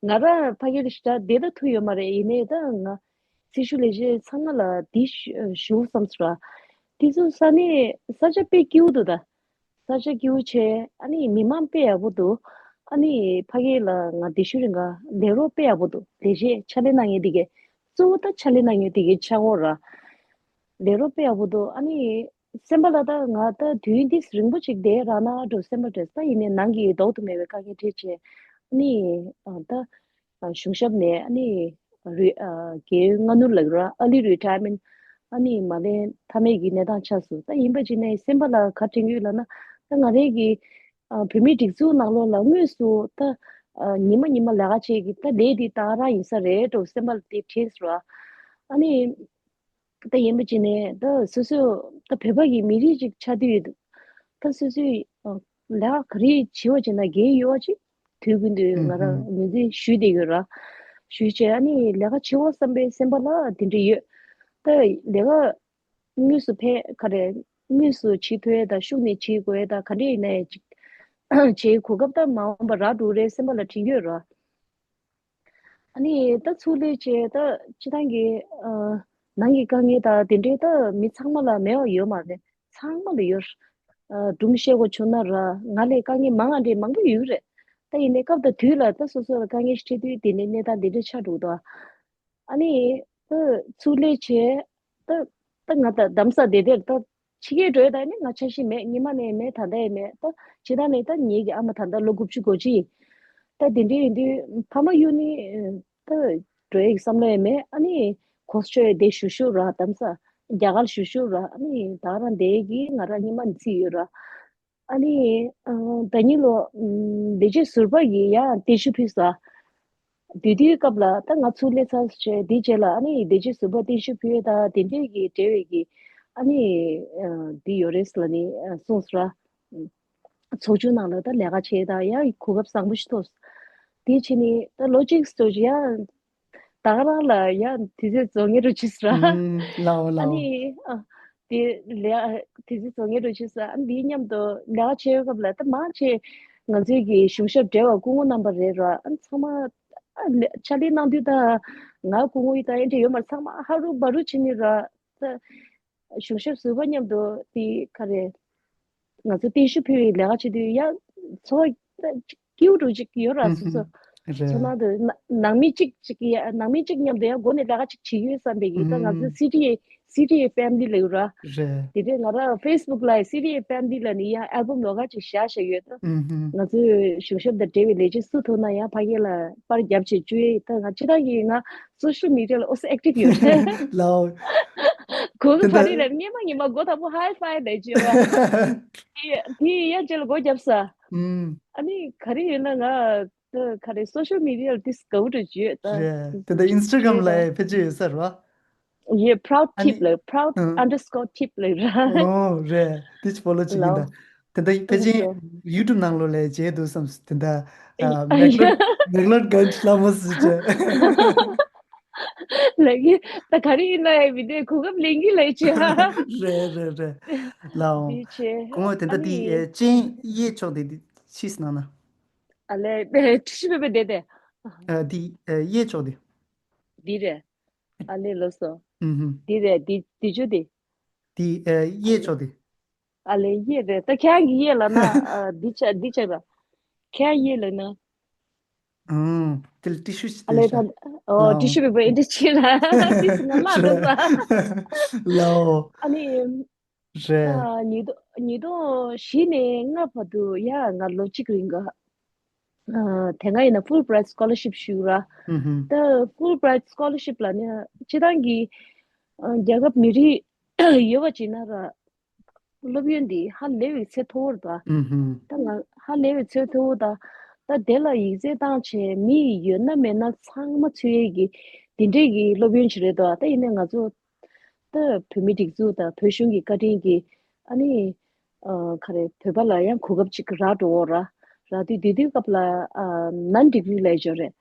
ང་རང་ཕ་གིར་ཞེ་དྲག་བསྡད་ད་ཐུབ་ཡོད་མ་རེད། ཡིན་ནའི་ད་ང་སྲི་ཞུ་ལས་བྱེད་ཚང་མ་ལ་འདི་ཞུ་ཞུ་བསམ་སོང་ར། དེ་ཚོ་ས་གནས་ས་ཆ་དཔེ་སྐྱིད་པོ་འདུག་ད། ས་ཆ་སྐྱིད་པོ་བྱས། ཨ་ནི་མི་མང་དཔེ་ཡག་པོ་འདུག་ཨ་ནི་ཕ་གི་ལ་ང་དེ་ཤུ་རིང་ག་ལས་རོགས་དཔེ་ཡག་པོ་འདུག་ལས་བྱེད་ཕྱག་ལས་གནང་མཁན་དེ་གས་གཙོ་བོ་ད་ཕྱག་ལས་གནང་མཁན་དེ་གས་ཆགས་ཡོད་ར། ལས་རོགས་དཔེ་ཡག་པོ་འདུག་ཨ་ནི་སེམས་པ་ལ་ད་ང་ད་དུས་ཡུན་འདི་རིང་པོ་ཅིག་བསྡད་རག་ན་འགྲོ་སེམས་པ་འདྲ། ད་ཡིན་ནའི་ནང་གི་ལྡོག་ཏུ་མེད་པའི་དཀའ་ངལ་འཕྲད་བྱས། ཨ་ནི་ཨ་ད་གཞུང་ཞབས་ནས་ཨ་ནི་རི་ཨ་རྒན་སྔ་སྣུར་ལབ་ར། early retirement ཨ་ནི་མ་ལེན་ཐབས་མེད་ཀྱི་གནས་སྟངས་ཆགས་སོང་། ད་ཡིན་པ་ཅིག་ནས་སེམས་པ་ལ་ག་དྲན་གྱི་ཡོད་ལབ་ན། ད་ང་རང་གི་ཨ་བོད་མིའི་སྒྲིག་འཛུགས་ནང་ལོགས་ལ་དངོས་སུ་ད་ཨ་ཉི་མ་ཉི་མ་ལས་ཀ་བྱེད་ཀྱི་ད་ལས་འདི་ད་ག་རང་ཡིན་ས་རེད་འགྲོ་སེམས་པ་ལ་དེ་དྲན་སོང་ར། ཨ་ནི། ད་ཡིན་པ་ཅིག་ནས་ད་སོ་སོ་ད་བོད་པ་གི་མི་རིགས་ཅིག་ཆགས་དུས་ད་སོ་སོའི་ཨ་ལས་ཀ་ག་རེ་བྱེད་པ་བྱས་ན་འགན་ཡོད་པ་ཅིག་དུས་རྒྱུན་དུ་ང་རང་ངོས་འཛིན་ཞུས་བསྡད་ཡོད་ར། ཞུས་བྱས་ཨ་ནི་ལས་ཀ་བྱེད་འོ་བསམ་པའི་སེམས་པ་ལ་དེ་འདྲ་ཡོད། ད་ལས་ཀ་དངོས་སུ་ཕན་ག་རེ་དངོས་སུ་བྱེད་ཐུབ་ཡས་དང་ཤུགས་ནས་བྱེད་དགོས་ཡས་དང་ག་འདྲ་ཡིན་ནའི་ཅིག་བྱེད་གོ་སྐབས་ད་མ་འོངས་པ་རག་འགྲོ་རེད་སེམས་པ་ལ་དྲན་གྱི་ཡོད་ར། ཨ་ནི་ད་ཚུར་སླེབས་བྱས་ད་སྤྱི་བཏང་གི་ཨ་ནང་གི་དཀའ་ངལ་དང་དེ་འདྲའི་ད་མི་ཚང་མ་ལ་མེད་པ་ཡོད་མ་རེད། ཚང་མ་ལ་ཡོད། ཨ་སྒྲུང་བཤད་དགོས་བྱུང་ན་ར་ང་ལས་དཀའ་ངལ་མང་ང་འདྲ་མང་པོ་ཡོད་རེད། ད་ཡིན་ནའི་སྐབས་དང་དུས་ལ་ད་སོ་སོ་ལ་དཀའ་ངལ་ཞིག་འཕྲད་དུས་དེ་ནས་གནས་སྟངས་དེ་འདྲ་ཆགས་འགྲོ་གི་འདུག་ཨ་ནི་ད་ཚུར་སླེབས་བྱས་ད་ད་ང་ད་གདམ་ས་དེ་དེར་ད་ཕྱི་རྒྱལ་འགྲོ་ཡ་ད་ནི་ང་འཆར་གཞི་མེད། ཉི་མ་ནས་མེད། ད་ལྟ་ཡང་མེད། ད་ཇི་ལྟར་ནས་ད་ངེད་ཀྱི་ཨ་མ་ད་ལྟ་ལོ་དགུ་བཅུ་གོ་གཅིག་ད་དེ་འདྲ་ཡིན་དུས་ཕ་མ་གཡུག་ནི་ད་འགྲོ་ཡ་གི་བསམ་བློ་ཡང་མེད། ཨ་ནི་གོ་ས་ཆོད་ཡ་དེ་བཞུགས་བཞུགས་ར་གདམ་ས་རྒྱ་གར་བཞུགས་བཞུགས་ར། ཨ་ནི་ད་རང་བསྡད་ཀྱི་ང་རང་ཉི་མ་ནས་ཚིག་ཡོད་ར། ཨ་ནི་ཨ་ཟླ་ཉིན་ལོ་ཨམ་བདེ་སྐྱིད་ཟུར་པ་ཡིས་ཡང་རྟེན་གཞི་ཕུལ་ས། དེ་དུས་སྐབས་ལ་ད་ང་ཚུར་སླེབས་ཚར་བྱས་དེའི་རྗེས་ལ་ཨ་ནི་བདེ་སྐྱིད་ཟུར་པ་རྟེན་གཞི་ཕུལ་ཡས་དང་དེ་འདྲས་ཀྱི་འབྲེལ་བའི་གི་ཨ་ནི་ཨ་འདི་ཡོད་རེད་ལབ་ནི་ཨ་གསུངས་སོང་ར། ཚོགས་ཆུང་ནང་ལ་ད་ལས་ཀ་བྱས་དང་ཡང་གོ་སྐབས་བཟང་པོ་ཞིག་ཐོབ་སོང་། དེ་བྱས་ནི་ད་ལོ་གཅིག་ཙམ་ཅིག་ཡང་ད་ག་རང་ལ་ཡང་དུས་ཚོད་རྫོགས་ངེས་རུ་ཕྱིན་སོང་ར། ཨུམ། ལའོ་ཨ་ལའོ། ནི་ཨ་དེ་ལས་དུས་ཚོད་རྫོགས་ངེས་རུ་ཕྱིན་སོང་། ཨ་འདིའི་མཉམ་དུ་ལས་ཀ་བྱེད་ཡོད་སྐབས་ལ་ད་མང་ཆེ་ང་ཚོའི་གི་གཞུང་ཞབས་བགྲེས་པ་སྐུ་ངོ་རྣམ་པ་རེད་ར། ཨ་ཚང་མ་ཨ་ལས་ཕྱག་ལས་གནང་དུས་ད་ང་སྐུ་ངོ་ཡི་ད་ཨེ་འདྲ་ཡོད་མ་རེད། ཚང་མ་ཧ་རུ་བ་རུ་བྱེད་ནི་ར། ད་གཞུང་ཞབས་ཟུར་པ་མཉམ་དུ་དེ་ག་རེ་ང་ཚོ་རྟེན་གཞི་ཕུལ་བའི་ལས་ཀ་བྱེད་དུས་ཡ་ཚོ་སྐྱིད་པོ་འདྲ་ཅིག་ཡོད་ར། སོ་སོ་ཨུམ་ཧུམ། རེད། ཚོ་ནང་དུ་ན་ནང་མི་གཅིག་ཅིག་ཡ་ནང་མི་གཅིག་མཉམ་དུ་ཡ་སྒོ་ནས་ལས་ཀ་ཅིག་བྱེད་ཀྱི་ཡོད་བསམ་པའི་གི་ད་ང་ཚོ་ཨུམ་སི་ཊི་ཨེ་སི་ཊི་ཨེ་ཕེ་མི་ལི་ལབ་ཡོད་ར། རེད། དེ་འདྲས་ང་རང་ཕེ་སི་བུག་ལ་སི་ཊི་ཨེ་ཕེ་མི་ལི་ལབ་ནས་ཡ་ཨལ་བམ་ལོགས་ཀ་ཅིག་བཞག་བཞག་ཡོད་ད། ཨུམ་ཧུམ། ང་ཚོའི་གཞུང་ཞབས་དང་འབྲེལ་བའི་ལས་བྱེད་སུ་ཐུག་ན་ཡང་ཕ་གི་ལ་པར་རྒྱབ་བྱས་བཅུག་ཡས། ད་ང་སྤྱིར་བཏང་གི་ང་སོ་ཤལ་མི་ཌི་ཡ་ལ་ཨོ་སི་ཨེག་ཊིབ་ཡོད་རེད། ལའོ། གོང་དུ་དེ་ད་རིང་ལ་སྔས་མ་ཉི་མ་སྒོ་དང་པོ་ཧའི་ཕའི་ལས་བྱེད་པ། དེ་དེ་ཡ་ཅེ་ལ་སྒོ་བརྒྱབ་ས། ཨུམ། ཨ་ནི་ག་རེ་ཡོད་ན་ང་ད་ག་རེ་སོ་ཤལ་མི་ཌི་ཡ་ལ་དེ་དགའ་བོ་འདྲ་བྱེད་ད། རེད། དེ་ད་ཨིན་སི་ཊ་གྷ་རམ་ལ་ཡ་ཕེ་ཇི་ཡོད་ས་རེད་བ། ཡེ་proud tip ལ་proud ཨང་underscore tip ལ་ར། ཨོ་རེད། དེ་ཅི་ཕོ་ལོ་བྱེད་ཀྱིན་ད། ལའོ། དེ་འདྲ་ཕལ་ཆེར་ལའོ་ཡུ་ཊུབ་ནང་ལོགས་ལ་མཇལ་འདུག་བསམ་སོང་། དེ་འདྲ་ཨ་མེག་ལོད་མེག་ལོད་གན་ལྷ་མོ་ཟེར་བྱས། ལགས་ཀྱི་ད་ག་རེ་ཡིན་ན་ཡ་མི་འདུག་གོ་སྐབས་ལེན་གྱི་ལས་བྱེད་ཧ། རེད་རེད་རེད། ལའོ། འདི་བྱས་སྐུ་ངོ་དེ་ཨ་འདྲ་དེ་ནི་ཨེ་ཅན་གཡས་ཕྱོགས་དེ་དེ་ཕྱིས་གནང་ན། ཨ་ལས་ཁྲི་ཤི་པེ་པེ་བསྡད་དེ། ཨ་དེ་ཨེ་གཡས་ཕྱོགས་དེ། འདི་རེད། ཨ་ལེ་ལགས་སོ། ཨུམ་ཧུམ། འདི་རེད། འདི་འདི་ཆུ་དེ། འདི་ཨེ་གཡས་ཕྱོགས་དེ། ཨ་ལེ་གཡས་རེད། ད་ཁྱེད་རང་གི་གཡས་ལབ་ན་ཨ་འདི་ཆ་འདི་ཆ་ར། ཁྱེད་རང་གཡས་ལབ་ན། ཨུམ། དེ་ལ་ཊི་ཤུ་ཞིག་ཨ་ལེ་ད་སྟེར་ཤག་ཨོ་ལའོ། ཊི་ཤུ་པེ་པེ་འདི་ཆེ་ར་འདི་སི་ང་ལ་འགྲོ་ས། ལའོ། ཨ་ནི། རེད། ཨ་ཉིས་སྟོང་ཉིས་སྟོང་བཞི་ནས་ལྔ་བར་དུ་ཡ་ང་ལོ་གཅིག་རིང་ག་ཨ་དེ་སྔ་ཡིན་ན་Fulbright Scholarship ཞུས་ར། ཨུ་ཧུམ། ད་Fulbright Scholarship ལབ་ན་སྤྱིར་བཏང་གི་ཨ་རྒྱལ་ཁབ་མི་རིགས་ཡོད་པ་ཅིག་ན་ར་སློབ་ཡོན་འདི་ཧ་ལས་པའི་ཚད་མཐོ་བོ་རེད་ད། ཨུ་ཧུམ། ད་ང་ཧ་ལས་པའི་ཚད་མཐོ་བོ་ད། ད་དེ་ལ་ཡིག་ཚད་བཏང་བྱས་མི་ཡོད་ན་མེད་ན་ཚང་མ་ཚུད་ཡས་ཀྱི་དེ་འདྲས་ཀྱི་སློབ་ཡོན་ཞིག་རེད་དོ། ད་ཡིན་ནའི་ང་ཚོ་ད་བོད་མི་སྒྲིག་འཛུགས་དང་བོད་གཞུང་གི་བཀའ་དྲིན་གྱིས་ཨ་ནི་ ཨ་ག་རེ་བོད་པ་ལ་ཡང་གོ་སྐབས་ཅིག་རག་འགྲོ་འོ་ར། རག་དུས་དེ་དུས་སྐབས་ལ་ཨ་ནན་ཌིག་རི་ལབ་ཡོད་རེད།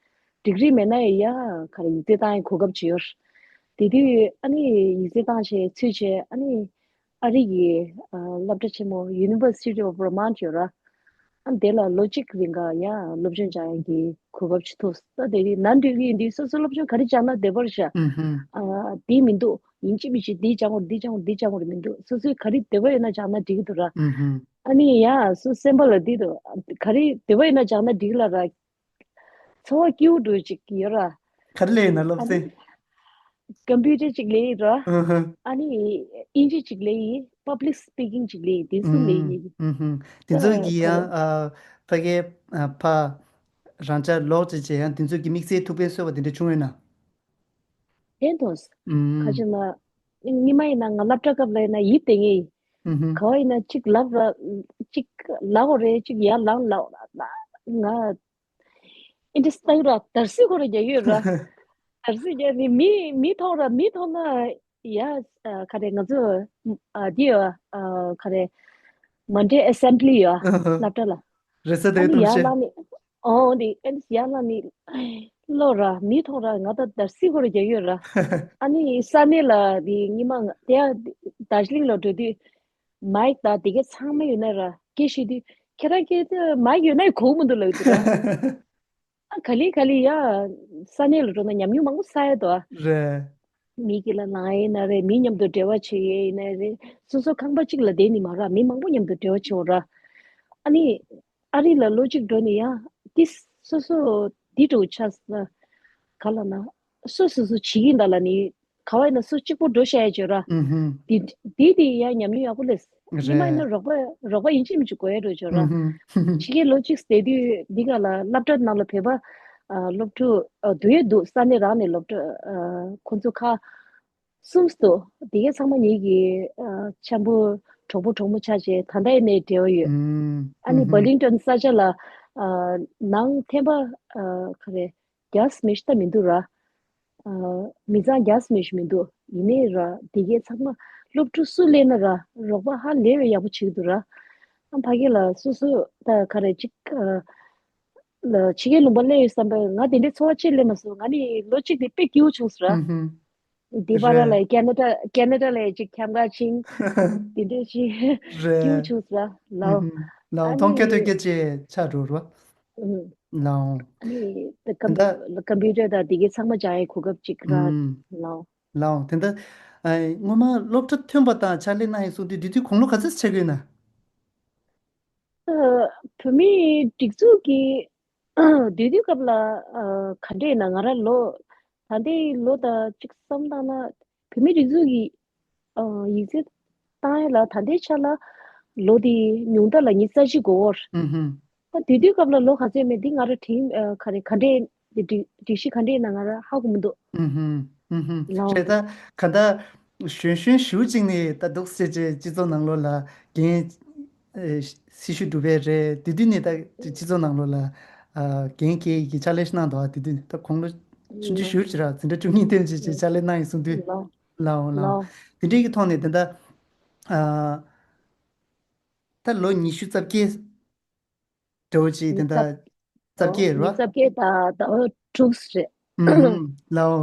ཌིག་རི་མེད་ན་ཡང་ག་རེ་ཡིག་ཚད་བཏང་ཡང་གོ་སྐབས་ཅིག་ཡོད་རེད། དེ་དུས་ཨ་ནི་ཡིག་ཚད་བཏང་བྱས་ཚུད་བྱས་ཨ་ནི་ཨ་རི་ཡི་ཨ་སློབ་གྲྭ་ཆེན་མོ་University of Vermont ཡོད་ར། ཨ་དེ་ལ་ལོ་གཅིག་རིང་ག་ཡང་སློབ་སྦྱོང་སྦྱང་ཡག་གི་གོ་སྐབས་ཅིག་ཐོབ། ད་དེ་དུས་ནན་ཌིག་རི་ཡིན་དུས་སོ་སོ་སློབ་སྦྱོང་ག་རེ་སྦྱང་ན་བདེ་བར་ཤ། ཨ་དེ་མི་འདུག་ཡིན་གཅིག་མིན་གཅིག་འདི་སྦྱང་དགོས་འདི་སྦྱང་དགོས་འདི་སྦྱང་དགོས་མི་འདུག་སོ་སོའི་ག་རེ་བདེ་བ་ཡོད་ན་སྦྱང་ན་འགྲིག་གི་འདུག་ར། ཨ་ནི་ཡ་སོ་སེམས་པ་ལ་འདི་འདུག་ག་རེ་བདེ་བ་ཡོད་ན་སྦྱང་ན་འགྲིག་ལ་ར། འཚོ་བ་སྐྱིད་པོ་འགྲོ་ཅིག་ཡོད་ར། ག་རེ་ལས་ཡིན་ན་སློབ་ཨ་ཚན། ནི་ཀམ་པུ་ཊར་ཅིག་ལས་ཡིན་ར། ཨ་ཧ། ཨ་ནི་ཨིན་ཇི་ཅིག་ལས་ཡིན། པབ་ལིག་སི་པི་ཀིང་ཅིག་ལས་ཡིན། དེ་གསུམ་ལས་ཡིན། ཨུམ་ཧུམ། དེ་ཚོ་ཨ་གི་ཁ་ཡང་ལ་ཨ་ཕ་གའི་ཨ་ཕ་རང་ཅག་ལོག་ཅིག་བྱས་ཡང་དེ་ཚོ་གི་དམིགས་བསལ་ཐུགས་ཕན་གསོས་པ་དེ་འདྲ་བྱུང་ཡོད་ན། ཕན་ཐོགས། ཁ་ཨུམ། ཅིག་ན་སྔོན་མ་ཡིན་ན་ང་སློབ་གྲྭ་སྐབས་ལ་ཡིན་ན་ཡིབ་བསྡད་ངེས་ཡིན། ཨུམ་ཧུམ། ག་བ་ཡིན་ན་གཅིག་ལབ་ར་གཅིག་ལབ་དགོས་རེད་གཅིག་ཡར་ལངས་ལབ་ང་ཨིན་ཏྲེ་སི་ཏང་ར་དར་སི་ཁོ་ར་རྒྱག་ཡོད་ར། དར་སི་རྒྱག་ནི་མི་མི་མཐོང་ར་མི་མཐོང་ན་ཡ་ཨ་ག་རེ་ང་ཚོ་ཨ་འདི་ཡ་ཨ་ག་རེ་མོན་ཌེ་ཨེ་སེམ་བྷི་ལི་ཡ་སློབ་གྲྭ་ལ་རེས་གཟའ་ཨ་ཟླ་བའི་ནི་གཏམ་ཡར་བཤད། ལངས་ནི་ཨོ་འདི་ཨ་ནི་ཡར་ལངས་ནི་ལོ་ར་མི་མཐོང་ར་ང་ད་དར་སི་ཁོ་ར་རྒྱག་ཡོད་ར། ཨ་ནི་ས་གནས་ལ་འདི་ཉི་མ་ང་དེ་ཡ་དར་ཇི་ལིང་ལ་འགྲོ་དུས། མའིག་དང་དེ་གས་ཚང་མ་ཡོད་ན་ར་སྐད་བཤད་དུས་ཁྱེད་རང་སྐད་དུ་མའིག་ཡོད་ན་ཡང་གོ་གི་མི་འདུག་ལབ་ཀྱི་འདུག་ར། ཨ་ག་ལེ་ག་ལེ་ཡ་ས་གནས་ལ་འགྲོ་ན་ཉམས་མྱོང་མང་པོ་བསགས་ཡ་འདུག་ཨ། རེད། མི་དཀྱིལ་ལ་ལངས་ཡིན་ན་རེད། མི་མཉམ་དུ་འབྲེལ་བ་བྱེད་ཡས་ཡིན་ན་རེད། སོ་སོ་ཁང་པ་གཅིག་ལ་བསྡད་ནི་མ་རེད། མི་མང་པོ་མཉམ་དུ་འབྲེལ་བ་བྱེད་འོ་ར། ཨ་ནི་ཨ་རི་ལ་ལོ་གཅིག་འགྲོ་ནི་ཡ་ཏིས་སོ་སོ་འདི་འགྲོ་ཆགས་ན་ག་ལ་ན། སོ་སོ་སོ་བྱེད་ཀྱིན་གདའ་ལ་ནི་ག་བ་ཡིན་ན་སུ་གཅིག་པོ་འགྲོ་ཤ་ཡ་བྱོས་ར། ཨུ་ཧུམ། དེ་དེ་དེ་ཡ་ཉམས་མྱོང་ཡག་པོ་ལས། ཉི་མ་ཡིན་ན་རོགས་པ་རོགས་པ་ཡིན་གཅིག་མིན་གཅིག་དགོས་ཡ་འགྲོ་བྱོས་ར། ཨུ་ཧུམ། ཕྱི་རྒྱལ་ལོ་གཅིག་བསྡད་དུས་འདི་ག་ལ་སློབ་གྲྭ་ནང་ལ་བོད་པ་ཨ་སློབ་ཕྲུག་ཨ་འདུ་ཡ་འདུག་ས་གནས་རང་ནས་སློབ་གྲྭ་ཨ་ཁོང་ཚོ་ཁ་གསུམ་འདུག་དེ་ག་ཚང་མ་ངེད་ཀྱི་ཨ་འཆམ་པོ་གྲོགས་པོ་གྲོགས་མོ་ཆགས་བྱས་ད་ལྟ་ཡིན་ནའི་འབྲེལ་བ་ཡོད། ཨུ་ཨ་ནི་ཧུམ། བར་ལིང་ཊོན་ས་ཆ་ལ་ཨ་ནང་ཐེམ་པ་ཨ་ག་རེ། རྒྱ་སྨི་ཤི་ད་མི་འདུག་ར། ཨ་མི་ཚང་རྒྱ་སྨི་ཤི་མི་འདུག་ཡིན་ནའི་ར་དེ་གའི་ཚང་མ་སློབ་ཕྲུག་སུ་སླེབས་ན་ར་རོགས་པ་ཧ་ལས་པའི་ཡག་པོ་བྱེད་ཀྱི་འདུག་ར། ཨ་ཕ་གི་ལ་སོ་སོ་ད་ག་རེ་གཅིག་ཨ་ལ་ཕྱི་རྒྱལ་ལུང་པ་སླེབས་ཡོད་བསམ་པས་ང་དེ་འདྲའི་འཚོ་བ་ཅིག་སླེབས་མ་སོང་། ང་ནི་ལོ་གཅིག་དེ་དཔེ་སྐྱིད་པོ་བྱུང་སོང་ར། ཨུ་ཧུམ། དེ་བར་རེད། ལ་ཀེ་ན་ཌ་ཀེ་ན་ཌ་ལ་གཅིག་ཁྱམས་ཁ་ཕྱིན། དེ་འདྲའི་ཞིག་སྐྱིད་པོ་རེད། བྱུང་སོང་ར་ལའོ། ཨུ་ཧུམ། ལའོ་ཨ་མཐོང་རྒྱ་ནི་ཐོས་རྒྱ་ཅིག་ཆགས་འགྲོ་ར། ཨུ། ལའོ། ཨ་ནི་ད་ཀམ་ད་ཀམ་པུ་ཊར་དང་དེ་གའི་ཚང་མ་སྦྱང་ཡའི་གོ་སྐབས་ཅིག་རག་ཨུམ། ལའོ། ལའོ་དེ་འདྲ། ཨ་སྔོན་མ་སློབ་གྲྭ་ཐོན་པ་དང་ཕྱག་ལས་གནང་ཡིན་གསུངས་དུས་དེ་དུས་དགུང་ལོ་ག་ཚོད་ཆགས་ཀྱི་ཡོད་ན། ཨ་བོད་མིའི་སྒྲིག་འཛུགས་ཀྱི་དེ་དུས་སྐབས་ལ་ཨ་ག་འདྲས་ཡིན་ན་ང་རང་ལོ་ད་ལྟའི་ལོ་དང་གཅིག་བསམ་བཏང་ན་བོད་མིའི་སྒྲིག་འཛུགས་ཀྱི་ཨ་ཡིག་ཚད་བཏང་ཡ་ལ་ད་ལྟའི་ཆ་ལ་ལོ་དེ་ཉུང་མཐའ་ལ་ཉི་ཤུ་རྩ་གཅིག་འགོར། ཨུ་ཧུམ། ད་དུས་དུས་སྐབས་ལ་ལོ་ག་ཚོད་མེད་འདི་ང་རང་དྲིན་ཨ་ག་རེ་ག་འདྲས་སྒྲིག་སྒྲིག་གཞི་ག་འདྲས་ཡིན་ན་ང་རང་ཧ་གོ་མི་འདུག་ཨུ་ཧུམ། ཨུ་ཧུམ། ལའོ། རེད་ད་ག་ད་གཞོན་གཞོན་ཞུ་གཅིག་ནས་ད་འདུག་སེ་བྱས་སྤྱི་ཚོགས་ནང་ལོགས་ལ་འགན་ཨེ་སྲི་ཞུ་སྒྲུབ་པའི་རེད། དེ་དུས་ནས་ད་སྤྱི་ཚོགས་ནང་ལོགས་ལ་ཨ་འགན་འཁྱེར་གྱི་ཕྱག་ལས་ཤིག་གནང་འདུག་ཨ་དེ་དུས་ནས་ད་དགུང་ལོ་ཆུང་ཆུང་ཞུ་ཅི་ར་འཛིན་གྲྭ་བཅུ་གཉིས་ཐོན་ཅིག་ཅིག་ཕྱག་ལས་གནང་ཡིན་གསུང་དུས། ལའོ། ལའོ་ལའོ། ལའོ། དེ་འདྲའི་གི་ཐོག་ནས་དེ་འདྲ་ཨ་ད་ལོ་ཉི་ཤུ་རྩ་བརྒྱད་འདྲ་བོ་ཅིག་དེ་ཉི་ཤུ་འདྲ་རྩ་རྩ་བརྒྱད་རེད་བ། ཉི་ཤུ་རྩ་བརྒྱད་དང་ཟླ་བ་དྲུག་རེད། ཨུམ། ལའོ།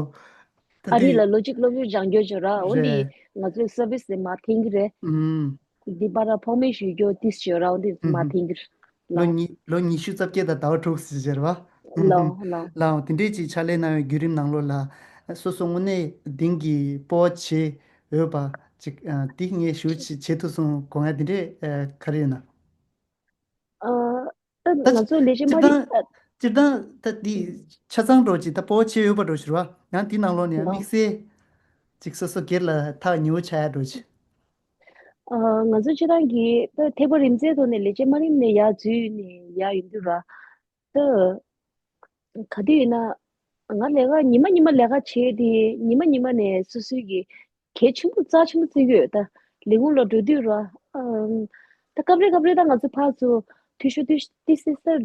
ད་ཨ་རི་དེ་ལ་ལོ་གཅིག་སློབ་ཡོན་སྦྱང་རྒྱུ་བྱོས་ར། འོ་འདི་རེད། ང་ཚོའི་སར་བིས་དེ་མར་འཐེན་གྱི་རེད། ཨུམ། འདི་པར་ཕོགས་མེད་ཞུ་རྒྱུ་ཏིས་བྱོས་ར། འོ་འདི་མར་ཨུམ། འཐེན་གྱི་རེད། ལོ་ལའོ། ཉི་ལོ་ཉི་ཤུ་རྩ་བརྒྱད་དང་ཟླ་བ་དྲུག་ཟེར་བྱས་རེད་བ། ལའོ་ལའོ། ལའོ་དེ་འདྲས་ཅིག་ཕྱག་ལས་གནང་བའི་བརྒྱུད་རིམ་ནང་ལོགས་ལ་སོ་སོ་དངོས་གནས་གཏིང་གི་སྤོབས་པ་བྱེད་འོས་པ་ཅིག་ཨ་འདི་ངས་ཞུ་བྱེད་བྱེད་ཐུབ་སོང་དགོངས་ཡ་དེ་འདྲས་ཨ་ག་རེ་ཡོད་ན། ཨ། ད་ད་ང་ཚོ་ལས་བྱེད་སྤྱིར་མ་བཏང་རིག་སྤྱིར་བཏང་ད་འདི་ཆ་ཚང་འགྲོ་ཅིག་ད་སྤོབས་པ་བྱེད་འོས་པ་འགྲོ་ཞུ་ར། ཡང་འདི་ནང་ལོགས་ནས་ཡང་ལའོ། དམིགས་བསལ་ཅིག་སོ་སོ་སྒེར་ལ་ཐག་ཉེ་བོ་ཆགས་ཡ་འགྲོ་ཅིག་ཨ། ང་ཚོ་སྤྱིར་བཏང་གི་ད་ཐད་པ་རིམ་འཛེགས་ཐོག་ནས་ལས་བྱེད་མ་རིག་ནས་ཡར་འཛུལ་ནས་ཡར་ཡོང་དུས་ར། ད་ག་དུས་ཡིན་ན་ང་ལས་ཀ་ཉི་མ་ཉི་མ་ལས་ཀ་བྱས་ཏེ་ཉི་མ་ཉི་མ་ནས་སོ་སོའི་གི་གལ་ཆེན་པོ་རྩ་ཆེན་པོ་བརྩི་གི་ཡོད། ད་ལས་ཁུངས་ལ་འགྲོ་དུས་ར། ཨམ། ད་སྐབས་རེ་སྐབས་རེ་ད་ང་ཚོ་ཕར་ཚུར་འཐུས་ཤོར་འཐུས་ཏི་སི་སར་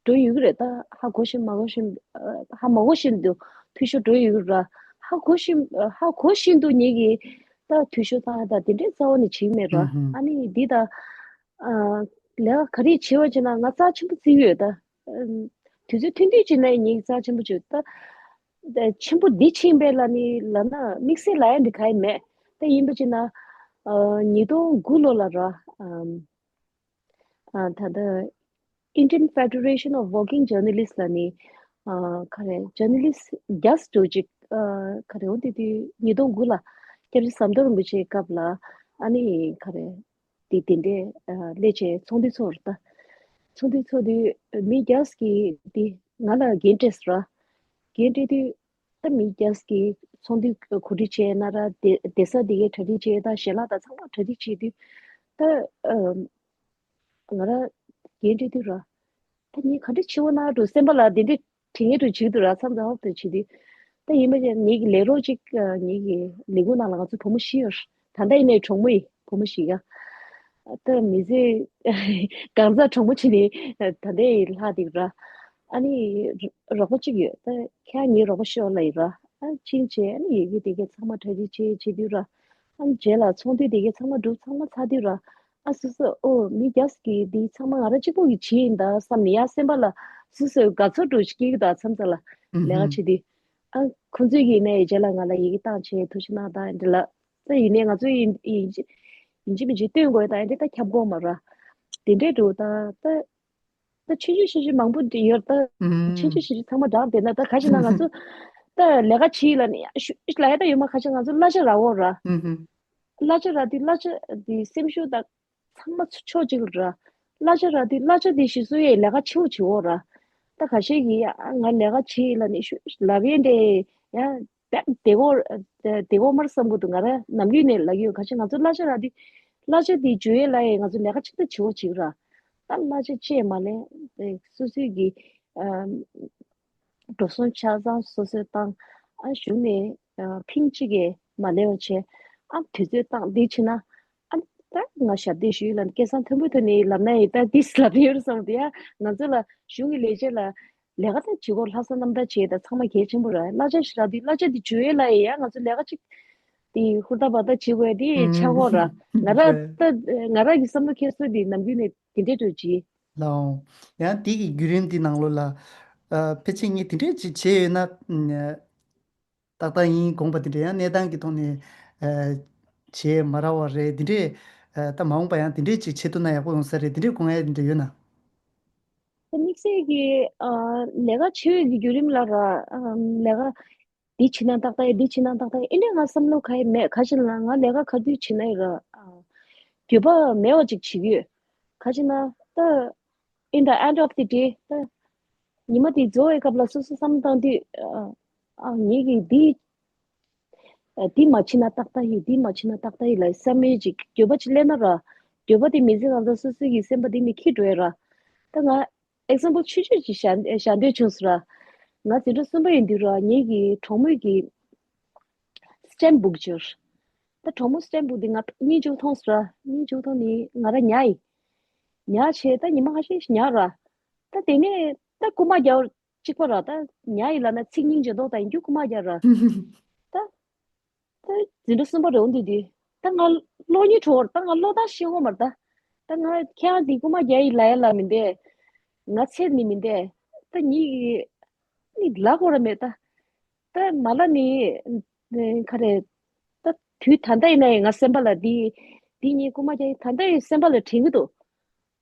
འགྲོ་ཡོད་ཀྱི་རེད། ད་ཧ་གོ་བཞིན་མ་གོ་བཞིན་ཨ་ཧ་མ་གོ་བཞིན་དུ་འཐུས་ཤོར་འགྲོ་ཡོད་ཀྱི་ར། ཧ་གོ་བཞིན་ཨ་ཧ་གོ་བཞིན་དུ་ངེད་ཀྱིས་ད་འཐུས་ཤོར་བཏང་ཡ་ད་དེ་འདྲའི་རྩ་བ་ནས་བྱེད་ཀྱི་མེད་ར། ཨུ་ཧུམ། ཨ་ནི་འདི་ད་ ཨ་ལས་ཀ་ག་རེ་བྱེད་པ་བྱས་ན་ང་རྩ་ཆེན་པོ་བརྩི་གི་ཡོད་ད། ཨ་དུས་ཚོད་ཐུང་ཐུང་བྱས་ན་ངས་རྩ་ཆེན་པོ་བྱེད་ད། ཆེན་པོ་འདི་ཕྱིན་པས་ལ་ནི་ལབ་ན་དམིགས་བསལ་ལབ་ཡ་འདི་ག་ཡེ་མེད། ད་ཡིན་པ་བྱས་ན་ཨ་ཉིས་སྟོང་དགུ་ལོ་ལ་ར། ཨམ། ཨ་ད་ལྟ་Indian Federation of Working Journalists ལ་ནི་ཨ་ག་རེ་ཇར་ནལ་ལིསི་རྒྱ་སྐྱེད་ཅིག་ཨ་ག་རེ་འོ་དེ་དུས་ཉིས་སྟོང་དགུ་ལ་སྐྱབས་རྗེ་ཟམ་གདོང་རིན་པོ་ཆེའི་སྐབས་ལ་ཨ་ནི་ག་རེ་དེ་དེ་འདྲའི་ཨ་སླེབས་བྱས་ཚོགས་འདུ་ཚོགས་རེད་ད། ཚོགས་འདུ་ཚོགས་དུས་མི་རྒྱ་སྐྱེད་དེ་ང་ལ་འགན་སྤྲད་སོང་ར། འགན་སྤྲད་དུས་ད་མི་རྒྱ་སྐྱེད་ཚོགས་འདུ་གོ་སྒྲིག་བྱས་ན་ར་སྡེ་སྡེ་ས་དེ་གའི་གྲ་སྒྲིག་བྱས་ད་ཞལ་ལག་དང་ཚང་མ་གྲ་སྒྲིག་བྱས་དུས་ད་ཨ། ང་ར་འགན་འཁྲི་དུས་ར། ད་ངས་ག་འདྲ་བྱེད་འོ་ན་འགྲོ་སེམས་པ་ལ་དེ་འདྲ་དྲན་ངེས་འགྲོ་བྱེད་དུས་ར་མཚམས་མཚམས་ཧོབ་ཏེ་བྱེད་དུས། ད་ཡིན་པ་ཅན་ངེད་ཀྱི་ལས་རོགས་གཅིག་ངེད་ཀྱི་ལས་ཁུངས་ནང་ལ་ང་ཚོ་བུ་མོ་བཞི་ཡོད། ད་ལྟ་ཡིན་ནའི་གྲོགས་མོ་ཡིན་བུ་མོ་བཞི་ག་ད་མི་ཚེ་གང་ཟག་གྲོགས་མོ་བྱེད་ནི་ད་ལྟའི་ལྷག་འདུག་ར། ཨ་ནི་རོགས་པ་གཅིག་ཡོད་ད་ཁྱེད་ངའི་རོགས་པ་ཤོག་ལ་ཡིན་ར། ཨ་ཕྱིན་བྱས་ཨ་ནི་ཡི་གེ་དེ་གས་ཚང་མ་གྲ་སྒྲིག་བྱེད་བྱེད་དུས་ར། ཨ་ནི་རྗེས་ལ་ཚོགས་འདུ་དེ་གས་ཚང་མ་གྲུབ་ཚང་མ་ཚར་དུས་ར། ཨ་སོ་སོ་ཨོ་མི་རྒྱ་སྐྱེད་འདི་ཚང་མ་ང་རང་གཅིག་པོ་གིས་བྱས་ཡིན་ད་བསམ་ནས་ཡ་སེམས་པ་ལ་སོ་སོས་དགའ་ཚོར་འགྲོ་སྐྱེ་གི་ད་མཚམས་མཚམས་ལ་ལས་ཀ་བྱེད་དུས། ཨ་ཁོང་ཚོས་ཀྱིས་ནས་རྗེས་ལ་ང་ལ་ཡི་གེ་བཏང་བྱས་ཐུགས་རྗེ་གནང་ད་འདི་ལ། ད་ཡིན་ནས་ང་ཚོས་ཡིན་ཡིན་ཅི་ཡིན་ཅི་མིན་ཅི་སྟོན་དགོས་ད་འདི་ད་ཁྱབ་དགོས་མ་ར། དེ་འདྲས་འགྲོ་ད་ད་ད་ཆུང་ཆུང་ཆུང་ཆུང་མང་པོ་འདི་ཡོད་ད། ཆུང་ཆུང་ཆུང་ཆུང་ཚང་མ་འདྲ་བསྡད་ན་ད་ག་ཞིག་ན་ང་ཚོ་ད་ལས་ཀ་བྱེད་ལ་ནི་ཡ་ཤུ་ལ་ཡ་ད་ཡོད་མ་ག་ཞིག་ང་ཚོ་གླ་ཆ་རག་འོ་ར། གླ་ཆ་རག་དུས་གླ་ཆ་དེ་སེམས་ཤུགས་དང་། ཚང་མ་ཕྱོགས་གཅིག་ལ་ར། གླ་ཆ་རག་དུས་གླ་ཆ་དེ་གཞི་བཟོ་ཡས་ལས་ཀ་ཆེ་བོ་བྱེད་འོ་ར། ད་ཁ་ཤས་ཀྱིས་ཡ་ང་ལས་ཀ་བྱེད་ལ་ནི་ཤུ་ལབ་ཡས་འདྲ་ཡ་བདེ་བོ་བདེ་བོ་མར་བསམ་གི་འདུག་ང་ར་ནམ་རྒྱུན་ནས་ལབ་ཡོད་ཁ་ཤས་ང་ཚོ་གླ་ཆ་རག་དུས་གླ་ཆ་དེ་འཇུ་ཡས་ལ་ཡས་ང་ཚོ་ལས་ཀ་ཆེ་ད་ཆེ་བོ་བྱེད་ར། ད་གླ་ཆ་བཅད་མ་ལེན་སོ་སོའི་གི་འགྲོ་སོང་ཆ་ཚང་སོ་སོས་བཏང་ཨ་གཞུག་ནས་ཕིང་གཅིག་གས་མ་ལེན་པ་བྱས་ཨ་དུས་ཚོད་བཏང་འདི་བྱེད་ན། ཨ་ད་ང་ཞབས་འདེགས་ཞུས་ལ་སྐལ་བཟང་མཐོན་པོའི་ཐོག་ནས་ལབ་ན་ཡིན་ད་ཏིས་ལབ་ཡོད་བསམ་དེ་ཡ་ང་ཚོ་ལ་གཞུང་གི་ལས་བྱེད་ལ་ལས་ཀ་དང་བྱེད་སྒོ་ལྷག་བསམ་རྣམ་དག་བྱེད་ད་ཚང་མ་གལ་ཆེན་པོ་ར་གླ་ཆ་ཞིག་རག་དུས་གླ་ཆ་དེ་བཅོལ་ཡས་ལ་ཡ་ང་ཚོ་ལས་ཀ་ཅིག་དེ་ཧུར་ཐག་བར་ཐག་བྱེད་དགོས་དེ་ཆགས་འོ་ར་ང་ར་ད་ང་ར་གི་བསམ་བློ་འཁྱེར་སྲོལ་དེ་ནམ་རྒྱུན་ནས་དེ་འདྲས་འགྲོ་གི་ལའོ། ཡང་དེ་གི་བརྒྱུད་རིམ་དེ་ནང་ལོགས་ལ་ཨ་ཕལ་ཆེར་ངས་དེ་འདྲས་ཅིག་བྱས་ཡོད་ན། ཏག་ཏག་ཡིན་དགོངས་པ་དེ་འདྲ་ཡང་གནས་སྟངས་ཀྱི་ཐོག་ནས་ཨ་བྱས་མ་རག་པ་རེད་དེ་འདྲས་ཨ་ད་མ་འོངས་པ་ཡང་དེ་འདྲས་ཅིག་བྱེད་ཐུབ་ན་ཡག་པོ་ཡོང་ས་རེད་དེ་འདྲས་དགོངས་ཡ་དེ་འདྲ་ཡོད་ན། ད་དམིགས་བསལ་གྱི་ཨ་ལས་ཀ་བྱེད་ཡས་ཀྱི་བརྒྱུད་རིམ་ལ་ར་ཨ་ལས་ཀ་འདི་བྱེད་ན་ཏག་ཏག་ཡིན་འདི་བྱེད་ན་ཏག་ཏག་ཡིན་ཨེ་འདྲས་ང་བསམ་བློ་ག་ཡེ་མེད་ག་ཞིག་ལ་ང་ལས་ཀ་ག་དུས་བྱེད་ན་ཡིན་ར་ཨ་འགྱོད་པ་མེད་པ་ཅིག་བྱེད་ཀྱི་ཡོད་ག་ཞིག་ན་ད། In the end of the day ད་ཉི་མ་དེ་རྫོགས་པའི་སྐབས་ལ་སོ་སོ་བསམ་བློ་བཏང་དུས་ཨ་ངེད་ཀྱིས་འདི་འདི་མ་བྱེད་ན་ཏག་ཏག་ཡིན་འདི་མ་བྱེད་ན་ཏག་ཏག་ཡིན་ལ་བསམ་མེད་ཅིག་འགྱོད་པ་ཅིག་སླེབས་ན་ར་འགྱོད་པ་དེ་མི་ཚེ་གང་ཚང་སོ་སོ་ཡི་སེམས་པ་དེ་ནས་འཁྱེར་འགྲོ་ཡ་ར། ད་ང་example ཆུང་ཆུང་ཅིག་བཞག་བཞག་འདོད་བྱུང་སོང་ར། ང་འཛིན་གྲྭ་གསུམ་པ་ཡིན་དུས་ར་ངེད་ཀྱི་གྲོགས་མོས་ཀྱི་སི་ཊེམ་བུག་བྱོས། ད་གྲོགས་མོ་སི་ཊེམ་བུག་དེ་ང་གཉིས་མཇུག་མཐོང་སོང་ར་གཉིས་མཇུག་མཐོང་ནི་ང་ར་ཉལ་ཡིན། ཉལ་བྱས་ད་ཉི་མ་ཁ་ཤས་ཤིག་ཉལ་ར། ད་དེ་ནས་ད་རྐུ་མ་རྒྱག་གཅིག་པ་ར་ད་ཉལ་ཡིན་ལབ་ན་ཚིག་སྙིང་རྗེ་མདོག་དང་ཡིན་རྒྱུ་རྐུ་མ་རྒྱག་ར། ད་ད་འཛིན་གྲྭ་གསུམ་པ་རེད་འོང་དུས་དུས་ད་ང་གློག་བརྙན་འཕྲོ་བར་ད་ང་བློ་ཐག་ཤེས་འོང་མར་ད། ད་ང་ཁྱེད་རང་དེ་རྐུ་མ་རྒྱག་ཡིན་ལབ་ཡ་ལ་མི་འདས། ང་ཚེ་ནི་མི་འདས། ད་ཉིད་ཀྱི་ནི་ལ་གོ་ར་མེད་ད། ད་མ་ལ་ནི་ག་རེ་ད་དུས་ད་ལྟ་ཡིན་ན་ཡང་ང་སེམས་པ་ལ་འདི་འདི་ཉིད་རྐུ་མ་རྒྱག་ཡིན་ད་ལྟ་ཡང་སེམས་པ་ལ་དྲན་གི་འདུག་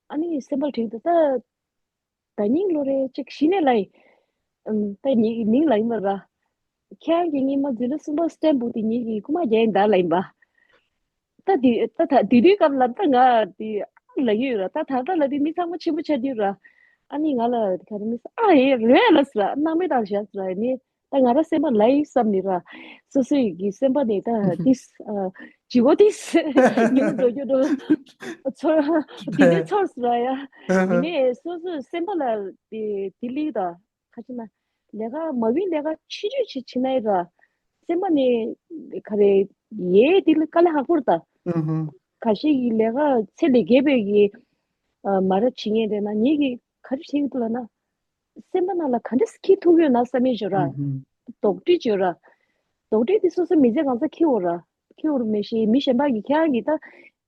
ཨ་ནི་སེམས་པ་ལ་དྲན་གི་འདུག་ད། ད་ཉིན་ལོ་རེ་གཅིག་གཞི་ནས་ལ་ཡིན། ཨམ་ད་ཉིད་ཀྱི་མིང་ལ་ཡིན་པ་ར། ཁྱེད་རང་གི་སྔོན་མ་འཛིན་གྲྭ་གསུམ་པ་སི་ཊེམ་བུག་དེ་ཉིད་ཀྱི་རྐུ་མ་རྒྱག་ཡིན་ད་ལ་ཡིན་པ། ད་དུས་ད་ད་དུས་དུས་སྐབས་ལ་ད་ང་དེ་ལ་ཡོད་ར་ད་ད་ལྟ་ལ་དེ་མི་ཚང་མ་ཆེན་པོ་ཆགས་དུས་ར། ཨ་ནི་ང་ལ་ག་རེ་མི་ས་ཨ་ཧེ་རེད་ལ་ཟེར་ར་སྣང་མེད་བཏང་བཞག་ཟེར་ར་ནི། ད་ང་ར་སེམས་པ་ལ་ཡིག་བསམ་ནི་ར། སོ་སོའི་གི་སེམས་པ་ནི་ད་ཏིས་ཨ་ཇི་གོ་ཏིས་ཉི་མ་འགྲོ་རྒྱུ་འགྲོ་ཚོར་དེ་ནས་ཚོར་སི་ར་ཡ། དེ་ནས་སོ་སོའི་སེམས་པ་ལ་དེ་དེ་ལིག་ད་ཁ་ཅིག་ན་ལས་ཀ་མ་བིན་ལས་ཀ་ཆི་ཆི་ཆི་ཆི་ན་ཡི་ར། སེམས་པ་ནི་ག་རེ་ཡེ་དེ་ལ་དཀའ་ལས་ཁག་པོ་རེད་ད། ཁ་ཤས་ཀྱི་ལས་ཀ་ཚད་ལས་བརྒལ་བའི་གི་ཨ་མ་ར་བྱེད་ངེས་རེད་ན་ངེད་ཀྱི་ག་རེ་བྱེད་ཀྱི་འདུག་ལ་ན། སེམས་པ་ནང་ལ་ག་འདྲ་སེ་འཁྱེར་ཐུབ་ཡོད་ན་བསམ་ཡས་བྱོས་ར། ཨུ་ཧུམ། དོགས་འདྲི་བྱོས་ར། དོགས་འདྲི་དེ་སོ་སོ་མི་ཚེ་གང་ས་འཁྱེར་འོ་ར། འཁྱེར་འོ་ར་མེད་ཤེས་མི་གཞན་པ་གིས་ཁྱེད་རང་གིས་ད་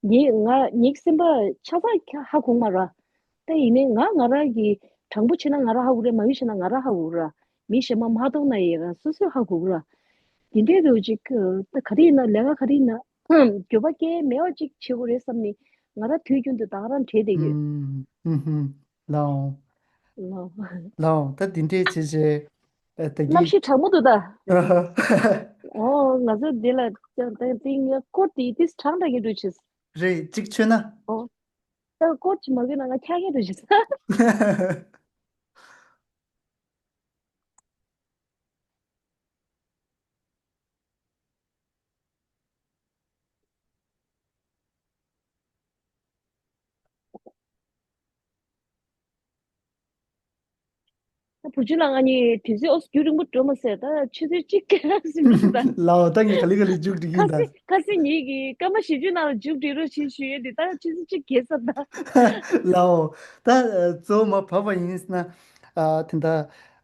ངའི་ང་ངའི་སེམས་པ་ཆ་ཚང་ཧ་གོ་མ་ར། ད་ཡིན་ནའི་ང་ང་རང་གི་དྲང་པོ་བྱས་ན་ང་རང་ཧ་གོ་རེད། མ་འོས་བྱས་ན་ང་རང་ཧ་གོ་ར། མི་གཞན་མ་མ་མཐོང་ན་ཡི་ར་སོ་སོས་ཧ་གོ་ར། དེ་འདྲའི་རུ་ཅིག་ད་ག་རེ་ཡིན་ན་ལས་ཀ་ག་རེ་ཡིན་ན་འགྱོད་པ་སྐྱེ་མེད་པ་ཅིག་བྱེད་དགོས་རེད་བསམ་ནས་ང་རང་དུས་རྒྱུན་དུ་ད་ག་རང་བྲེལ་བསྡད་ཡོད། ཨུམ་ཨུམ་ཧུམ། ལའོ། ལའོ། ལའོ་ད་དེ་འདྲའི་བྱས་བྱས་ཨ་ད་གནམ་གྱི་གཤིས་གྲང་མོ་འདུག་ད། ཨོ་ང་ཚོ་འདི་ལ་ད་ད་ཏིང་ཡ་ཀོ་ཏི་ཏིས་གྲང་འདྲ་གི་འདུག་ཆེ། རེད་གཅིག་མཆོད་ན། ཨོ། ད་ཀོ་ཅི་མ་གི་ན་ང་ཁྱ་གི་འདུག་ཆེ། ད་བུ་ཆུང་ལགས་ང་གཉིས་དུས་ཚོད་ཨོ་རྒྱུན་རིང་པོ་འགྲོ་མ་ཟེར་ད་ཆུ་ཚོད་གཅིག་སྐད་ཟིན་མི་འདུག་ད། ལའོ་ད་ངས་ག་ལེ་ག་ལེ་མཇུག་སྒྲིལ་གྱིན་ད། ཁ་སང་ཁ་སང་ངེད་ཀྱི་སྐར་མ་བཞི་བཅུ་ནང་ལ་མཇུག་སྒྲིལ་རོགས་ཞེས་ཞུས་ཡོད་དེ་ད་ཆུ་ཚོད་གཅིག་བརྒལ་ཚར་ད། ལའོ། ད་གཙོ་བོ་མ་བབས་པ་ཡིན་ན་ཨ་དེ་འདྲ་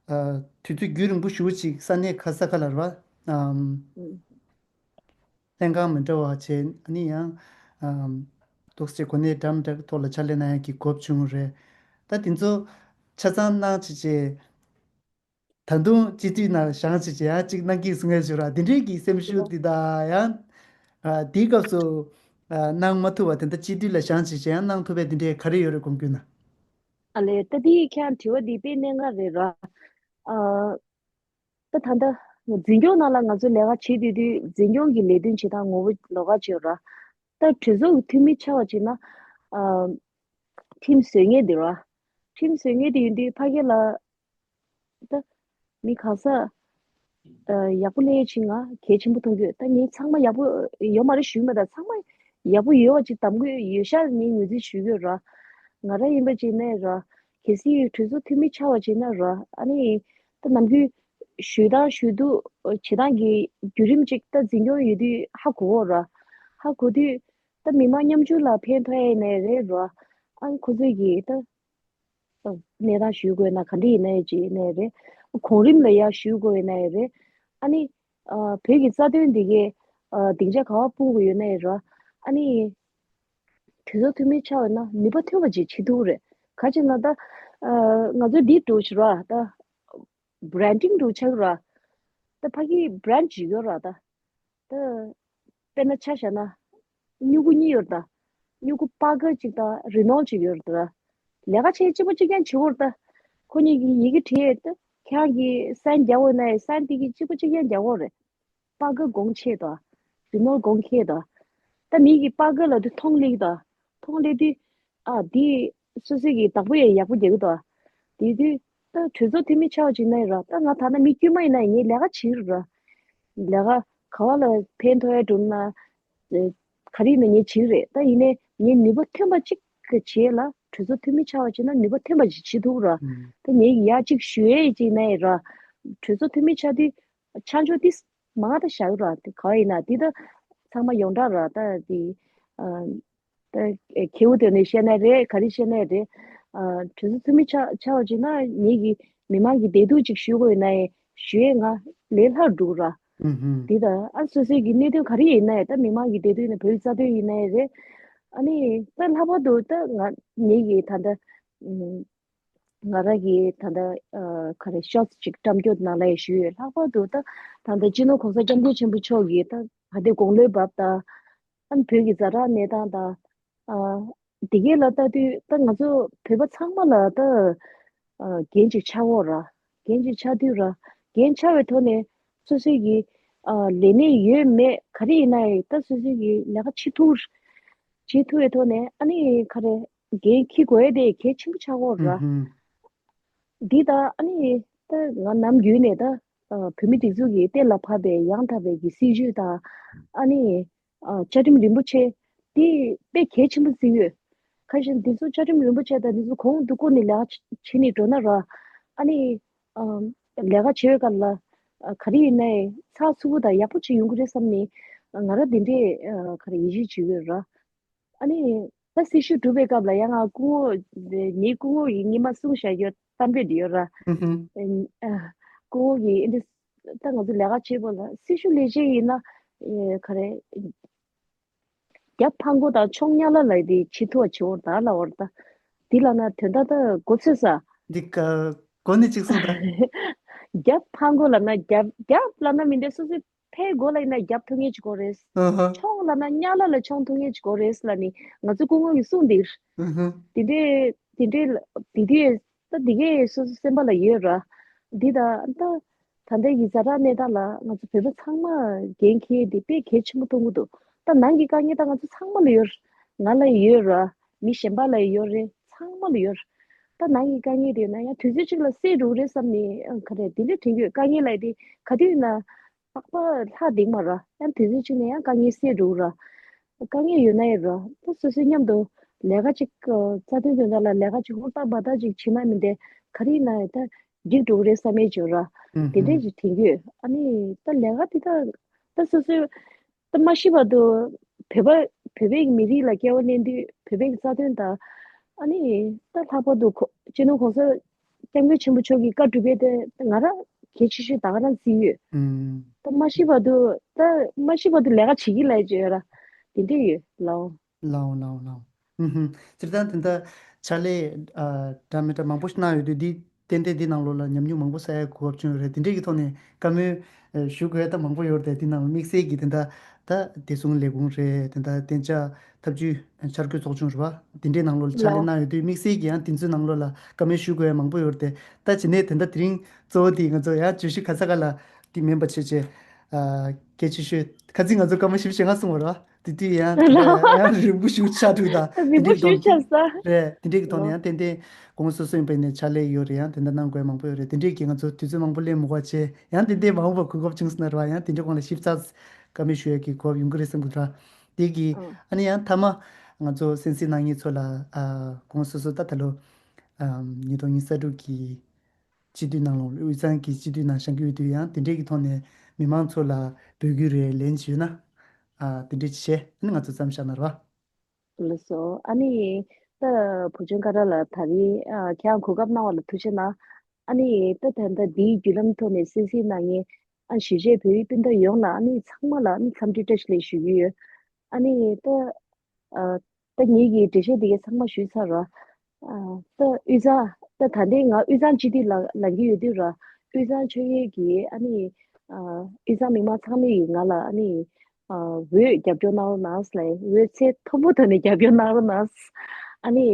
ཨ་དུས་ཚོད་རྒྱུན་རིང་པོ་ཞེ་པོ་ཅིག་ས་གནས་ག་ས་ག་ལ་རེད་བ། ཨམ། ལྷན་ཁང་མི་འདྲ་བ་བྱས་ཨ་ནི་ཡང་ཨམ་ཏོག་ཙམ་གོ་གནས་འདྲ་མི་འདྲ་གི་ཐོག་ལ་ཕྱག་ལས་གནང་ཡག་གི་གོ་སྐབས་བྱུང་རེད། ད་དེ་ཚོ་ཆ་ཚང་གནང་བྱས་བྱས་ད་དུང་སྤྱི་འཐུས་ནང་བཞེངས་བྱས་བྱས་ཡང་གཅིག་གནང་གི་གསུང་ཡ་བྱོས་ར། དེ་འདྲའི་གི་སེམས་ཤུགས་འདི་དང་ཡང་ཨ་དེའི་སྐབས་སུ་ཨ་གནང་མ་ཐུབ་པ་དེ་འདྲ་སྤྱི་འཐུས་ལ་བཞེངས་བྱས་བྱས་ཡང་གནང་ཐུབ་པའི་དེ་འདྲའི་ག་རེ་ཡོད་རེད་དགོངས་ཀྱི་ན། ཨ་ལས་ད་དེ་ཁྱེད་རང་དྲི་བ་འདི་དཔེ་གནད་འགག་རེད་ར། ཨ། ད་ད་ལྟ་འཛིན་སྐྱོང་ནང་ལ་ང་ཚོ་ལས་ཀ་བྱེད་དུས་དུས་འཛིན་སྐྱོང་གི་ལས་དོན་བྱེད་སྟངས་ངོ་བོ་ལོགས་ཀ་བྱེད་ར། ད་གྲོས་ཚོགས་ཀྱི་འཐུས་མི་ཆགས་པ་བྱས་ན་ཨ་ཁྲིམས་བཟོ་མཁན་དེ་ར། ཁྲིམས་བཟོ་མཁན་དེ་ཡིན་དུས་ཕ་གི་ལ་ད་མི་ག་ས་ཨ་ཡག་པོ་ལས་ཡོད་ཕྱིན་ང་གལ་ཆེན་པོ་མཐོང་གི་ཡོད། ད་ངས་ཚང་མ་ཡག་པོ་ཡོད་མ་རེད་ཞུས་མེད། ད་ཚང་མ་ཡག་པོ་ཡོད་པ་ཅིག་གདམ་གི་ཡོད་ཤག་ངས་ངོས་འཛིན་ཞུ་གི་ཡོད་ར། ང་རང་ཡིན་པ་ཅིག་ནས་ར་གལ་སྲིད་གྲོས་ཚོགས་འཐུས་མི་ཆགས་པ་ཅིག་ན་ར་ཨ་ནི་ད་ནམ་རྒྱུན་ཞུ་སྟངས་ཞུ་གཏུག་བྱེད་སྟངས་ཀྱི་བརྒྱུད་རིམ་ཅིག་ད་འཛིན་སྐྱོང་ཡོད་དུས་ཧ་གོ་གོ་ར། ཧ་གོ་དུས་ད་མི་མང་མཉམ་ཞུགས་ལ་ཕན་ཐོགས་ཡས་ནས་རེད་ར། ཨ་ཁོ་ཚོས་ཀྱིས་ད་གནས་སྟངས་ཞུ་དགོས་ན་ག་འདྲ་ཡིན་ན་ཡང་ཅིག་ཡིན་ནའི་རེད། གོང་རིམ་ལ་ཡར་ཞུ་དགོས་ཡིན་ན་ཡང་རེད། ཨ་ནི་ཨ་བོད་ཀྱི་རྩ་དོན་འདི་གའི་ཨ་སྡིངས་ཆ་ག་པར་སྤུངས་དགོས་ཡོད་ན་ཡང་ར། ཨ་ནི་གྲོས་ཚོགས་འཐུས་མི་ཆགས་པ་ན་ནུས་པ་ཐོན་པ་ཅིག་བྱེད་ཐུབ་རེད། ག་ཅི་ན་ད་ཨ་ང་ཚོའི་འདི་འགྲོ་ཕྱིར་ར་ད་བྷ་རན་ཌིང་འགྲོ་ཆགས་ར། ད་ཕ་གིའི་བྷ་རན་ཌི་ཅིག་ཡོད་ར་ད། ད། དཔེར་ན་ཆ་བཞག་ན། སྨྱུ་གུ་གཉིས་ཡོད་རེད་ད། སྨྱུ་གུ་པར་ཀར་གཅིག་དང་རི་ནོལ་གཅིག་ཡོད་རེད་ད། ལས་ཀ་བྱེད་གཅིག་པ་གཅིག་རྐྱང་བྱེད་དགོས་རེད་ད། ཁོ་གཉིས་ཀྱིས་ཡི་གེ་བྲིས་ཡས་ད། ཁྱེད་རང་གིས་སའིན་རྒྱག་དགོས་ན་ཡང་སའིན་དེ་གི་གཅིག་པ་གཅིག་རྐྱང་རྒྱག་དགོས་རེད། པར་ཀར་གོང་ཆེ་ད། རི་ནོལ་གོང་ཁེ་ད། ད་མི་གིས་པར་ཀར་ལབ་དུས་མཐོང་སླེབས་ད། མཐོང་སླེབས་དུས། ཨ་འདི་སོ་སོ་གི་བདག་པོ་ཡང་ཡག་པོ་རྒྱག་གི་ད། དེ་དུས་ད་གྲོས་ཚོགས་འཐུས་མི་ཆགས་པ་ཅིག་ན་ཡང་ར་ད་ང་ཐ་ན་མི་དཀྱུས་མ་ཡིན་ན་ཡང་ངས་ལས་ཀ་བྱེད་ཀྱི་རེད་ར། ལས་ཀ་ག་བ་ལ་ཕན་ཐོགས་ཡ་འགྲུབ་ན། ཨེ་ག་རེ་ཡིན་ན་ངས་བྱེད་ཀྱི་རེད། ད་ཡིན་ནའི་ངས་ནུས་པ་ཐོན་པ་གཅིག་གི་བྱེད་ལ་གྲོས་ཚོགས་འཐུས་མི་ཆགས་པ་བྱས་ན་ནུས་པ་ཐོན་པ་ཞིག་བྱེད་ཐུབ་ར། ཨུམ། ད་ངས་ཡ་གཅིག་ཞུ་ཡས་ཅིག་ན་ཡང་ར། གྲོས་ཚོགས་འཐུས་མི་ཆགས་དུས་ཆ་འཇོག་ཏིས་མང་ད་བཞག་ར་དེ་ག་ཡིན་ན་དེ་ད་ཚང་མ་ཡོངས་གྲགས་ར་ད་དེ་ཨ་ད་ཨེ་ཁྱེའུ་དེ་ནས་བཤད་ན་རེད་ག་རེ་བཤད་ན་རེད། ཨ་གྲོས་ཚོགས་འཐུས་མི་ཆགས་ཆགས་པ་ཅིག་ན་ངེད་ཀྱི་མི་མང་གི་བདེ་སྡུག་ཅིག་ཞུ་དགོས་ཡིན་ན་ཡང་ཞུ་ཡས་ང་ལས་སླ་འགྲོ་ར། ཨུ་ཧུམ། དེ་ད་ཨ་སོ་སོའི་གི་གནད་དོན་ག་རེ་ཡིན་ན་ཡང་ད་མི་མང་གི་བདེ་སྡུག་ཡིན་ན་བོད་རྩ་དོན་ཡིན་ན་ཡང་རེད། ཨ་ནི་ད་ལྷག་པར་དུ་ད་ང་ངེད་ཀྱི་ད་ལྟ་ཨུམ། ང་རང་གིས་ད་ལྟ་ཨ་ག་རེ་ཤོ་ཊི་ཅིག་བཀྲམ་སྐྱོར་ནང་ལ་ཡང་ཞུས་ཡོད། ལྷག་པར་དུ་ད་ད་ལྟ་སྤྱི་ནོར་གོང་ས་སྐྱབས་མགོན་ཆེན་པོ་མཆོག་གིས་ད་ག་དེ་དགུང་ལོའི་བབ་དང་ཨ་ནི་བོད་ཀྱི་ཛ་དྲག་གནས་སྟངས་དང་ཨ་དེ་གའི་ལ་ལྟ་དུས་ད་ང་ཚོ་བོད་པ་ཚང་མ་ལ་ད་ཨ་འགན་ཅིག་ཆགས་ཡོད་ར། འགན་ཅིག་ཆགས་དུས་ར་འགན་ཆགས་པའི་ཐོག་ནས་སོ་སོའི་གི་ཨ་ལས་གནས་ཡོད་མེད་ག་རེ་ཡིན་ན་ཡང་ད་སོ་སོའི་གི་ལས་ཀ་བྱེད་ཐུབ། བྱེད་ཐུབ་པའི་ཐོག་ནས་ཨ་ནི་ག་རེ་འགན་འཁྱེར་དགོས་ཡས་དེ་གལ་ཆེན་པོ་ཆགས་ཡོད་ར། ཨུ་ཧུམ། འདི་ད་ཨ་ནི་ད་ང་ནམ་རྒྱུན་ནས་ད་ཨ་བོད་མི་སྒྲིག་འཛུགས་ཀྱི་གཏན་ལ་ཕབ་པའི་ཡང་དག་པའི་གི་སྲིད་བྱུས་དང་ཨ་ནི་ཨ་བཅའ་ཁྲིམས་རིན་པོ་ཆེ་འདི་དཔེ་གལ་ཆེན་པོ་བརྩི་ཡོད། ཁ་ཤས་འདི་ཚོ་བཅའ་ཁྲིམས་རིན་པོ་ཆེ་དང་འདི་ཚོ་གོང་དུ་བཀུར་ནས་ལས་ཀ་བྱེད་ནས་འགྲོ་ན་ར་ཨ་ནི་ཨ་ལས་ཀ་བྱེད་པའི་སྐབས་ལ་ཨ་ག་རེ་ཡིན་ནའི་ཚགས་ཚུད་པོ་དང་ཡག་པོ་བྱེད་ཡོང་གི་རེད་བསམ་ནས་ང་རང་འདི་འདྲའི་ཨ་ག་རེ་ཡིད་ཆེས་བྱེད་ཀྱི་ཡོད་ར། ཨ་ནི་ད་སྲི་ཞུ་སྒྲུབ་པའི་སྐབས་ལ་ཡང་ང་སྐུ་ངོ་ངའི་སྐུ་ངོ་ཡིས་སྔོན་མ་གསུངས་བཞག་ཡོད་གཏམ་དཔེ་འདི་ཡོད་ར། ཨུ་ཧུམ། ཨ་སྐུ་ངོ་ཡིས་ཨེ་འདི་ད་ང་ཚོ་ལས་ཀ་བྱེད་པོ་ལ་སྲི་ཞུ་ལས་བྱེད་ཡིན་ན་ཨེ་ག་རེ་ རྒྱབ་ཕང་གོ་དང་མཆོང་ཉ་ལ་ལ་དེ་ཆེ་ཐུ་བ་ཆེ་བོར་ད་ལ་བར་ད། དེ་ལ་ན་དོན་དག་ད་གོ་ཚོད་ས། འདི་ཀ་གོ་ནི་གཅིག་སོང་ད། རྒྱབ་ཕང་གོ་ལ་ན་རྒྱབ་རྒྱབ་ལ་ན་མི་འདྲ་སོ་སོའི་ཕའི་མགོ་ལ་ཡིན་ན་རྒྱབ་ཐུབ་ངེས་ཅིག་གོ་རེད། ཨ་ཧ། མཆོང་ལ་ན་ཉ་ལ་ལ་མཆོང་ཐུབ་ངེས་ཅིག་གོ་རེད་ལ་ནི་ང་ཚོ་སྐུ་ངོ་གི་གསུང་འདིར། ཨ་ཧ། དེ་འདྲའི་དེ་འདྲའི་དེ་དུས་ད་དེ་གའི་སོ་སོ་སེམས་པ་ལ་ཡོད་ར། འདི་ད་ད། ད་ལྟའི་གི་ཛ་དྲག་གནས་སྟངས་ལ་ང་ཚོ་བོད་པ་ཚང་མ་འགན་འཁྱེར་དེ་དཔེ་གལ་ཆེན་པོ་མཐོང་གི་འདུག་ད་ནང་གི་དཀའ་ངལ་ད་ང་ཚོ་ཚང་མ་ལ་ཡོད་རེད། ང་ལ་ཡོད་རེད། མི་གཞན་པ་ལ་ཡོད་རེད། ཚང་མ་ལ་ཡོད་རེད། ད་ནང་གི་དཀའ་ངལ་དེ་ཡོད་ན་ཡང་དུས་ཚོད་གཅིག་ལ་སེལ་འགྲོ་གི་རེད་བསམ་ནས་ཨང་ག་རེད་དེ་འདྲ་དྲན་གྱི་ཡོད། དཀའ་ངལ་ལ་དེ་ག་དུས་ཡིན་ན་ལྷག་པ་ལྷག་འདེགས་མ་ར་ཡང་དུས་ཚོད་གཅིག་ནས་ཡང་དཀའ་ངལ་སེལ་འགྲོ་གི་ར། དཀའ་ངལ་ཡོད་ན་ཡང་ར་ད་སོ་སོའི་མཉམ་དུ་ལས་ཀ་གཅིག་རྩ་དོན་དོན་དག་ལ་ལས་ཀ་གཅིག་ཧུར་ཐག་འབད་ཐག་ཅིག་བྱེད་མ་མིན་ཏེ་ག་རེ་ཡིན་ན་ཡང་ད། འགྲིག་འགྲོ་གི་རེད་བསམ་ཡས་བྱོས་ར། ཨུམ་དེ་འདྲས་ཧུམ། ཅིག་དྲན་གྱི་ཡོད། ཨ་ནི་ད་ལས་ཀ་དེ་ད་ད་སོ་སོའི་ད་མ་ཤི་བར་དུ་བོད་པ་བོད་པའི་མི་རིགས་ལ་སྐྱེ་བ་ལེན་དུས་བོད་པའི་རྩ་དོན་དང་ཨ་ནི་ད་ལྷག་པར་དུ་གོ་སྤྱི་ནོར་གོང་ས་སྐྱབས་མགོན་ཆེན་པོ་མཆོག་གི་བཀའ་སྒྲུབ་པའི་དེ་ང་རང་གལ་ཆེ་ཤོས་ད་ག་རང་བརྩིས་ཡོད། ཨུམ། ད་མ་ཤི་བར་དུ་ད་མ་ཤི་བར་དུ་ལས་ཀ་བྱེད་ཀྱི་ལས་བྱོས་ར། དེ་འདྲས་ཡོད་ལའོ། ལའོ་ལའོ་ལའོ། ཧུམ་ཧུམ། སྤྱིར་བཏང་དེ་འདྲ་ཕྱག་ལས་ཨ་འདྲ་མི་འདྲ་མང་པོ་ཞིག་གནང་ཡོད་དུས་འདི་ཏན་ཏན་འདི་ནང་ལོགས་ལ་ཉམས་མྱོང་མང་པོ་བསགས་ཡ་གོ་སྐབས་བྱུང་ཡོད་རེད། དེ་འདྲས་ཀྱི་ཐོག་ནས་བཀའ་མོལ་ཨ་ཞུ་དགོས་ཡ་ད་མང་པོ་ཡོད་རེད་དེ། འདི་ནང་ལ་དམིགས་བསལ་གྱི་དེ་འདྲ་ད་བདེ་སྲུང་ལས་ཁུངས་རེད། དེ་འདྲ་གཏན་འཇགས་ཐབས་ཇུས་འཆར་འགོད་ཚོགས་ཆུང་རེད་བ། དེ་འདྲས་ནང་ལོགས་ལ་ཕྱག་ལས་ལའོ། གནང་ཡོད་དུས་དམིགས་བསལ་གྱི་ཡང་དེ་ཚོའི་ནང་ལོགས་ལ་བཀའ་མོལ་ཞུ་དགོས་ཡ་མང་པོ་ཡོད་རེད་དེ། ད་བྱས་ནས་དེ་འདྲ་དེ་རིང་གཙོ་བོ་དེ་ང་ཚོ་ཡང་བརྗོད་གཞི་ག་ས་ག་ལ་དེ་མིན་པ་བྱས་བྱས་ཨ་གལ་ཆེ་ཤོས་ཁ་ཚིག་ང་ཚོ་སྐར་མ་བཞི་བཅུ་ཞེ་ལྔ་སོང་བ་རེད་བ། དེ་དུས་ཡང་ལོ། ཡང་རིང་པོ་ཞིག་ཆགས་འདུག་ད་དེ་རིང་པོ་འདྲའི་ཞིག་ཐོག་ཆགས་ས། རེད། དེ་འདྲའི་གི་ཐོག་ནས་ལོ། ཡང་ཏན་ཏན་གོང་སོ་སོ་ཡིན་པ་ཡིན་ནའི་ཕྱག་ལས་ཡོད་རེད། ཡང་དེ་འདྲ་གནང་དགོས་མང་པོ་ཡོད་རེད། དེ་འདྲའི་གི་ང་ཚོ་དུས་ཚོད་མང་པོ་ལེན་མི་དགོས་བྱས་ཡང་ཏན་ཏན་མ་འོངས་པ་གོ་སྐབས་བྱུང་སོང་ན་རེད་བ། ཡང་དེ་འདྲའི་སྒང་ལ་ཞིབ་ཚགས་བཀའ་མོལ་ཞུ་ཡ་གི་གོ་སྐབས་ཡོང་གི་རེད་བསམ་གི་འདུག་དེ་གི་ཨང་། ཨ་ནི་ཡང་མཐའ་མ་ང་ཚོ་གསན་གཟིགས་གནང་མཁན་ཚོ་ལ་ཨ་གོང་སོ་སོ་ད་ད་ལོ་ཨ་ཉིས་སྟོང་ཉི་ཤུ་རྩ་དྲུག་གི་སྤྱི་འཐུས་ནང་ལོགས་དབུས་གཙང་གི་སྤྱི་འཐུས་ནང་བཞེངས་ཀྱི་ཡོད་དུས་ཡང་དེ་འདྲའི་གི་ཐོག་ནས་མི་མང་ཚོ་ལ་འབོད་སྐུལ་རེ་ལན་ཞུས་ན། ཨ་དེ་འདྲའི་བྱས་ཨ་ནི་ང་ཚོ་མཚམས་བཞག་ན་རེད་བ། ལགས་སོ། ཨ་ནི་ད་བུ་ཆུང་ཀ་ར་ལ་ད་རེས་ཨ་ཁྱེད་རང་གོ་སྐབས་གནང་བ་ལ་ཐུགས་རྗེ་གནང་། ཨ་ནི་ད་ད་ལྟ་འདིའི་བརྒྱུད་ལམ་ཐོག་ནས་གསན་གཟིགས་གནང་མཁན་ཨ་གཞིས་བྱེས་བོད་ཡིག་སྤུན་ཟླ་ཡོངས་ལ་ཨ་ནི་ཚང་མ་ལ་ཨ་ནི་འཚམས་འདྲི་བཀྲ་ཤིས་བདེ་ལེགས་ཞུ་གི་ཡོད། ཨ་ནི་ད་ཨ་ད་ངེད་ཀྱིས་འགྲེལ་བཤད་འདི་གའི་ཚང་མ་ཞུས་ཚར་ར། ཨ་ད་དབུས་གཙང་ད་ད་ལྟའི་ང་དབུས་གཙང་སྤྱི་འཐུས་ལ་ལངས་ཀྱི་ཡོད་དུས་ར། དབུས་གཙང་ཆོལ་ཁའི་གི་ཨ་ནི་ཨ་དབུས་གཙང་མི་མང་ཚང་མས་ཀྱིས་ང་ལ་ཨ་ནི་ཨ་འོས་རྒྱབ་སྐྱོར་གནང་རོགས་གནང་ལབ། འོས་ཚད་མཐོན་པོ་ཐོག་ནས་རྒྱབ་སྐྱོར་གནང་རོགས་གནང་། ཨ་ནི་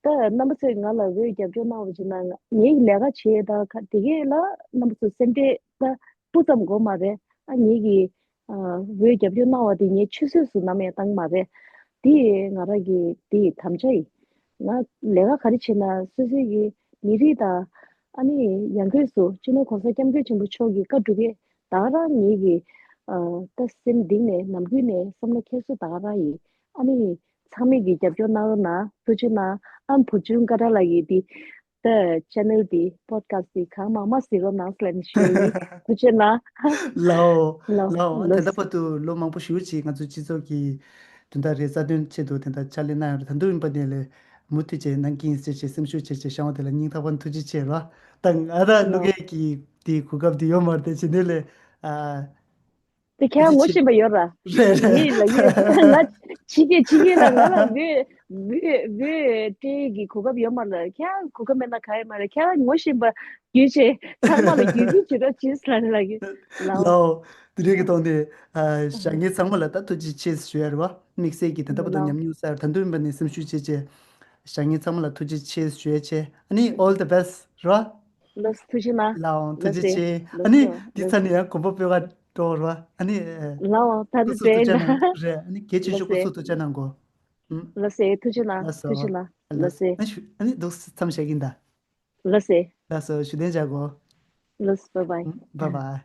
ད་རྣམ་པ་ཚོས་ང་ལ་འོས་རྒྱབ་སྐྱོར་གནང་བ་བྱས་ན་ང་ངའི་ལས་ཀ་བྱེད་ཡས་ད་ག་དེ་གས་ལ་རྣམ་པ་ཚོ་སེམས་ཁྲལ་ད་སྤུ་ཙམ་དགོས་མ་རེད། ཨ་ངེད་ཀྱིས་ཨ་འོས་རྒྱབ་སྐྱོར་གནང་བ་དེ་ངས་ཆུད་ཟོས་སུ་ནམ་ཡང་བཏང་གི་མ་རེད། དེ་ང་རང་གི་དེ་དམ་བཅའ་ཡིན། ང་ལས་ཀ་ག་རེ་བྱེད་ན་སོ་སོའི་གི་མི་རིགས་དང་ཨ་ནི་ཡང་སྒོས་སུ་སྤྱི་ནོར་གོང་ས་སྐྱབས་མགོན་ཆེན་པོ་མཆོག་གི་བཀའ་སྒྲུབ་ཡས་ད་ག་རང་ངེད་ཀྱི་ཨ་ད་སེམས་གཏིང་ནས་ནམ་རྒྱུན་ནས་བསམ་བློ་འཁྱེར་སྲོལ་ད་ག་རང་ཡིན། ཨ་ནི་ཚང་མས་ཀྱི་རྒྱབ་སྐྱོར་གནང་རོགས་གནང་། ཐུགས་རྗེ་གནང་། ཨ་བུ་ཆུང་ཀ་ར་ལགས་ཀྱིས་འདི་ད་ཆེ་ནལ་འདི་པོ་ཌི་ཁ་སི་ཊི་འདི་གང་མང་མང་གཟིགས་རོགས་གནང་ལབ་ནས་ཞུ་ཡིན། ཐུགས་རྗེ་གནང་། ལའོ། ལའོ། ལའོ། ད་ལྟ་བར་དུ་ལོ་མང་པོ་ཞེ་པོ་ཅིག་ང་ཚོ་སྤྱི་ཚོགས་ཀྱི་དོན་དག་རེད། རྩ་དོན་ཆེད་དུ་དེ་འདྲ་ཕྱག་ལས་གནང་ཡོད་རེད། ད་དུང་ཡིན་པ་དེ་ལས་མུ་མཐུད་བྱས་གནང་གི་ཡིན་ཟེར་བྱས་སེམས་ཤུགས་བྱས་བྱས་བཤད་པ་དེ་ལ་སྙིང་ཐག་པ་ནས་ཐུགས་རྗེ་ཆེ་རོ། ད་ང་རང་བློ་ལའོ། འགེལ་གྱི་དེ་གོ་སྐབས་དེ་ཡོད་མ་རེད་དེ་བྱས་ནས་ལས་ཨ། དེ་ཁྱེད་རང་ངོ་ཤེས་པ་ཡོད་ར། རེད་རེད། ངས་ལབ་ཡོད། ང་ཕྱི་རྒྱལ་ཕྱི་རྒྱལ་ལ་ང་ལ་འབོད་འབོད་འབོད་སྤྲད་ཀྱི་གོ་སྐབས་ཡོད་མ་རེད། ཁྱེད་རང་གོ་སྐབས་མེད་ན་ག་ཡོད་མ་རེད། ཁྱེད་རང་ངོ་ཤེས་པ་བརྒྱུད་བྱས་ཚང་མ་ལ་བརྒྱུད་སྐུལ་བྱེད་རོགས་བྱེད་ལབ་ནས་ལབ་ཀྱི། ལའོ། ལའོ། དེ་རིང་གི་ཐོག་ནས་ཨ་ཞབས་འདེགས་ཚང་མ་ལ་ད་ཐུགས་རྗེ་ཆེ་ཞུ་ཡ་རེད་བ། དམིགས་བསལ་གྱི་ད་ལྟ་བར་དུ་ལའོ། ཉམས་མྱོང་བསགས་ད་དུང་ཡིན་པ་ནས་སེམས་ཤུགས་ཆེ་ཆེ། ཞབས་འདེགས་ཚང་མ་ལ་ཐུགས་རྗེ་ཆེ་ཞུ་ཡ་ཆེ། ཨ་ནི་all the best རོ། ལགས་སོ། ཐུགས་རྗེ་གནང་། ལའོ། ཐུགས་རྗེ་ཆེ། ཨ་ནི་འདི་ཚར་ནས་ཡང་གོམ་པ་སྤོས་ཀ་འགྲོ་རོ། ཨ་ནི་ལའོ། ད་ཐུགས་ཚུགས་ཐུགས་རྗེ་གནང་། རེད། ཨ་ནི་གལ་ཆེ་ཤོས་སྐུ་གཟུགས་ཐུགས་རྗེ་གནང་གོ། ལགས་སོ། ཐུགས་རྗེ་གནང་། ལགས་སོ། ཐུགས་རྗེ་གནང་། ལགས་སོ། ལགས་སོ། ཨ་ནི་ཞུ་ཨ་ནི་འདུག་མཚམས་བཞག་གིན་ད། ལགས་སོ། ལགས་སོ། བཞུགས་གདན་འཇགས་གོ། ལགས་སོ། bye bye། bye bye།